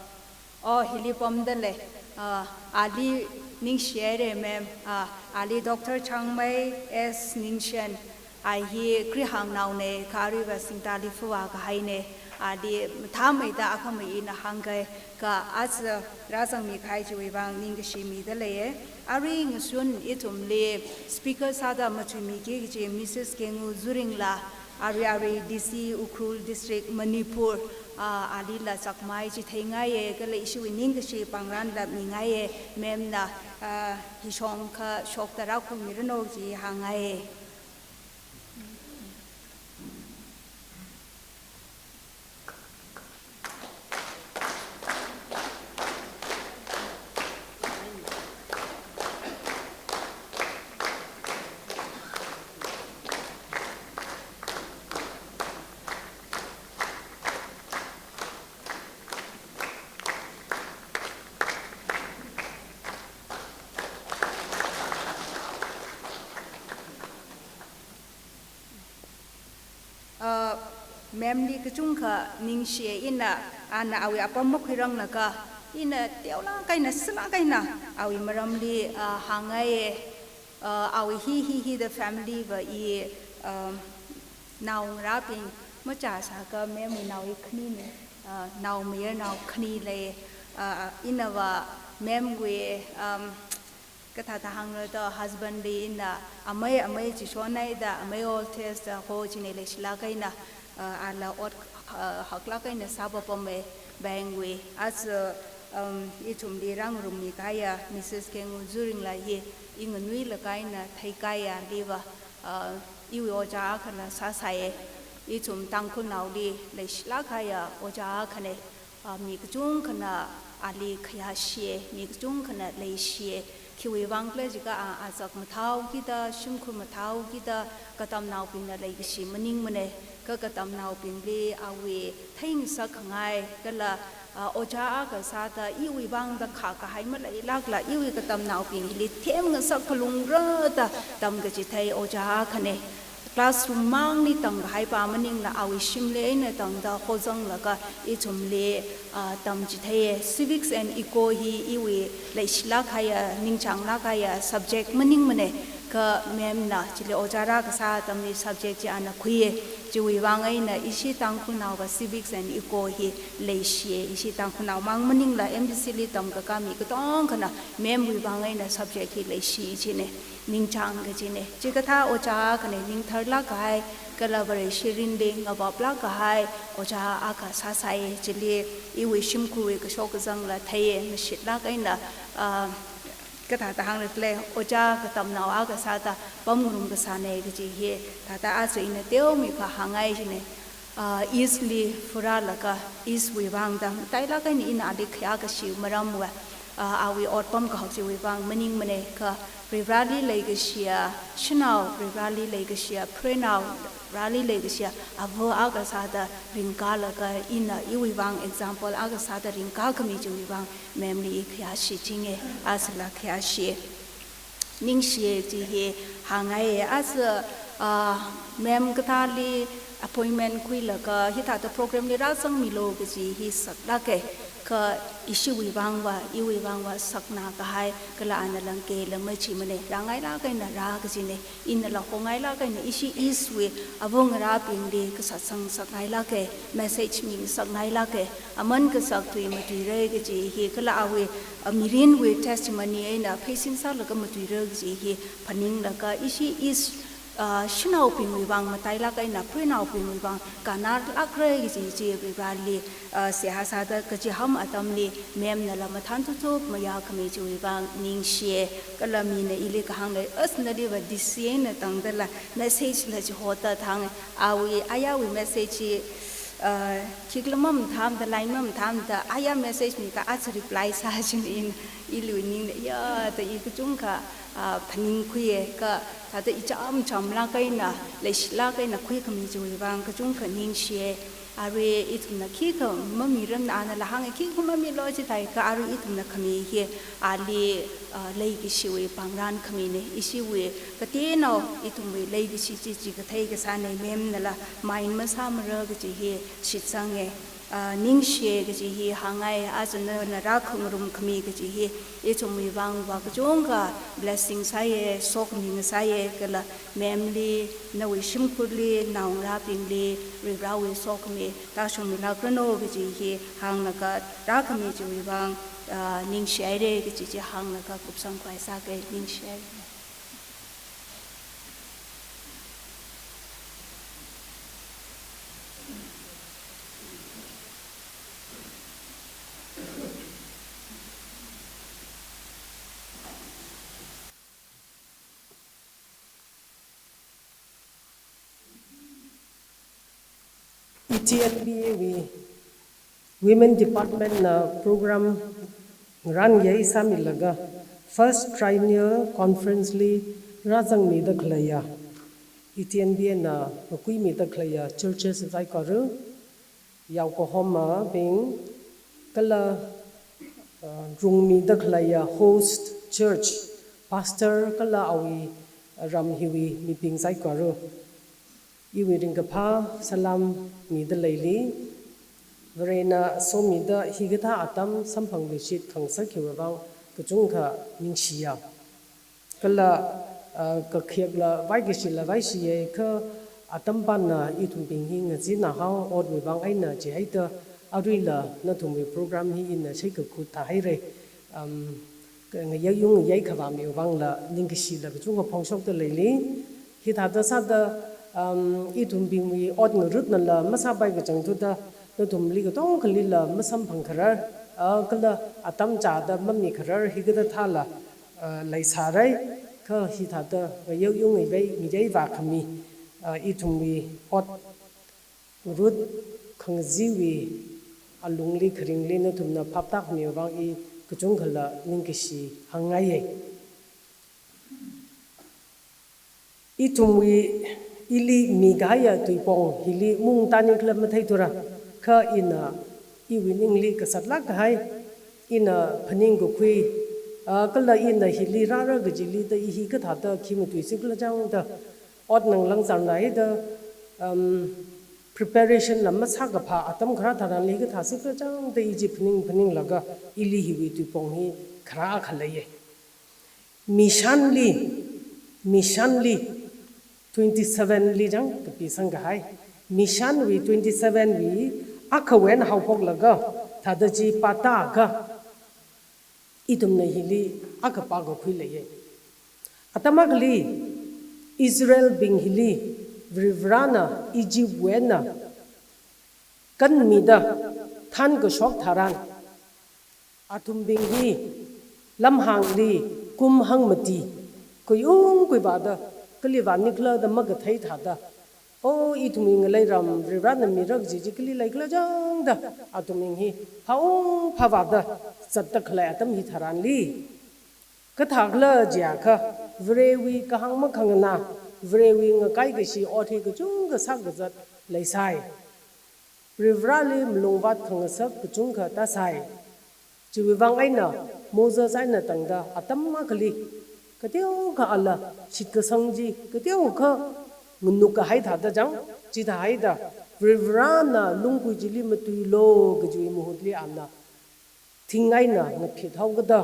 oh, hili pamda lei. Ah, ali ningshihaira, ma'am. Ah, ali Doctor Changmei S Ningshen. A hi Krihangnao na, kha aruiva Singtali fuvā kahaina. Ali mathāmeida akhama ina hāngkahai, kha aja rāzangmikahai chiwui vang ningkashi mida leiya. Arui ngashun ithumli speaker sāda matuimiki kaji Missus Kengu Zuringla, arui arui D C Ukhrul District, Manipur, ah, alila chakmai chitheingaiya, kala ishiwui ningkashi pāngranla mingaiya, ma'am na, ah, hishong kha shokta rākhuimiranu kaji hāngngaiya. Uh, ma'am li kachungkha ningshiya ina, ana awui apam makhuiranglaga, ina teolāk eina, sālāk eina awui maramli, uh, hāngngaiya, uh, awui hi, hi, hi da family va i, um, naongarābing machā sākha ma'am wui nao hi khanina, uh, naomayarnao khani lei, uh, ina va ma'am wui, um, kathāda hāngra da husband li ina amei, amei chishonhaida, amei old age da ho china leishilāk eina, uh, ala ot, uh, haklāk eina sāpapama bank wui. Aja, um, ithumli rāngarummikahaiya Missus Kengu Zuringla hi i nganuilāk eina theikahaiya liva, uh, iwui ojā akhana sāsāya. Ithum Tangkhulnaoli leishilāk kahaiya ojā akhana. Ah, mi kachungkhana ali khayāshiya, mi kachungkhana leishiya. Khiwui vang khala jiakha a, azak mathāhaokida, shimkhur mathāhaokida, katamnaobingna leikashi maningmana. Kha katamnaobingli awui theingasak khangai, kala Ah, ojā akha sāda iwui vangda khākahai maleilākla, iwui katamnaobing hili themngasak phalungra da tamkachithei ojā akhane. Classroom mangli tamkahai pa maningla, awui shimli eina tangda hozanglaga ithumli, ah, tamchitheiye. Civics and Eco hi iwui leishilāk kahaiya, ningchānglāk kahaiya subject maningmane. Kha ma'am na chili ojā rākasā atamli subject chi ana khuiye. Chiwui vang eina ishi Tangkhulnaova Civics and Eco hi leishiye. Ishi Tangkhulnao mang maningla M B C li tamkakā mi katongkhana ma'am wui vang eina subject hi leishi chine, ningchāng kachine. Chikathā ojā akhane, ningtharlāk kahai, kala Vareshi mirinli ngavaplāk kahai ojā akha sāsai. Chili iwui shimkhurwui kashok kazangla theiye, mashitlāk eina, ah, kathāda hāngra khala, ojā katamnao akha sāda pamngarum kasāne kaji hi, thāda aja ina teomeikha hāngngai chine. Ah, East li phurālaga, East wui vangda matailāk eina ina ali khayākashi maramva, ah, awui otpam kahak chiwui vang maningmane. Kha Varivarāli leikashiya shanao, Varivarāli leikashiya prenao, Varivarāli leikashiya ava akha sāda ringkālaga, ina iwui vang example akha sāda ringkākhami chiwui vang ma'am li i khayāshi chinge, ajala khayāshi. Ningshiye chi hi hāngngaiye. Aja, ah, ma'am kathāli appointment khuilaga hithāda program li rāzangmilu kaji hi saklāke. Kha ishiwui vangva, iwui vangva sakna kahai, kala ana langkela machimane, rāngailāk eina rā kajine. Inala hongailāk eina ishi East wui ava ngarābingli kasatsang sakngailāke, message mingasakngailāke, aman kasak tui matuira kaji hi, kala awui, ah, mirinwui testimony eina pheisin sālaga matuira kaji hi phaninglaga, ishi East, ah, shanaobingwui vang matailāk eina prenaobingwui vang kannarlākra kaji chi Varivarāli, ah, seihā sāda kachiham atamli ma'am nala mathān thuthup mayākhami chiwui vang ningshiye. Kala mina ili kahāng lei, as naliva D C eina tangdala message la chihoda thang, awui, ayāwui message chi, ah, khikhala mamathāmada, line mamathāmada, ayā message mikha aja reply sā chine, ina ili ningna ya da i kachungkha, ah, phaningkhuiye. Kha thāda icham chamlāk eina, leishilāk eina khuikhami chiwui vang kachungkha ningshiye. Arui ithumna khikha mamirarmana, anala hānge khikha mamilu chithākha arui ithumna khami hi ali, ah, leikashiwui pāngran khamine. Ishiwui kateonao ithumwui leikashi chi chikathei kasāne, ma'am nala mind masāmara kaji hi shitsange. Ah, ningshiye kaji hi hāngngai. Aja nana rākhangarum khami kaji hi ithumwui vangva kachungkha blessing sāye, sokhami ngasāye, kala ma'am li, nawui shimkhurli, naongarābingli Varivarāwui sokhami tāshungmilākranu kaji hi hānglaga, rākhami chiwui vang, ah, ningshihaire kaji chi hānglaga kupsang khavai sāke. Ningshihaire. E T N B A wui Women Department na program ngarānyei sāmilaga First Triennial Conference li rāzangmida khaleiya, E T N B A na ngakuimida khaleiya churches saikora, yaokahomabing kala, uh, rungmida khaleiya host church, pastor kala awui ram hiwui mibing saikora, iwui ringkaphā salam mida leili. Varena somida hikathā atam samphangluishit khangasak hiwui vang kachungkha ningshiya. Kala, ah, kakhayakla vaikashila vaishiya, kha atam pana ithumbing hi ngazin nahao otwui vang eina chihaida aruila nathumwui program hi ina shaikakhu tāhaira. Um, ka-, ngayayung ngayai khavāmiwui vangla ningkashila kachungkha phongshokda leili. Hithāda sāda, um, ithumbingwui ot ngarutnala masāpai kachangthuda nathumli katongkhalila masamphangkharar, ah, kala atam chāda mamikharar hikathā thāla, ah, leisārai. Kha hithāda ngayayung ngayai, ngayai vākhami, ah, ithumwui ot ngarut khangaziwui alungli kharingli nathumna phaptākhamiwui vang i kachungkhala ningkashi hāngngaiya. Ithumwui ili mikahaiya tuipong hili mungtāni khala matheithura, kha ina Iwui ningli kasatlāk kahai, ina phaningkakhui, ah, kala ina hili rāra kajili da i hi kathāda khi matuisi khala chang da, ot nganglāngsānai da, um, preparation la masākaphā atam kharā tharanli kathāsi khala chang da i chi phaning phaninglaga ili hiwui tuipong hi kharā akha leiya. Mishanli, mishanli, twenty-seven li chang kapisang kahai. Mishanwui twenty-seven wui akhawui eina haophoklaga, thāda chi pātākha, ithumna hili akha pākakhui leiya. Atam akhali, Israelbing hili, Varivarana Egyptwui eina kanmida thānkashok tharan, athumbing hi lamhāngli kum hangmati, khuiung khuivāda, kali vānikhala da makathei thāda, o, ithumwui ngalei ram Varivarana mira kaji chi kali leikhala chang da, athumbing hi phāung phāvāda zatta khalei atam hitharanli, kathākhala jiakha, Varewui kahāng makhanganā, Varewui ngakaikashi ot hi kachungkha sākazat leisai. Varivarali malungvāt khangasak kachungkha tāsai. Chiwui vang eina Moses eina tangda atam akhali, kateokha ala shitkasang chi, kateokha nganuk kahai thāda chang, chithāhaida, Varivarana lungkui chili matuilu kajiwui mahutli ana thing eina ngaphit haokida,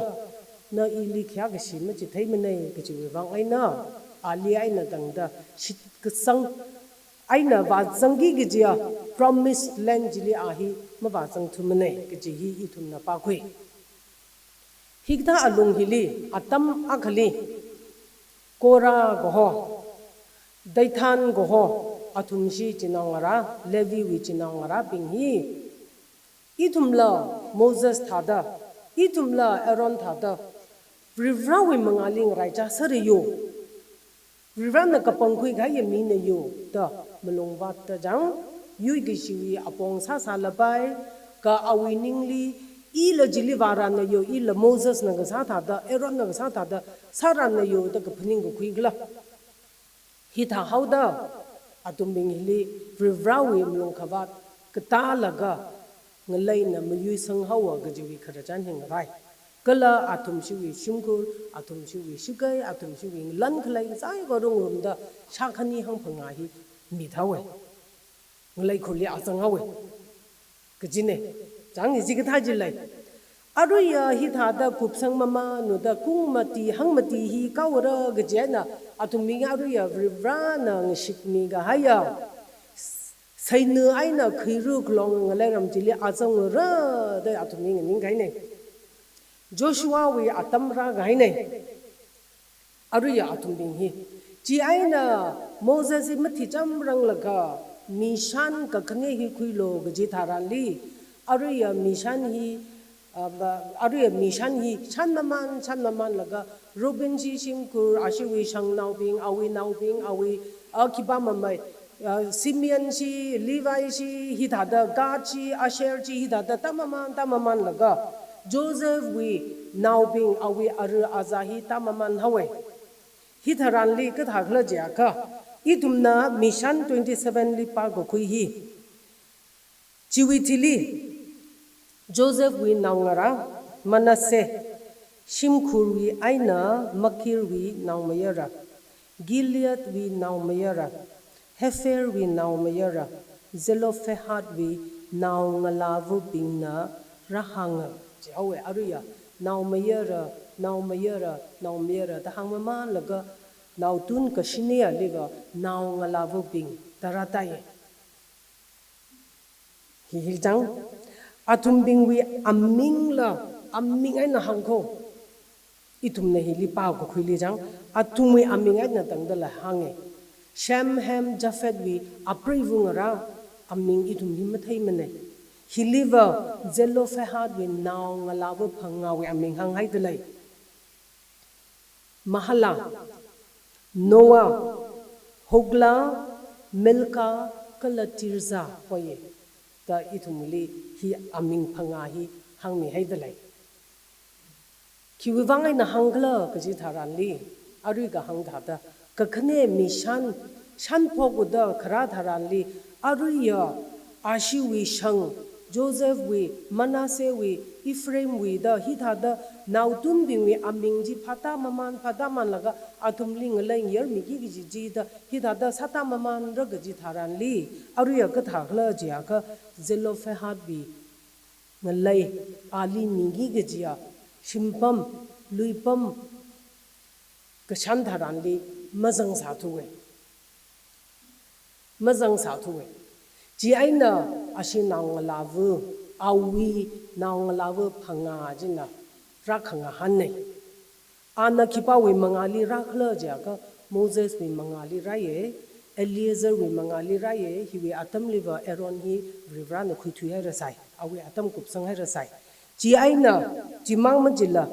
na ili khayākashi machitheimanei kajiwui vang eina, ali eina tangda shitkasang eina vāzangki kajiya promised land chili a hi mavāzangthumanei kaji hi ithumna pākhui. Hikathā alung hili atam akhali Korah kaho, Dathan kaho, athumshi chinaongarā, Leviwui chinaongarābing hi, ithumla Moses thāda, ithumla Aaron thāda, Varivarawui mangāli ngaraichā sārayo. Varivarana kapangkhui kahaiya mina yo da malungvātta chang, yuikashiwui apong sāsālapai, kha awui ningli, ila chili vāranayo, ila Mosesna kasā thāda, Aaronna kasā thāda, sāranayo da kaphaning kakhui kala. Hithāhaoda, athumbing hili Varivarawui malungkhavāt katālaga, ngaleina mayuisang haowa kajiwui khararchan hi ngarai. Kala athumshiwui shimkhur, athumshiwui shakei, athumshiwui ngalan khalei saikora ngarumda shākhani hangphangā hi mithaowa. Ngalei khurli azang haowa kajina. Chang hi chikathā chi lei. Aruiya hithāda kupsang mamānlu da kung mati hangmati hi kaora kaji eina, athumbing aruiya Varivarana ngashitmi kahaiya seina eina khuira khalong ngalei ram chili azangra da athumbing nganing kahaina. Joshuawui atam rākahaina. Aruiya athumbing hi. Chieina Moses hi mathichamranglaga mishan kakhane hi khuilu kaji tharanli, aruiya mishan hi, ah, ba, aruiya mishan hi shan mamān, shan mamānlaga Reubenshi shimkhur, ashiwui shangnaobing, awui naobing, awui, ah, khipā mamei, ah, Simeonshi, Levishi, hithāda Gadshi, Ashershi, hithāda tāmamān, tāmamānlaga, Josephwui naobing, awui ara aza hi tāmamān haowa. Hitharanli kathākhala jiakha, ithumna mishan twenty-seven li pākakhui hi. Chiwui thili, Josephwui naongarā, Manasseh, shimkhurwui eina Makirwui naomayara, Gileadwui naomayara, Hepherwui naomayara, Zelophehadwui naongalāvabingna rāhānga. Jihaowa aruiya, naomayara, naomayara, naomayara da hāngmamānlaga, naotun kashinayaliva naongalāvabing da rātāya. Hi hi chang, athumbingwui amingla, aming eina hāngkho. Ithumna hili pākakhuili chang, athumwui aming eina tangdala hānga. Shem, Ham, Japhethwui apreiva ngarā aming ithum hi matheimanei. Hiliva Zelophehadwui naongalāva phangāwui aming hānghaida lei. Mahlah, Noah, Hoglah, Milcah, kala Tirzah hoiya da ithumli hi aming phangā hi hāngmihaida lei. Khiwui vang eina hāngkhala kaji tharanli, arui kahāng thāda, kakhane mishan, shanphokda kharā tharanli, aruiya ashiwui shang, Josephwui, Manassehwui, Ephraimwui da hithāda naotunbingwui aming chi phātāmaman, phātāmanlaga athumli ngalei ngayarmiki kaji chida hithāda sātāmamanra kaji tharanli, aruiya kathā khala jiakha Zelophehadwui ngalei ali miki kajiya shimpam, luipam kashan tharanli mazangsāthuwe. Mazangsāthuwe. Chieina ashi naongalāva, awui naongalāva phangā china rākhangahānne. Ana khipāwui mangāli rākhala jiakha Moseswui mangāli rāye, Eleazarwui mangāli rāye, hiwui atamliva Aaron hi Varivarana khuithuihairasai, awui atam kupsanghairasai. Chieina, chimang machila,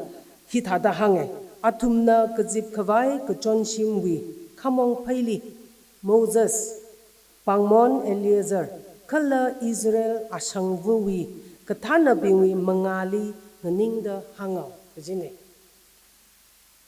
hithāda hānge, athumna kazipkhavai kachonshimwui khamong pheili, Moses, pāngmon Eleazar, kala Israel ashangvawui kathānabingwui mangāli nganingda hānga, kajine.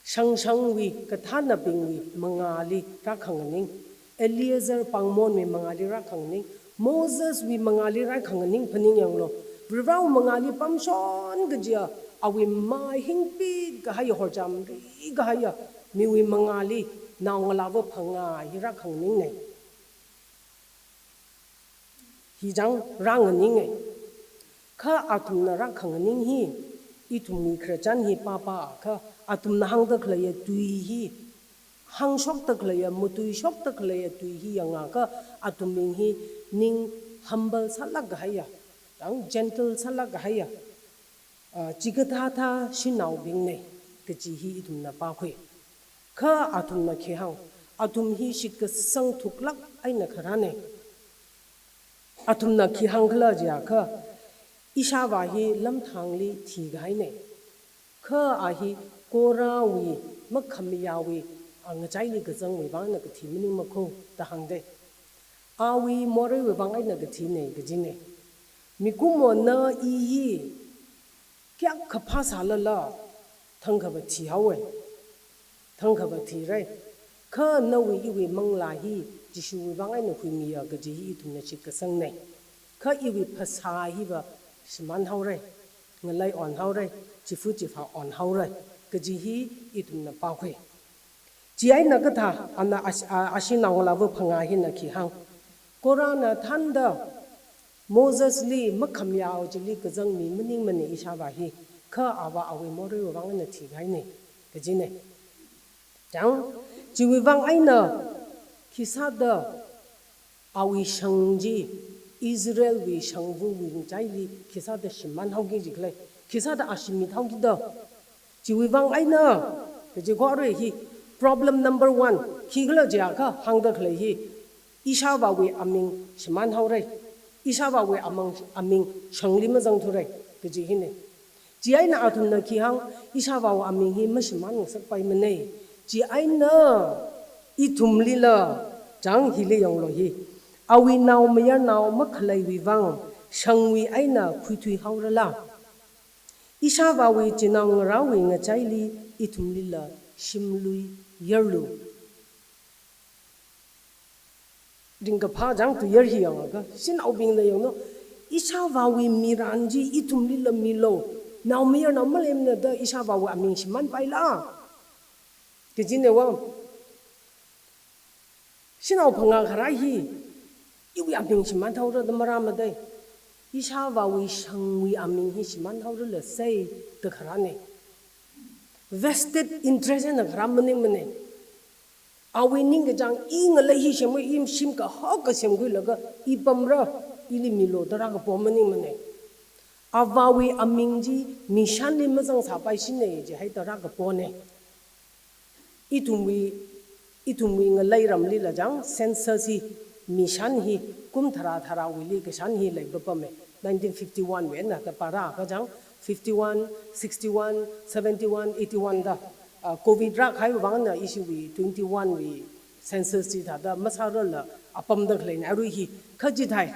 Shangshangwui kathānabingwui mangāli rākhanganing, Eleazar pāngmonwui mangāli rākhanganing, Moseswui mangāli rākhanganing phaningyanglu. Varivarawui mangāli pamshon kajiya, awui mai hingpik kahaiya, horchamri kahaiya, miwui mangāli naongalāva phangā hi rākhanganingne. Hi chang rānganinge. Kha athumna rākhanganing hi, ithumwui khararchan hi pāpākha, athumna hāngda khaleiya tui hi, hāngshokda khaleiya, matuishokda khaleiya tui hi yangakha, athum ming hi ning humble sālāk kahaiya, chang gentle sālāk kahaiya, ah, chikathāthā shanaobingne kaji hi ithumna pākhui. Kha athumna khi hāng, athum hi shitkasang thuklāk eina kharāne. Athumna khi hāng khala jiakha, ishāvā hi lamthangli thikahaine. Kha a hi Korahwui, makhamayāwui, a ngachaili kazangwui vang eina kathi maningmakho da hāngde. Awui moreiwui vang eina kathine kajine. Mikumona i hi kayākha phāsālala, thangkhava thihaowe. Thangkhava thirai. Kha nawui iwui manglā hi Jishuwui vang eina huimiya kaji hi ithumna shitkasangne. Kha iwui phasā hiva shimānhaorai. Ngalei onhaorai. Chifa chifa onhaorai. Kaji hi ithumna pākhui. Chieina kathā, ana ash-, a-, ashi naongalāva phangā hina khi hāng. Korahna thānda Mosesli makhamayā chili kazang mi maningmane ishāvā hi, kha ava awui moreiwui vang eina thikahaine, kajine. Chang, chiwui vang eina khisāda awui shang chi, Israelwui shangvawui ngachaili khisāda shimānhaoki jikhala, khisāda a shimit haokida. Chiwui vang eina, kaji kho arui hi, problem number one, khikhala jiakha hāngda khalei hi, ishāvāwui aming shimānhaorai, ishāvāwui amang, aming shangli mazangthurai, kaji hine. Chieina athumna khi hāng, ishāvāwui aming hi mashimānngasakpaimane. Chieina ithumlila, chang hili yanglu hi, awui naomayarnao makhaleiwui vang, shangwui eina khuithuihaorala. Ishāvāwui chinaongarāwui ngachaili ithumlila shimlui yarlu. Ringkaphā chang tui yar hi yangakha, shanaobingna yanglu, ishāvāwui miran chi ithumlila milu, naomayarnao maleimana da ishāvāwui aming shimānpaila. Kajine vang. Shanao phangā kharā hi, iwui aming shimānthaora da marāmade. Ishāvāwui shangwui aming hi shimānthaorala sai da kharāne. Vested interest eina kharā maningmane. Awui ningkachāng i ngalei hi semkhui, i shim kaho kasemkhuilaga i pamra, ili milu da rākapo maningmane. Avāwui aming chi mishanli mazangsāpaishine jihaida rākapone. Ithumwui, ithumwui ngalei ramlila chang census hi, mishan hi, kum tharā tharāwuili kashan hi leipapame. Nineteen fifty-one wui eina da parākha chang, fifty-one, sixty-one, seventy-one, eighty-one da, ah, covid rākahai vangna ishiwui twenty-one wui census chithāda masārarla apamda khaleine arui hi, kha chithai.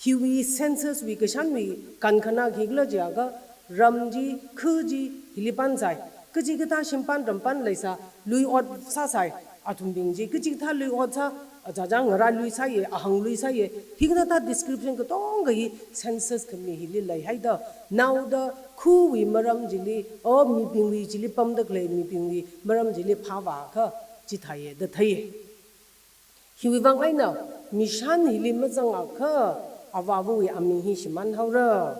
Hiwui census wui kashanwui kankhana khikhala jiakha, ram chi, kha chi, hili pansai, kachikathā shimpan rampan leisā, lui ot sāsai, Athumbing chi kachikathā lui ot sā, aja ja ngarā lui sāya, ahang lui sāya, hikathā description katonga hi census khami hili leihaida, naoda khuwui maram chili, o mibingwui chili pamda khalei mibingwui maram chili phāvākha chithāya da theiya. Hiwui vang eina mishan hili mazangakha avāvawui aming hi shimānhaora.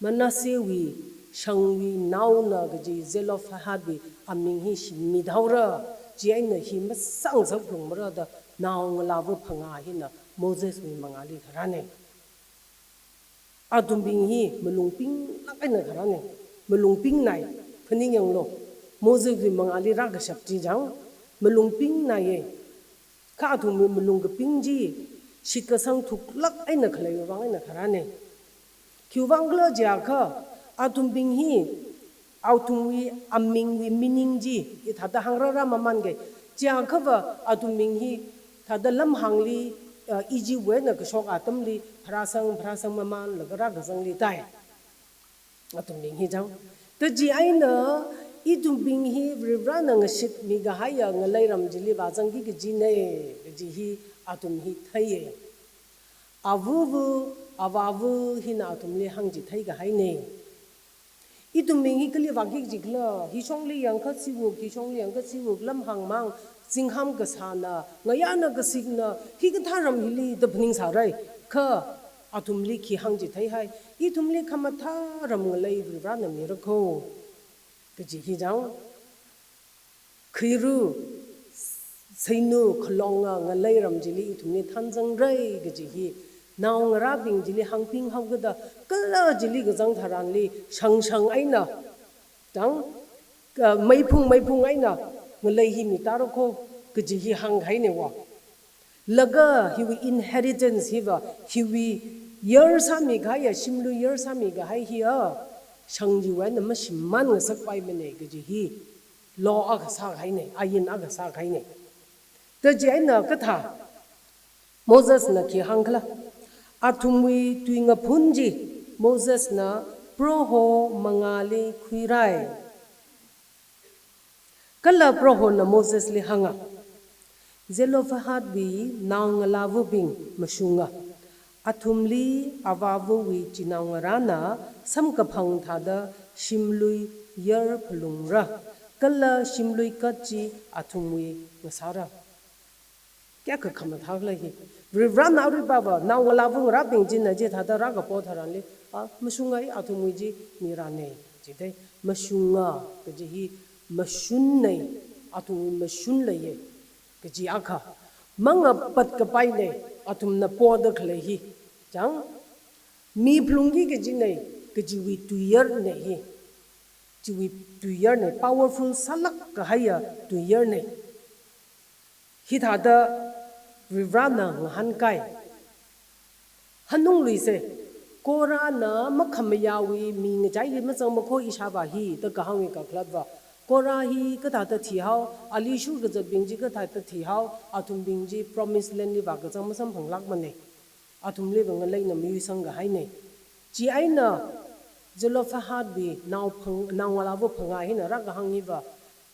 Manassehwui shangwui naona kaji Zelophehadwui aming hi shimit haora. Chieina hi masāngasak phalungmara da naongalāva phangā hina Moseswui mangāli kharāna. Athumbing hi malung pinglāk eina kharāna. Malung pingnai, phaningyanglu. Moseswui mangāli rākashap chi chang, malung pingnaiya. Kha athumwui malung kaping chi shitkasang thuklāk eina khaleiwui vang eina kharāna. Khiwui vang khala jiakha, athumbing hi, athumwui amingwui meaning chi hithāda hāngrāra mamānga. Chiakhava athumbing hi thāda lamhāngli, uh, Egyptwui eina kashok atamli pharāsang, pharāsang mamānlaga rākazangli tai. Athumbing hi chang. Tachi eina ithumbing hi Varivarana ngashitmi kahaiya ngalei ram chili vāzangki kajina, kaji hi athum hi theiya. Avava, avāva hina athumli hāngchithei kahaina. Ithumbing hi kali vāki kaji khala, hishongli yangkha siwuk, hishongli yangkha siwuk, lamhāngmang, zingham kasāna, ngayāna kasikna, hikathā ram hili da phaningsārai. Kha athumli khi hāngchitheihai, ithumli khamathā ram ngalei Varivarana mira kho, kaji hi chang. Khuiru, seinu, khalonga ngalei ram chili ithumli thanzangrai kaji hi, naongarābing chili hāngping haokida, kala chili kazang tharanli shangshang eina, chang, ka, meiphung meiphung eina ngalei hi mitara kho, kaji hi hāngkahaina wo. Laga hiwui inheritance hiva, hiwui yar sāmi kahaiya, shimlui yar sāmi kahai hiya, shang chiwui eina mashimānngasakpaimana kaji hi law akha sākahaina, ain akha sākahaina. Tachi eina kathā, Mosesna khi hāng khala, athumwui tuingaphun chi Mosesna Proho mangāli khuirai. Kala Prohona Mosesli hānga, Zelophehadwui naongalāvabing mashunga, athumli avāvawui chinaongarāna samkaphang thāda shimlui yar phalungra, kala shimlui kat chi athumwui ngasāra. Kayākha khamathā khala hi. Varivarana aruiva naongalāva ngarābing china chithāda rākapo tharanli, a, mashungai, athumwui chi mirana, jidai, mashunga kaji hi mashunna, athumwui mashun leiya, kaji akha. Mangapat kapaina, athumna poda khalei hi. Chang, mi phalungki kajina, kajiwui tuiyarna hi. Chiwui tuiyarna, powerful sālāk kahaiya tuiyarna. Hithāda Varivarana ngahānkai. Hanungluisa, Korahna makhamayāwui mi ngachaili mazangma kho ishāvā hi da kahāngwui kakhalatva, Korah hi kathāda thihao, ali shurkazatbing chi kathāda thihao, athumbing chi Promised Land li vākazang masamphanglākmana. Athumliva ngaleina mayuisang kahaina. Chieina Zelophehadwui naophang-, naongalāva phangā hina rākahāng hiva,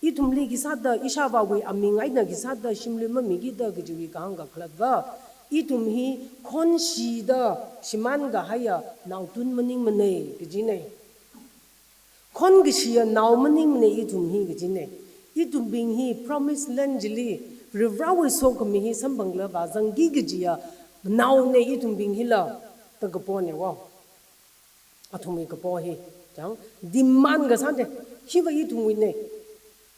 ithumli khisāda, ishāvāwui aming eina khisāda shimlui mamikida kajiwui kahāng kakhalatva, ithum hi khonshida shimān kahaiya naotun maningmana kajina. Khonkashiya nao maningmana ithum hi kajina. Ithumbing hi Promised Land chili Varivarawui sokhami hi samphanglaga vāzangki kajiya naona ithumbing hila da kapona wo. Athumwui kapo hi, chang, demand kasāna, hiva ithumwuina.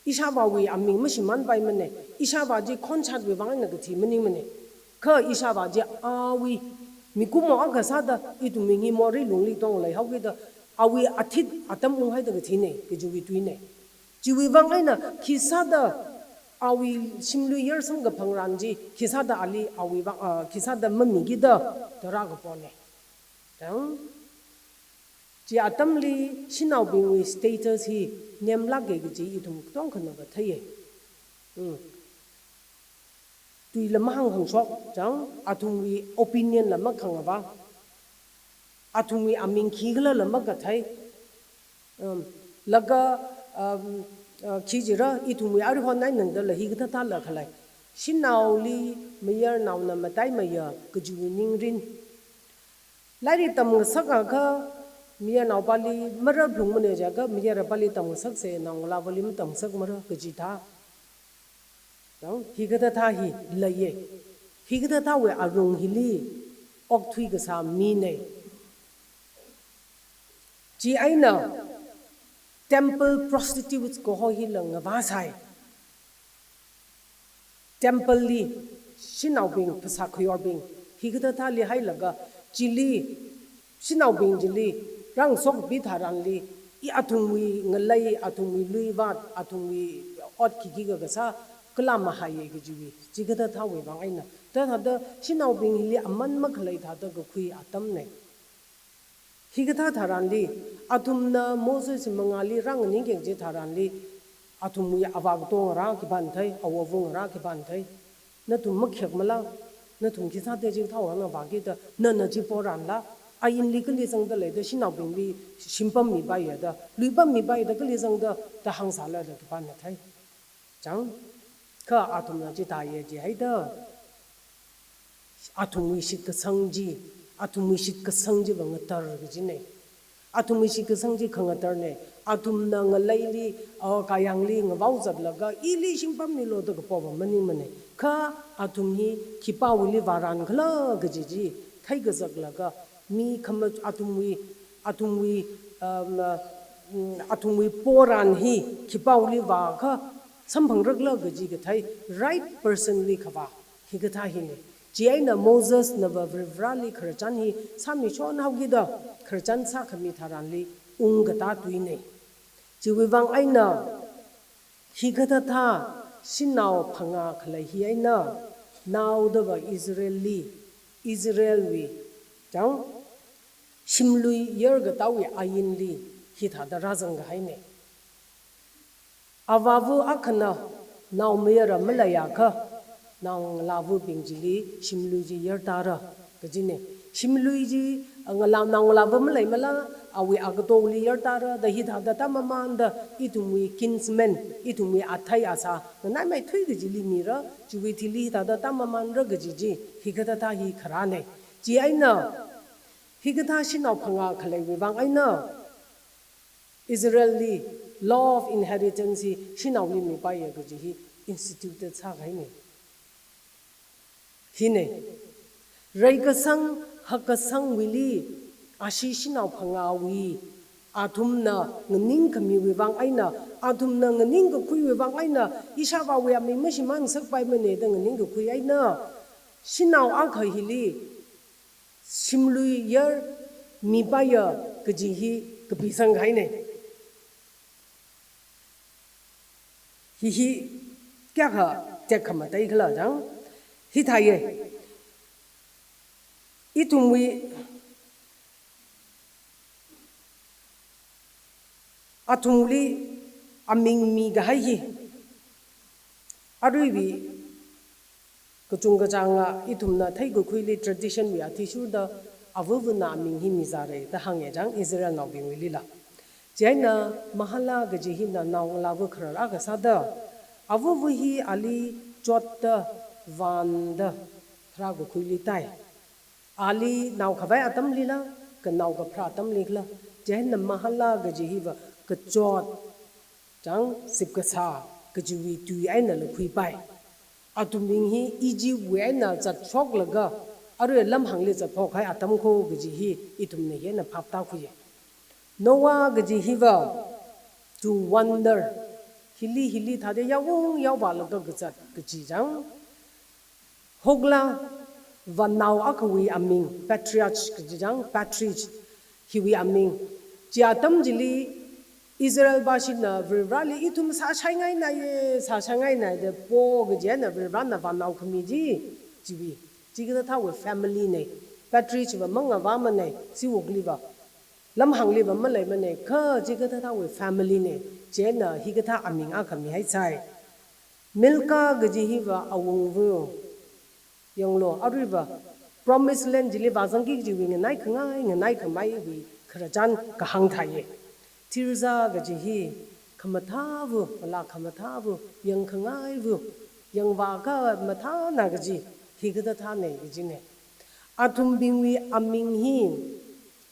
Ishāvāwui aming mashimānpaimana. Ishāvā chi khonshatwui vang eina kathi maningmana. Kha ishāvā chi awui mikumo akha sāda ithumbing hi morei lungli tongleihaokida awui athit atam unghaida kathina, kajiwui tuina. Chiwui vang eina khisāda awui shimlui yar samkaphang ran chi, khisāda ali awui vang, ah, khisāda mamikida da rākapona. Chang, chi atamli shanaobingwui status hi nemlāka kaji ithum katongkhanava theiya. Hmm. Tuila mahānghāngshok, chang, athumwui opinion la makhangava. Athumwui aming khikhala la makathei. Um, laga, um, uh, khi jira, ithumwui arihon eina nangdala hikathāthāla khalei. Shanaoli mayarnaona mataimeya kajiwui ningrin. Lairik tamngasakakha mayarnaopali mara phalungmana jiakha mayarapali tamngasaksa, naongalāvali matamngasakmara kaji thā. Dang, hikathāthā hi leiya. Hikathāthāwui arung hili okthui kasā mina. Chieina temple prostitutes kaho hila ngavāsai. Temple li shanaobing, phasā khayorbing, hikathāthāli hailaga, chili shanaobing chili rāngasokpi tharanli, i athumwui ngalei, athumwui luivāt, athumwui ot khikhi kakasā kala mahaiya kajiwui, chikathāthāwui vang eina. Thāda thāda shanaobing hili aman makhalei thāda kakhui atamna. Hikathā tharanli, athumna Moses mangāli rānganingki kaji tharanli, athumwui avā katonga rā khipāna thei, awovunga rā khipāna thei. Nathum makhayakmala, nathum khisāda chithāwui eina vāki da, nana chi poranla, ainli kali zangda leida, shanaobingli shimpam mipaiya da, luipam mipaiya da, kali zangda, da hāngsāla da khipāna thei. Chang, kha athumna chithāya jihaida, athumwui shitkasang chi, athumwui shitkasang chiva ngatar kajina. Athumwui shitkasang chi khangatarna. Athumna ngaleili, uh, kayāngli ngavaozatlaga, ili shimpam milu da kapova maningmana. Kha athum hi khipāwuili vāran khala kaji chi theikazaklaga, mi khama athumwui, athumwui, um, uh, mm, athumwui poran hi khipāwuili vākha samphangra khala kaji kathei right person li khavā hikathā hina. Chieina Mosesnava Varivarāli khararchan hi sāmishon haokida khararchan sākhami tharanli ungkatā tuina. Chiwui vang eina hikathāthā shanao phangā khalei hi eina naodava Israelli, Israelwui, chang, shimlui yarkatawui ainli hithāda rāzangkahaina. Avāva akhana naomayara maleiakha, naongalāvabing chili shimlui chi yartāra kajina. Shimlui chi, a, ngalā, naongalāva maleimala, awui akatongli yartāra, da hithāda tāmamanda, ithumwui kinsman, ithumwui athei asā nganaimeithui kajili mira, chiwui thili hithāda tāmamanra kaji chi, hikathāthā hi kharāna. Chieina, hikathā shanao phangā khaleiwui vang eina, Israelli law of inheritance hi shanaoli mipaiya kaji hi instituted sākahaina. Hina, reikasang hakkasangwuili, ashi shanao phangāwui, athumna nganingkhamiwui vang eina, athumna nganingkakhuiwui vang eina, ishāvāwui aming mashimān ngasakpaimana da nganingkakhui eina, shanao akha hili shimlui yar mipaiya kaji hi kapisangkahaina. Hi hi kayākha tekhamatei khala chang. Hithāya. Ithumwui athumli aming mikahai hi aruiwui kachungkachānga ithumna theikakhuili tradition wui athishurda avavana aming hi mizāra da hānga chang Israelnaobingwuilila. Chieina Mahlah kaji hina naongalāva kharar akha sāda, avava hi ali chotda, vānda, kharā kakhuili tai. Ali nao khavai atamlila, kha nao kapharā atamlikhala, chieina Mahlah kaji hiva kachot, chang, sipkasā kajiwui tui einala khuipai. Athum ming hi Egyptwui eina zatshoklaga, arui lamhāngli zatphok kahai atam kho kaji hi ithumna hieina phap tākhuiya. Noah kaji hiva to wander, hili hili thāda yaovung yaovālaga kazat kaji chang. Hoglah, vānao akhawui aming, patriarch kaji chang, patriarch, hiwui aming. Chi atam chili Israel vāshina Varivarāli ithum sāshaingainaiya, sāshaingainai da po kaji eina Varivarāna vānao khami chi, chiwui, chikathāthāwui family na, patriarch va mangavāmana, chiwokliva, lamhāngliva maleimana, kha chikathāthāwui family na, chieina hikathā aming akha mihaisai. Milcah kaji hiva awungva, yanglu, aruiva Promised Land chili vāzangki kajiwui nganaikhangai, nganaikhameiwui khararchan kahāng thāya. Tirzah kaji hi khamathāva, mala khamathāva, yangkhangaiva, yangvā khamathāna kaji, hikathā thāna kajina. Athumbingwui aming hi,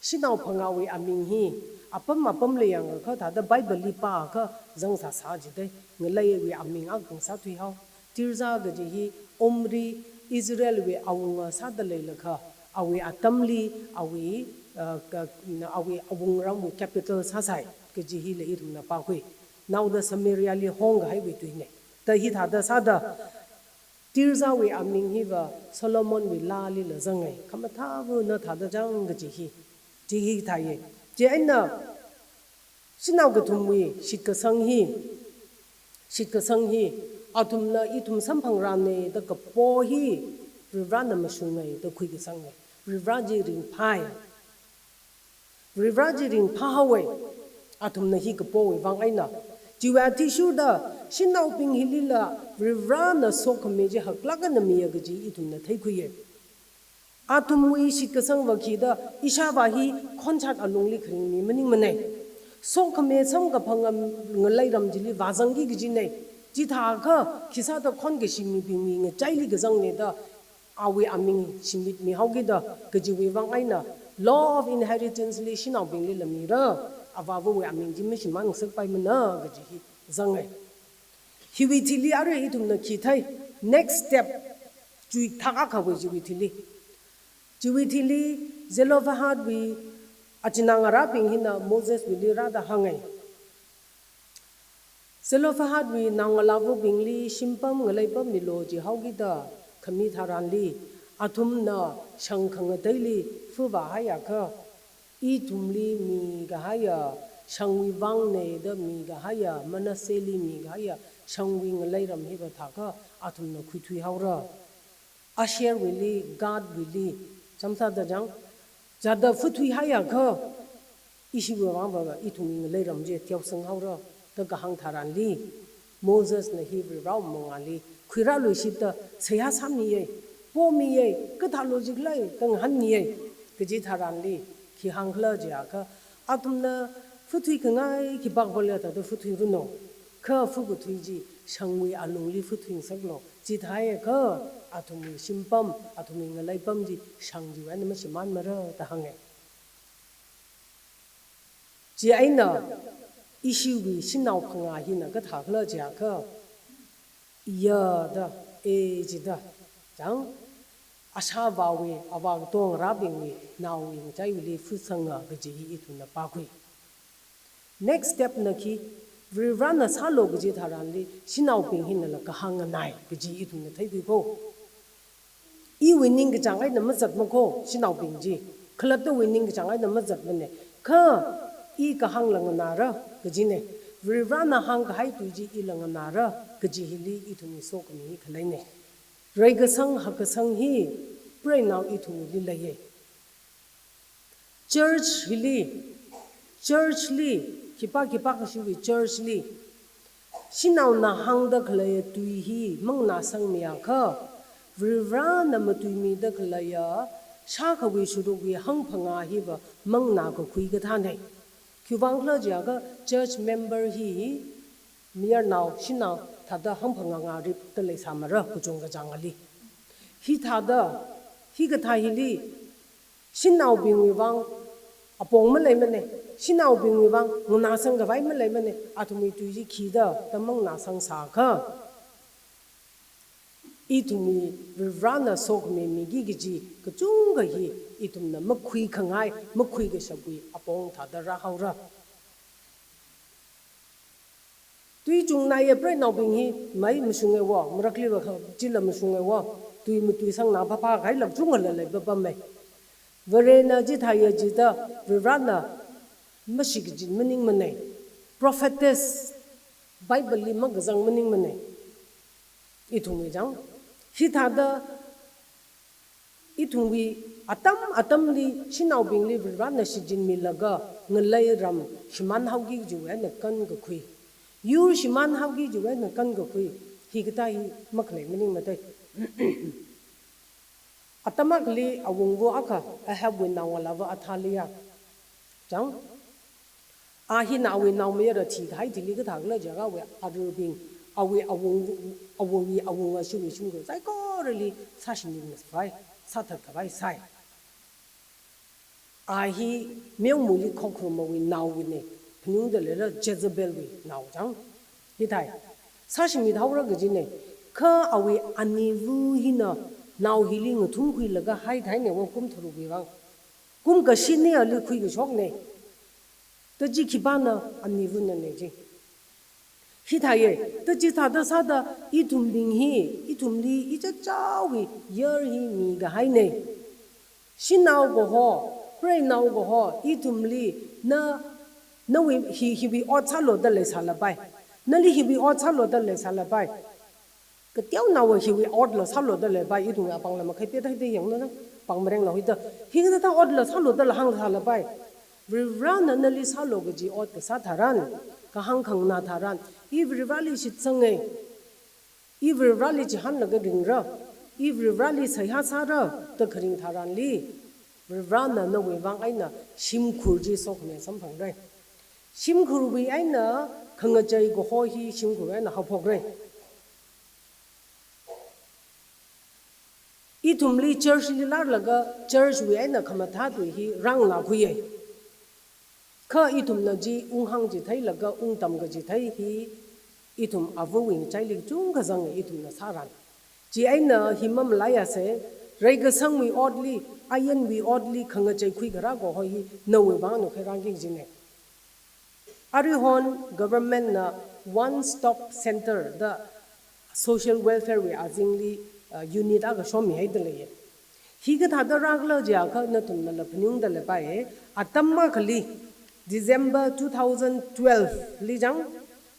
shanao phangāwui aming hi, apam apamli yangakha thāda Bible li pākha zangsāsā jida, ngaleiwui aming akha sāthuihao. Tirza kaji hi Omri, Israelwui awunga sāda leilakha, awui atamli, awui, uh, ka, awui awungramwui capital sāsai kaji hila ithumna pākhui. Naoda Samariali hongkahaiwui tuina. Da hithāda sāda, Tirzawui aming hiva Solomonwui laali la zangai, khamathāvana thāda zang kaji hi. Chi hithāya. Chieina, shanao kathumwui shitkasang hi, shitkasang hi, athumna ithum samphangrāna da kapo hi, Varivarana mashungai da khuikasanga. Varivara chi ringphai. Varivara chi ringphāhaowa, athumna hi kapowui vang eina. Chiwui athishurda, shanaobing hilila, Varivarana sokhami chi haklāk eina miya kaji ithumna theikhuiya. Athumwui shitkasangva khida, ishāvā hi khonshat alungli kharing mi maningmana. Sokhami samkaphang ngalei ram chili vāzangki kajina. Chithākha, khisāda khonkashi mibingwui ngachaili kazangna da, awui aming shimit mihaokida, kajiwui vang eina, law of inheritance li shanaobingli la mira, avāvawui aming chi mashimān ngasakpaimana kaji hi zangai. Hiwui thili arui ithumna khi thei, next step, chuithak akhawui chiwui thili. Chiwui thili, Zelophehadwui achinā ngarābing hina Moseswuili rāda hāngai. Zelophehadwui naongalāvabingli shimpam ngaleipam milu jihaokida khami tharanli, athumna shang khangateili fuvāhaiakha, ithumli mikahaiya, shangwui vangna da mikahaiya, Manassehli mikahaiya, shangwui ngalei ram hiva thākha, athumna khuithuihaora. Asherwuili, Gadwuili, chamsāda zang, chāda futhuihaiakha, ishiwui vangva ithumwui ngalei ram chi teosanghaora, da kahāng tharanli, Mosesna hi Varivarawui mangāli, khuirāluishitda, seihā sāmiya, pomiya, kathā logic lei, da ngahānmiya, kaji tharanli, khi hāngkhala jiakha, athumna futhui khangai khipākhala thāda futhuiranu, kha fukathui chi, shangwui alungli futhui ngasaklu, chithāakha, athumwui shimpam, athumwui ngaleipam chi, shang chiwui eina mashimānmara da hānga. Chieina, ishiwui shanao phangā hina kathākhala jiakha, iya da, e jida, zang, ashāvāwui, avā katongarābingwui, naowui ngachaiwuili fusanga kaji hi ithumna pākhui. Next step na khi, Varivarana sālu kaji tharanli, shanaobing hinala kahāng nganai kaji ithumna theikhui ko. Iwui ningkachāng eina mazatma ko, shanaobing chi. Khalattawui ningkachāng eina mazatmana. Kha, i kahāngla nganāra kajina. Varivarana hāngkahai tui chi ila nganāra kaji hili ithumwui sokhami khaleina. Reikasang hakkasang hi, preinao ithumwuili leiya. Church hili, church li, khipā khipākashiwui church li, shanaona hāngda khaleiya tui hi manganāsangmiakha, Varivarana matuimida khaleiya, shākhawui sharukwui hangphangā hiva manganākakhui kathāna. Khiwuivangkhala jiakha church member hi, mayarnao, shanao, thāda hangphangā ngaripda leisāmara, kachungkachāngali. Hithāda, hikathā hili, shanaobingwui vang apong maleimana, shanaobingwui vang nganāsangkhavai maleimana, athumwui tui chi khida, da manganāsangsāakha, ithumwui Varivarana sokhami miki kaji kachungkha hi, ithumna makhuikhangai, makhuikashapwui apong thāda rāhaora. Tui chungnaye preinaobing hi mai mashunga wo, marakli va kha chila mashunga wo, tui matuisangna phapha kahailāk chungkhala leipapamma. Varena chithāya jida, Varivarana mashikachin maningmana. Prophetess, Bible li makazang maningmana. Ithumwui zang. Hithāda, ithumwui atam atamli shanaobingli Varivarana shichinmilaga ngalei ram shimānhaoki kajiwui eina kankakhui. Yur shimānhaoki kajiwui eina kankakhui. Hikathā hi makhalei maningmada. Atam akhali awungva akha, Ahabwui naongalāva Athaliah. Zang. A hina awui naomayara thikahai thili kathā khala jiakha awui arurbing, awui awung, awungwui awunga shimwui shimkhur saikorali sāshimit ngasāvai, sāthatkhavai sāi. A hi meomali khokharumawui naowuina, phaningungda leira Jezebelwui nao chang. Hithāi, sāshimit haora kajina, kha awui aniva hina nao hili ngathumkhuilaga haithaina va kum tharukwui vang. Kum kashini ali khuikashokna. Tachi khipāna, anivana na chi. Hithāya, tachi thāda sāda ithumbing hi, ithumli ichichāwui yar hi mikahaina. Shanao kaho, preinao kaho, ithumli na, nawui hi, hiwui ot sālo da leisālapai. Nali hiwui ot sālo da leisālapai. Kateonaowa hiwui otla sālo da leipai, ithum apāngla makhai pet haida yangna, pāng marengla huida. Hikathā otla sālo dala hāngsālapai. Varivarana nali sālo kaji ot kasā tharan, kahāng khanganā tharan, i Varivarali shitsanga, i Varivarali chihānlaga ringra, i Varivarali seihā sāra da kharing tharanli, Varivarana nawui vang eina shimkhur chi sokhami samphangra. Shimkhurwui eina khangachei kaho hi shimkhurwui eina haophokra. Ithumli church li lārlaga church wui eina khamathā tui hi rānganākhuiya. Kha ithumna chi unghāngchitheilaga ungtamkachithei hi ithum avawui ngachaili kachungkha zanga ithumna sāran. Chieina hi mamalaiasa, reikasangwui otli, ayanwui otli khangachei khuikharā kaho hi nawui vang eina khuirāki kajina. Aruihon government na One Stop Center da social welfare wui azingli, uh, unit akha shomihaida leiya. Hikathāda rākhala jiakha nathumnala phaningungda leipai, atam akhali December two thousand twelve li chang,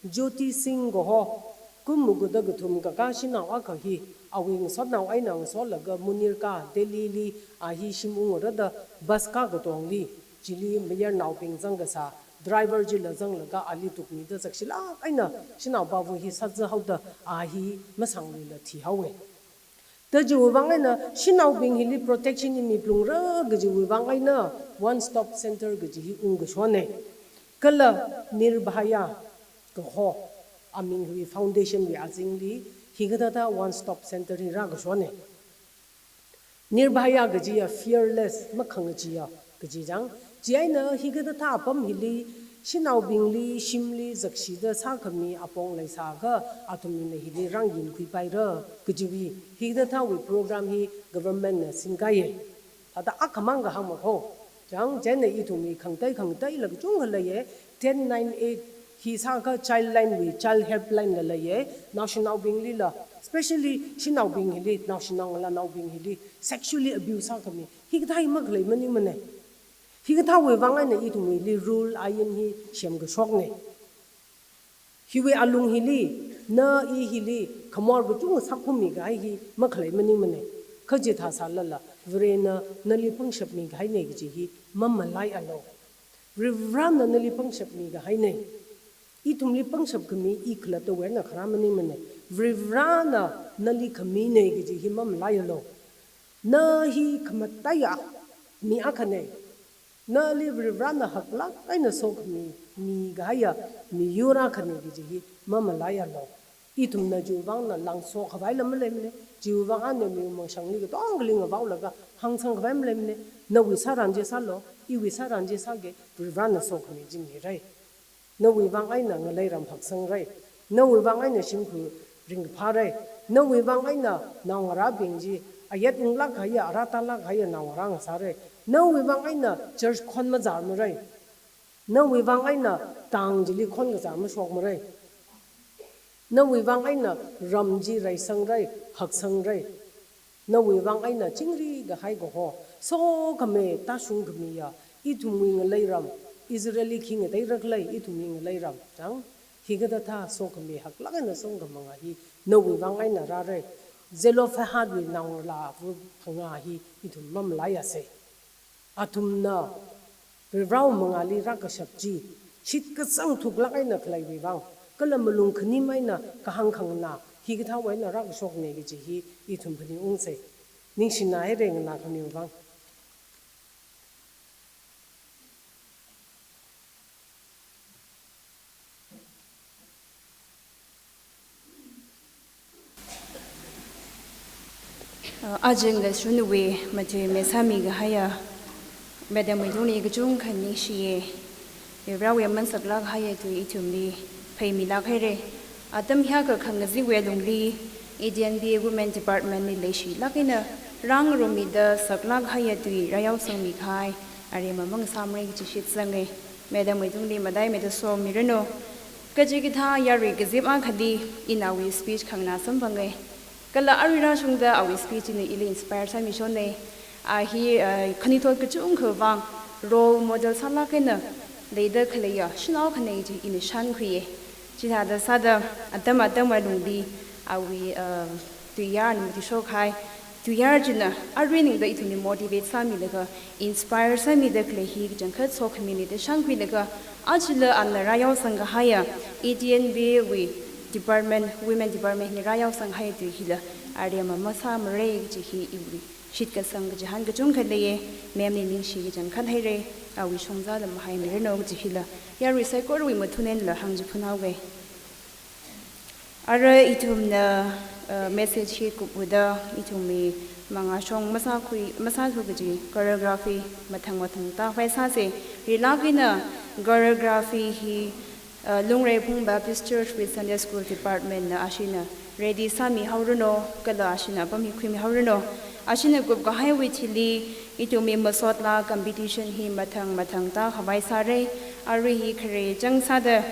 Jyoti Singh kaho, kum maga da kathum kakā shanao akha hi, awui ngasotnao eina ngasolaga Munirka, Delhi li, a hi shim ungra da bus kā katongli, chili mayarnaobing zangkasā, driver chila zanglaga ali tukmida zakshilāk eina shanaopava hi sāzahaoda a hi masangluila thihaowa. Da chiwui vang eina shanaobing hili protection hi miphalungra kajiwui vang eina One Stop Center kaji hi ungkashona. Kala Nirbhaya kaho, aming hiwui foundation wui azingli hikathāda One Stop Center hi rākashona. Nirbhaya kajiya fearless, makhangacheeya kaji chang. Chieina hikathāda apam hili, shanaobingli, shimli zakshida sākhami apong leisākha, athumna hili rāngayinkhuipaira kajiwui, hikathāwui program hi government na singkaiya. Thāda akhamang kahāng makho. Chang, chieina ithumwui khangatei khangateila kachungkha leiya, ten nine eight hi sākha Childline wui, Child Helpline la leiya, naoshinaobinglila, especially shanaobing hili, naoshinao ngalānaobing hili, sexually abuse sākhami, hikathā hi makhalei maningmana. Hikathāwui vang eina ithumwuili rule ain hi semkashokna. Hiwui alung hili, na i hili, khamor kachungkha sākhuimi kahai hi makhalei maningmana. Kha chithā sālala, Varena nali pangshap mikahaina kaji hi mamalaialu. Varivarana nali pangshap mikahaina. Ithumli pangshap khami i khalattawui eina kharā maningmana. Varivarana nali khamina kaji hi mamalaialu. Na hi khamataiya mi akhana. Nali Varivarana haklāk eina sokhami, mikahaiya miyur akhana kaji hi mamalaialu. Ithumna chiwui vangna langsokhavaila maleimana, chiwui vang eina miwui mangshangli katongali ngavaolaga hāngsangkhavai maleimana, nawui sāran chi sālu, iwui sāran chi sāga, Varivarana sokhami chi mira. Nawui vang eina ngalei ram haksangra. Nawui vang eina shimkhur ringphāra. Nawui vang eina naongarābing chi, ayat unglāk kahaiya, arā tālāk kahaiya naongarā ngasāra. Nawui vang eina church khon mazārmara. Nawui vang eina tang chili khon kazār mashokmara. Nawui vang eina ram chi reisangra, haksangra. Nawui vang eina chingri kahai kaho, sokhami tāshungkhamiya, ithumwui ngalei ram, Israelli khi ngateira khala, ithumwui ngalei ram chang, hikathāda sokhami haklāk eina songkhamanga hi, nawui vang eina rāra. Zelophehadwui naongalāva phangā hi ithum mamalaiasa. Athumna Varivarawui mangāli rākashap chi, shitkasang thuklāk eina khaleiwui vang, kala malung khanim eina kahāng khanganā, hikathāwui eina rākashokna kaji hi ithum phaningungsa. Ningshināhaira nganākhamiwui vang. Uh, ajing kashunwui matui masāmi kahaiya Madam wui tungli kachungkha ningshiya. Varivarawui aman saklāk kahaiya tui ithumli pheimilāk haira. Atam hiyākha khangazingwui alungli E D N B Women Department li leishilāk eina rāngarumida saklāk kahaiya tui rāyaosangmi kahai aremma mangasāmara kaji shitsanga. Madam wui tungli mataimeida somiranu. Kachikathā yarui kazip akhali ina awui speech khanganā samphanga. Kala arui rāshungda awui speech hina ili inspire sāmishonna. A hi, uh, khanuithot kachungkha vang role model sālāk eina leida khaleiya shanao akhana chi ina shānkhuiya. Chithāda sāda atam atamwui alungli awui, uh, tuiyār eina matuishok kahai. Tuiyār china arui ningda ithumli motivate sāmilaga, inspire sāmida khalei hi kachangkhat sokhami leida shānkhuilaga, ajala ana rāyaosang kahaiya E D N B wui department, women department hina rāyaosang kahai tui hila aremma masāmara kaji hi iwui shitkasang kachihān kachungkha leiya. Ma'am li ningshi kachangkhat haira, awui shongza lam mahaimiranu kaji hila yarui saikorawui mathun einala hāngchiphunhaoga. Ara ithumna, uh, message hi kupda ithumwui mangāshong masākhui, masāthu kaji choreography mathang mathang tākhavai sāsa. Rilāk eina choreography hi, uh, Lungreiphung Baptist Church wui Sunday School Department na ashina ready sāmihaoranu, kala ashina apam hi khuimihaoranu. Ashina kupkahaiwui thili ithumwui masotlā competition hi mathang mathang tākhavai sāra. Arui hi khare chang sāda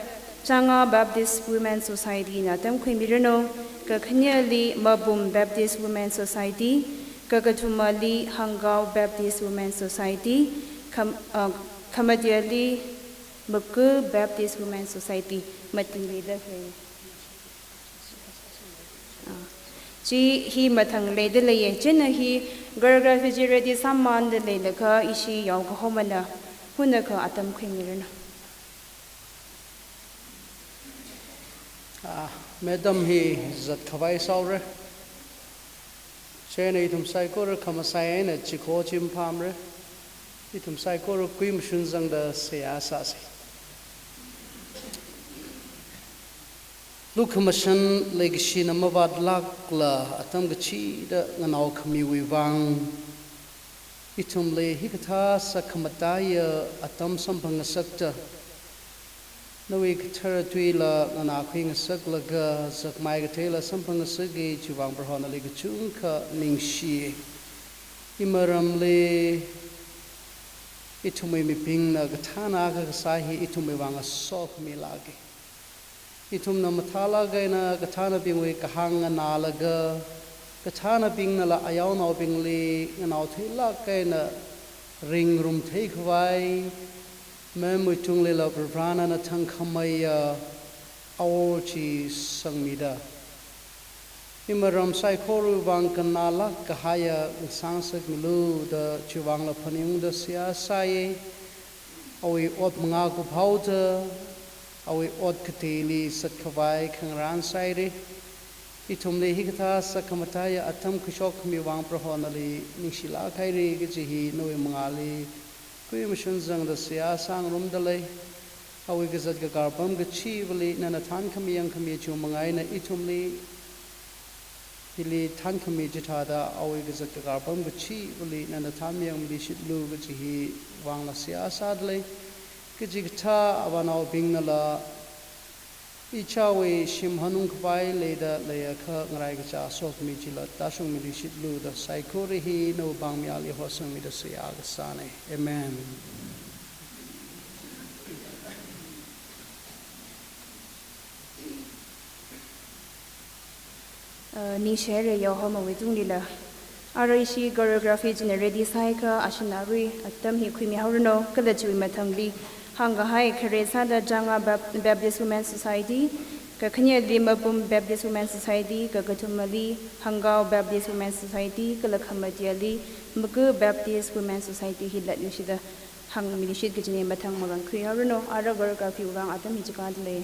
Changa Baptist Women Society na atam khuimiranu, kakhaneli Mapum Baptist Women Society, kakathumali Hangkao Baptist Women Society, kham-, uh, khamateli Maku Baptist Women Society, matingli da khui. Ah, chi hi mathang leida leiya. China hi choreography chi ready sāmānda leilakha ishi yaokahomana hunakha atam khuimiranu. Ah, Madam hi zatkhavai sāhaora. Chieina ithum saikora khamasai eina chiko chim pamra. Ithum saikora kuimashun zangda seihā sāsa. Lukhamashan leikashina mavātlākla atam kachida nganaokhamiwui vang ithumli hikathā sakhamataiya atam samphangngasakta, nawui kathara tuila nganākhuingasaklaga zakmai katheila samphangngasaka, chiwui vang Proho nali kachungkha ningshi. Imaramli ithumwui mibingna kathāna akha kasā hi ithumwui vang asokhami lāka. Ithumna mathālāk eina kathānabingwui kahāng nganālaga, kathānabingnala ayaonaobingli nganaotheilāk eina ringrumtheikhavai, ma'am wui tunglila Varivarana thangkhameiya awor chi sangmida, imaram saikorawui vang kannālāk kahaiya ngasāngasakmilu da chiwui vangla phaningungda seihā sāya. Awui ot mangā kuphaoda, awui ot kateili zatkhavai khangarān sāhaira. Ithumli hikathā sakhamataiya atam khuishokkhamiwui vang Proho nali ningshilāk haira kaji hi nawui mangāli kuimashun zangda seihā sāngarumda lei. Awui kazat kakar apam kachivali nana thānkhami yangkhami chiwui manga eina ithumli hili thānkhami chithāda awui kazat kakar apam kachivali nana thānmiyangmilishitlu kaji hi vangla seihā sāda lei. Kachikathā avānaobingnala ichāwui shim hanungkhavai leida leiakha ngaraikacha sokhami chila tāshungmilishitlu da saikora hi nawui pāngmiyāli hosangmida seihā kasāna. Amen. Uh, ningshi haira yaohomawui tunglila. Arui ishi choreography china ready sāhaiakha, ashina arui atam hi khuimihaoranu, kala chiwui mathangli hāngkahai khare sāda Changa Bap-, Baptist Women Society, kakhaneli Mapum Baptist Women Society, kakathumali Hangkao Baptist Women Society, kala khamateli Maku Baptist Women Society hi latluishitda hāngmilishit kajina. Mathang marān khuihaoranu, ara choreography wui vang atam hi chikāda lei.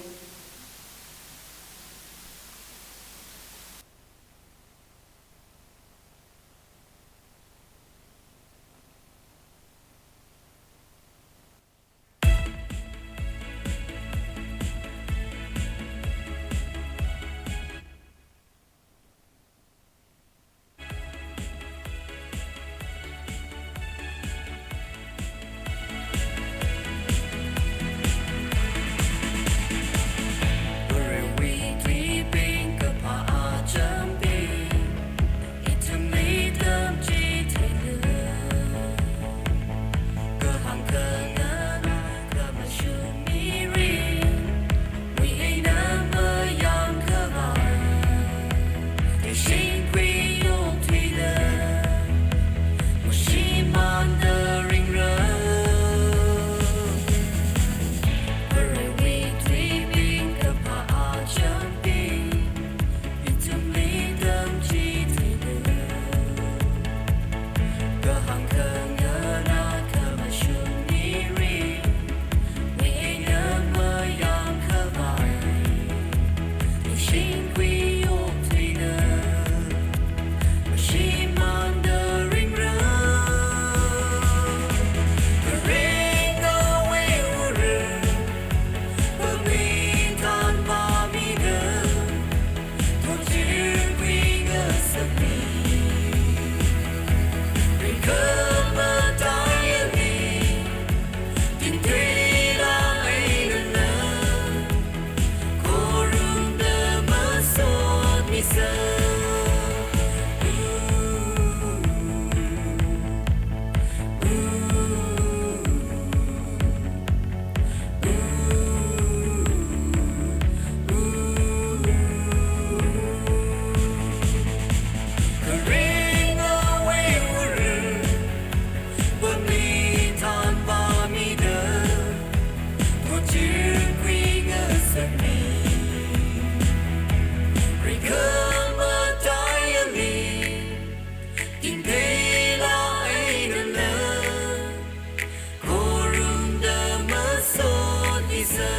Ringawui Vare, pami thanvāmida, kachir khuingasakmi. Rikhamataiya mi, tingtheila einala, khorumda masot isa.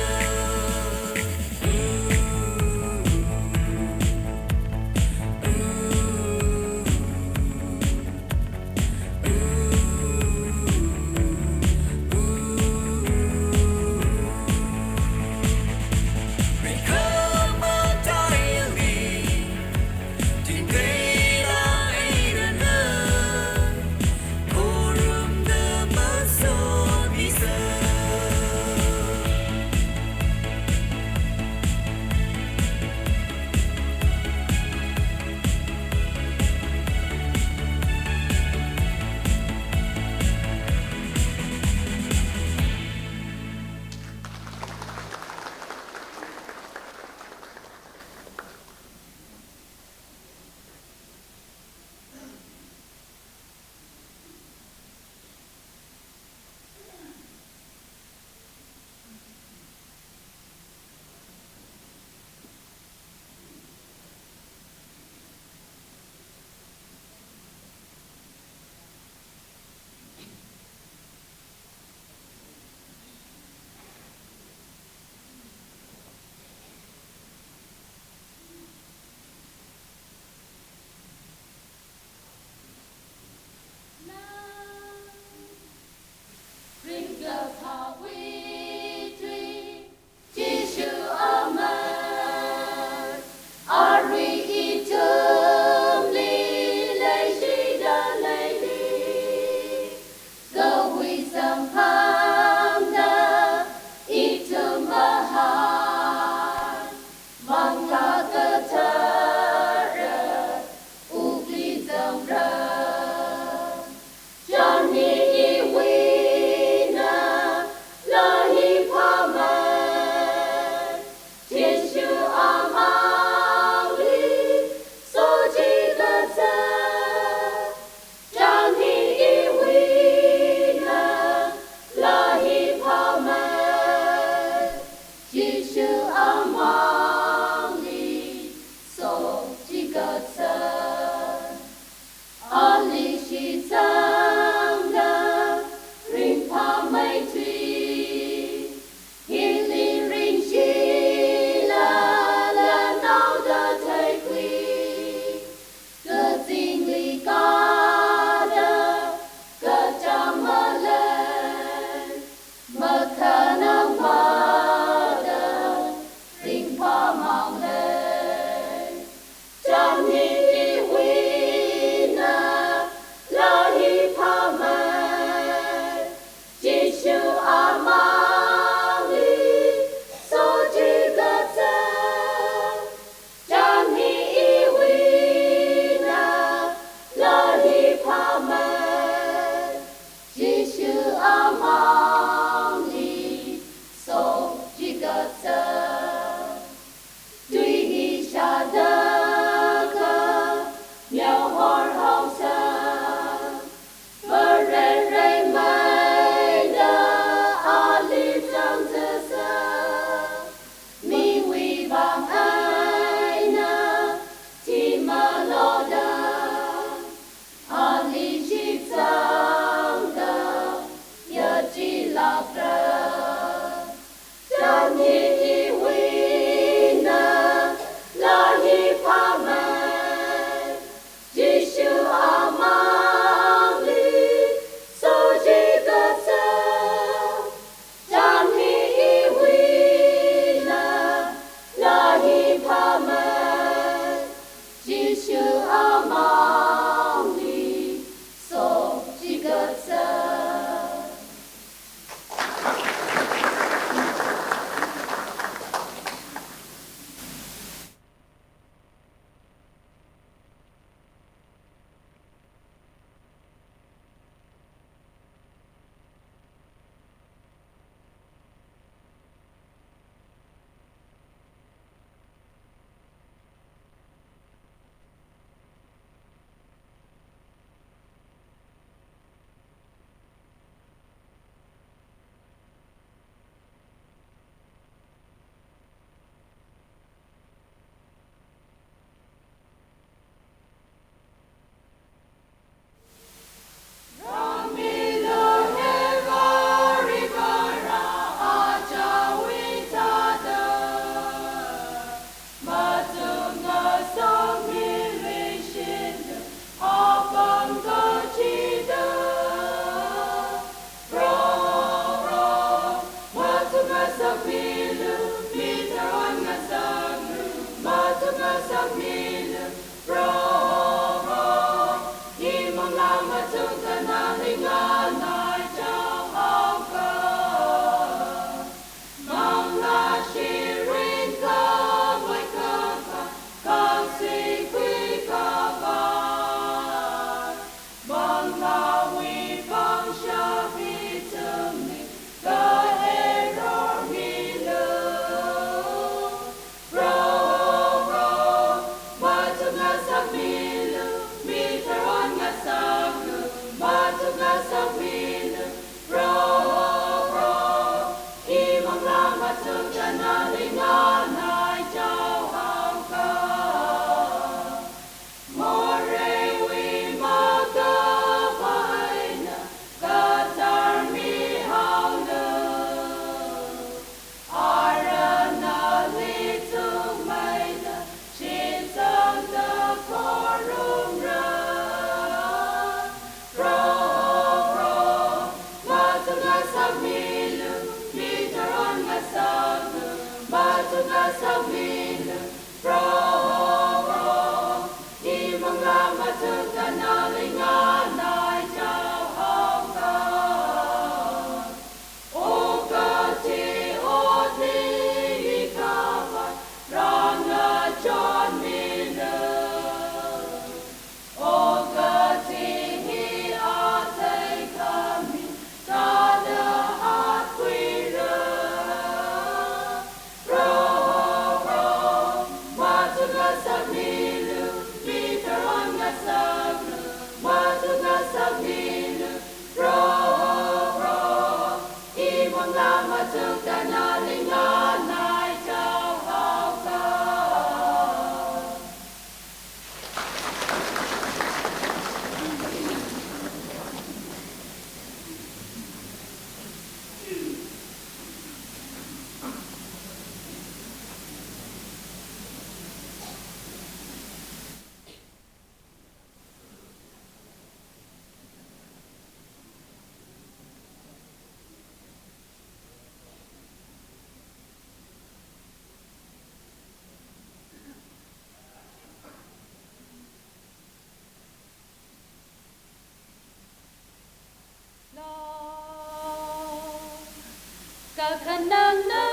Khanangna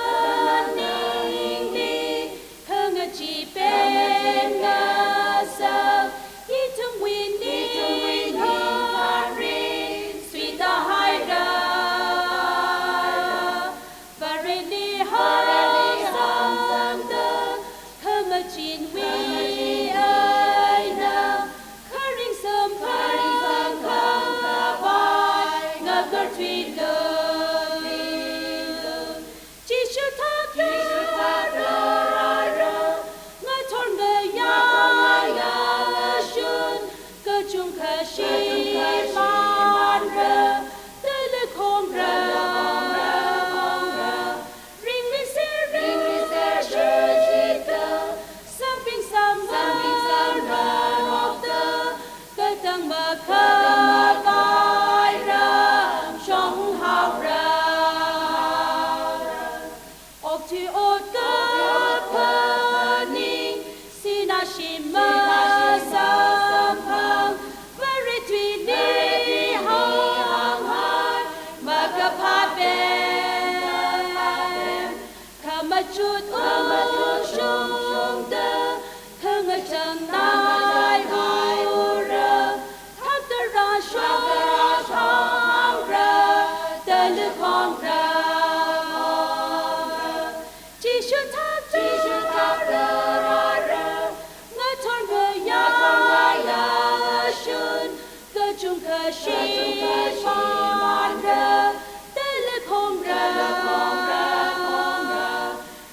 ningli khangachee pemngasak, ithumwui ningkhar ringsuita haira. Vareli hangsangda khamacheenwui eina, kharing samphang khavai ngakarthuilu. Jishu thakta rāra, ngathor ngayā ngayā shun, kachungkha shimānra, tala khongra. Ringri ser ringri ser shishita, sāmbing sāmngarokta, katang makhavai ramshong haora. Okthui ot kaphaning, sinā shim masamphang, Vare tuili hānghai makaphā pem. Khamachut ungshungda, khangachang nai haora, thakta rāshong haora, tala khongra. Jishu thakta rāra, ngathor ngayā ngayā shun, kachungkha shimānra, tala khongra.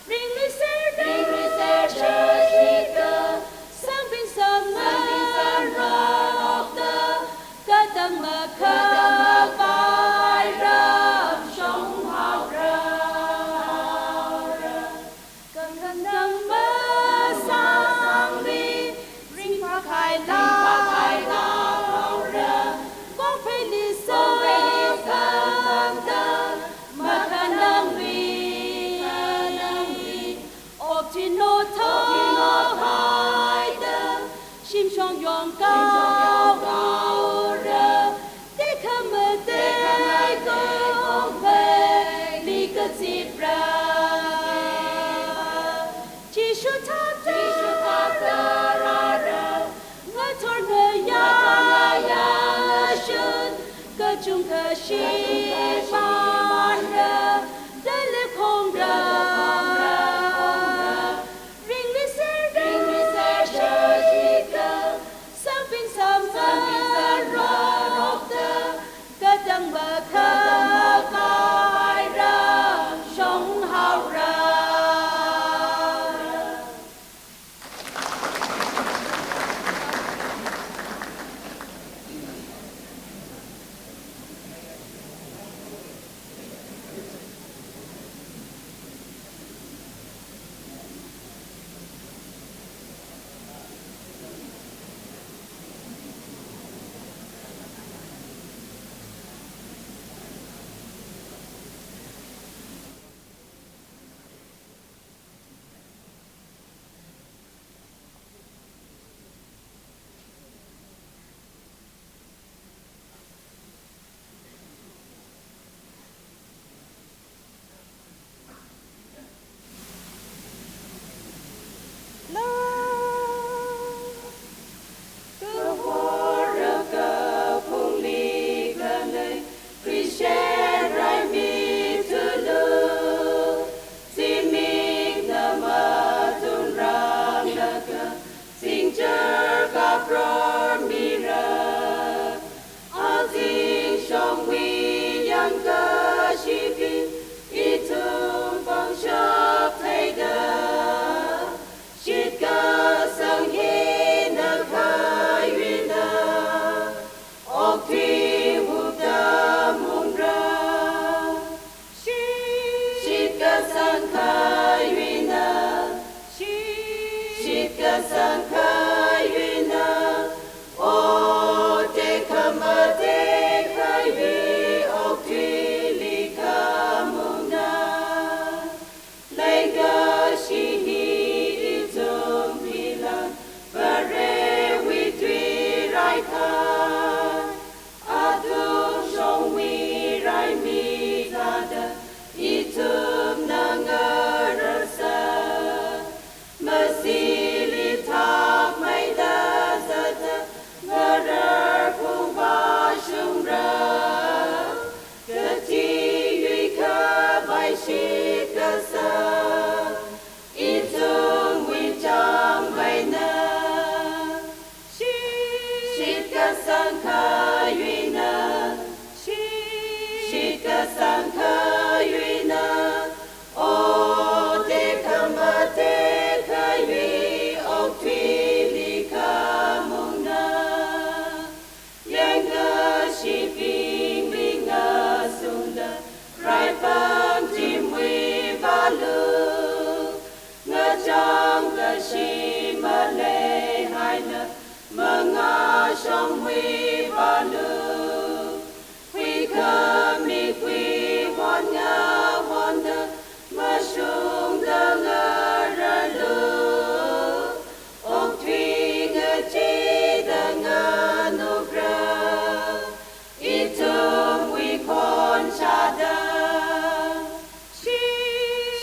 Ringri ser ringri ser shishita, sāmbing sāmngarokta, katang makhavai ramshong haora. Khanang masangli ringphākhailāk haora, kongpheili sākhamda makhanangli. Okthui nothok haida, shimshong yongkao haora, tekhamatei kongphei mikazipra. Jishu thakta rāra, ngathor ngayā ngayā shun, kachungkha shimānra, tala khongra. Ringri ser ringri ser shishita, sāmbing sāmngarokta, katang makhavai ramshong haora. Shitkasang khayuina, shitkasang khayuina, o tekhamatei khayui okthuili khamungna. Yangkashibingli ngasungda, raipang chimwui valu. Ngachang kashi maleihaila, mangashongwui valu. Huikhami huihon ngahonda, mashungda ngaralu. Okthui ngachida nganukra, ithumwui khon shāda.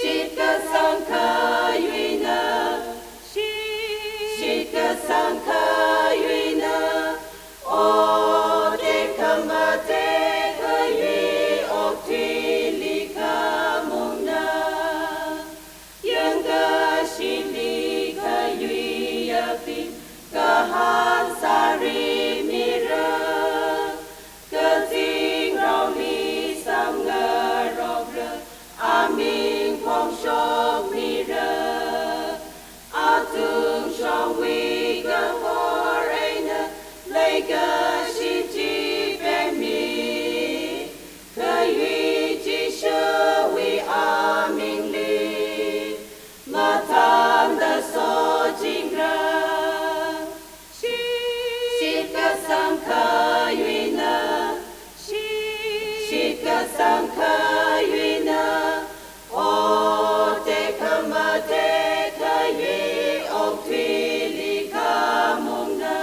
Shitkasang khayuina, shitkasang khayuina, o tekhamatei khayui okthuili khamungna. Yangkashili khayui apin kahāng sārimira, kazingraoli samngarokra, aming phongshokmira. Atungshongwui kahor eina leikashi chi pemmi, khayui Jishuwui amingli mathānda sochingra. Shitkasang khayuina, shitkasang khayuina, o tekhamatei khayui okthuili khamungna.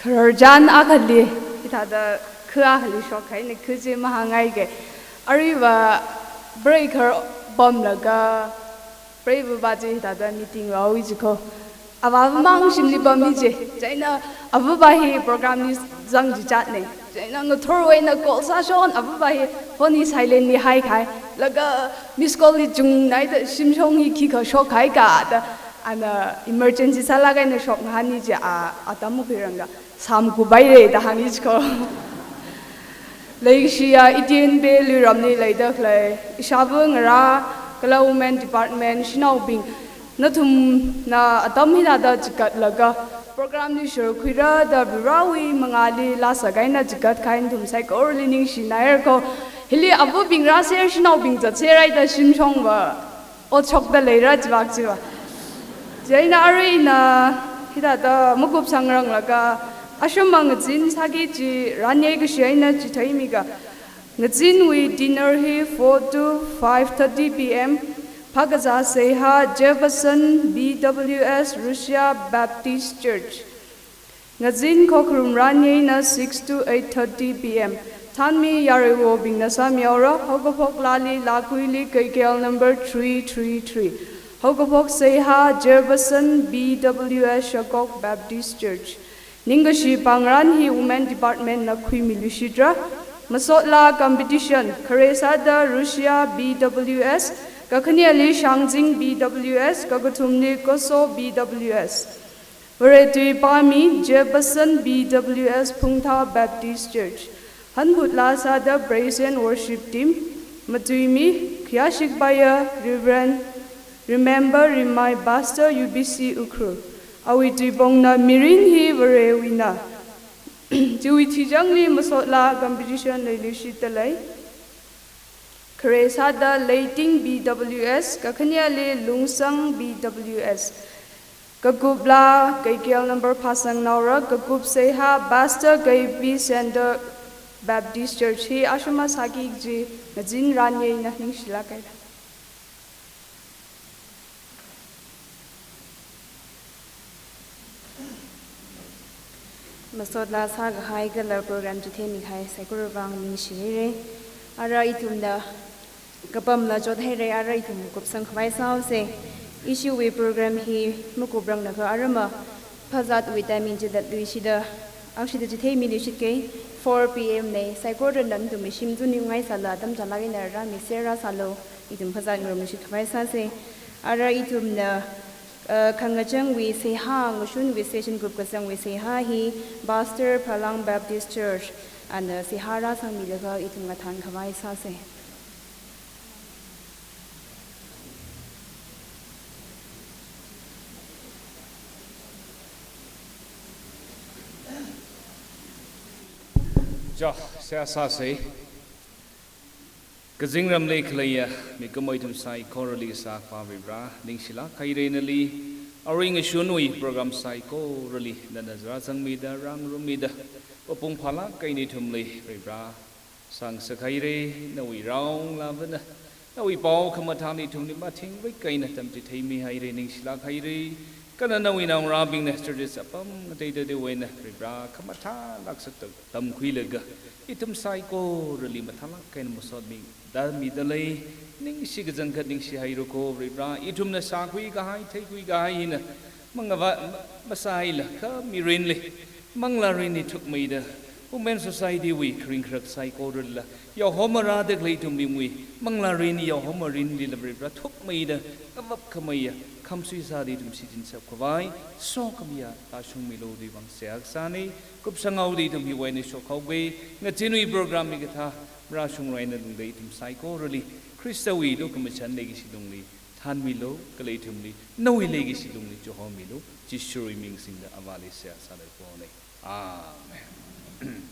Khararchan akhali, hithāda khu akhali shokhaina, khu chi mahāngngaike. Aruiva break khar pamlaga, preiva va chi hithāda meeting vawi jiko. Avāva mang shimli pammi je. Chieina avava hi program li zang chichatne. Chieina ngathorwui eina call sāshon, avava hi phone hi silent li haikhai. Laga miss call li chungnaida shimshong hi khikha shokhaika da. Ana emergency sālaga eina shokngahānni je, a, atam makhuiranga. Samkupaire da hāngi jiko. Leikashiya Eden Bay Luiramli leida khalei ishāva ngarā kala Women Department shanaobing, nathumna atam hithāda chikatlaga program li shurkhuira da Varewui mangāli laa sākahai eina chikatkahai nathum saikorali ningshinairako. Hili avabing rāser, shanaobing zatser haida shimshongva otshokda leira chivak chiva. Chieina arui ina hithāda makupsangranglaga, ashram ngazin sāki chi ranyei kashi eina chitheimiga. Ngazinwui dinner hi four to five thirty P M. Phākazā seihā Jefferson B W S Russia Baptist Church. Ngazin khokharum ranyeina six to eight thirty P M. Thanmi yaruiwobingna sāmihaora, haokaphok laali, laa kuili, kaikel number three three three. Haokaphok seihā Jefferson B W S Shakok Baptist Church. Ningkashi pāngran hi Women Department na khuimiluishitra. Masotla competition, khare sāda Russia B W S, kakhaneali Shangjing B W S, kakathumli Koso B W S. Vare tui pāmi Jefferson B W S Phungthar Baptist Church. Hanphut laa sāda Praise and Worship Team. Matuimi khayāshik paiya Reverend Remember Rimai, Pastor U B C Ukhrul. Awui tuipongna mirin hi Varewuina. Chiwui thijangli masotla competition leiluishitda lei. Khare sāda Leiting B W S, kakhaneali Lungsang B W S. Kakupla kaikel number phāsanghaora, kakup seihā Pastor K P Center Baptist Church. Hi ashram sāki kaji ngazin ranyeina ningshilāk haira. Masotla sākahai kala program chitheimikahai saikorawui vang ningshihaira. Ara ithumna kapamla chothaira, ara ithum kupsangkhavai sāhaosa. Ishiwui program hi makupranglaga arama Phazātwui timing chida luishida, akshida chitheimi luishit kei, four P M nei, saikorana nathumwui shim zungngai sāla, atam chālak eina rāmi serra sālu, ithum phazāt ngarumluishit khavai sāsa. Ara ithumna, uh, khangachangwui seihā, ngashunwui session group kazangwui seihā hi, Pastor Phalang Baptist Church, ana seihā rāsangmilaga ithum ngathan khavai sāsa. Jo, seihā sāsa. Kazingramli khaleiya mikumo ithum saikorali Kasā Akhava Varivara, ningshilāk haira nali, arui ngashunwui program saikorali nana rāzangmida, rāngarummida, papung phālāk eina ithumli Varivara, sāngasak haira, nawui rāngalavana, nawui pao khamathāna ithumli mathingrik eina tamchitheimi haira, ningshilāk haira, kala nawui naongarābingna churches apam ngateiteida eina Varivara khamathā lāksak ta tamkhuilaga, ithum saikorali mathālāk eina masotmida midalei, ningshi kachangkhat ningshi haira ko Varivara, ithumna sākhui kahai, theikhui kahai hina, mangava, ma-, masāla kha mirinli, manglārinli thukmeida, Women Society wui kharing kharak saikorala, yaohomara da khalei ithumwui, manglārin yaohomārinlila Varivara thukmeida, ngavap khameiya, khamsui sāda ithum shichin sap khavai, sokhamiya tāshungmilu da vang seihā kasāna, kupsanghaoda ithum hiwui eina shokhaoga, ngazin wui program hikathā, marāshungra eina lungda ithum saikorali, Khristawui lukhamashan leikashi lungli, thanmilu, kala ithumli, nawui leikashi lungli, chihomilu, Jishuwui ming singda Avāli seihā sālaga pona. Amen.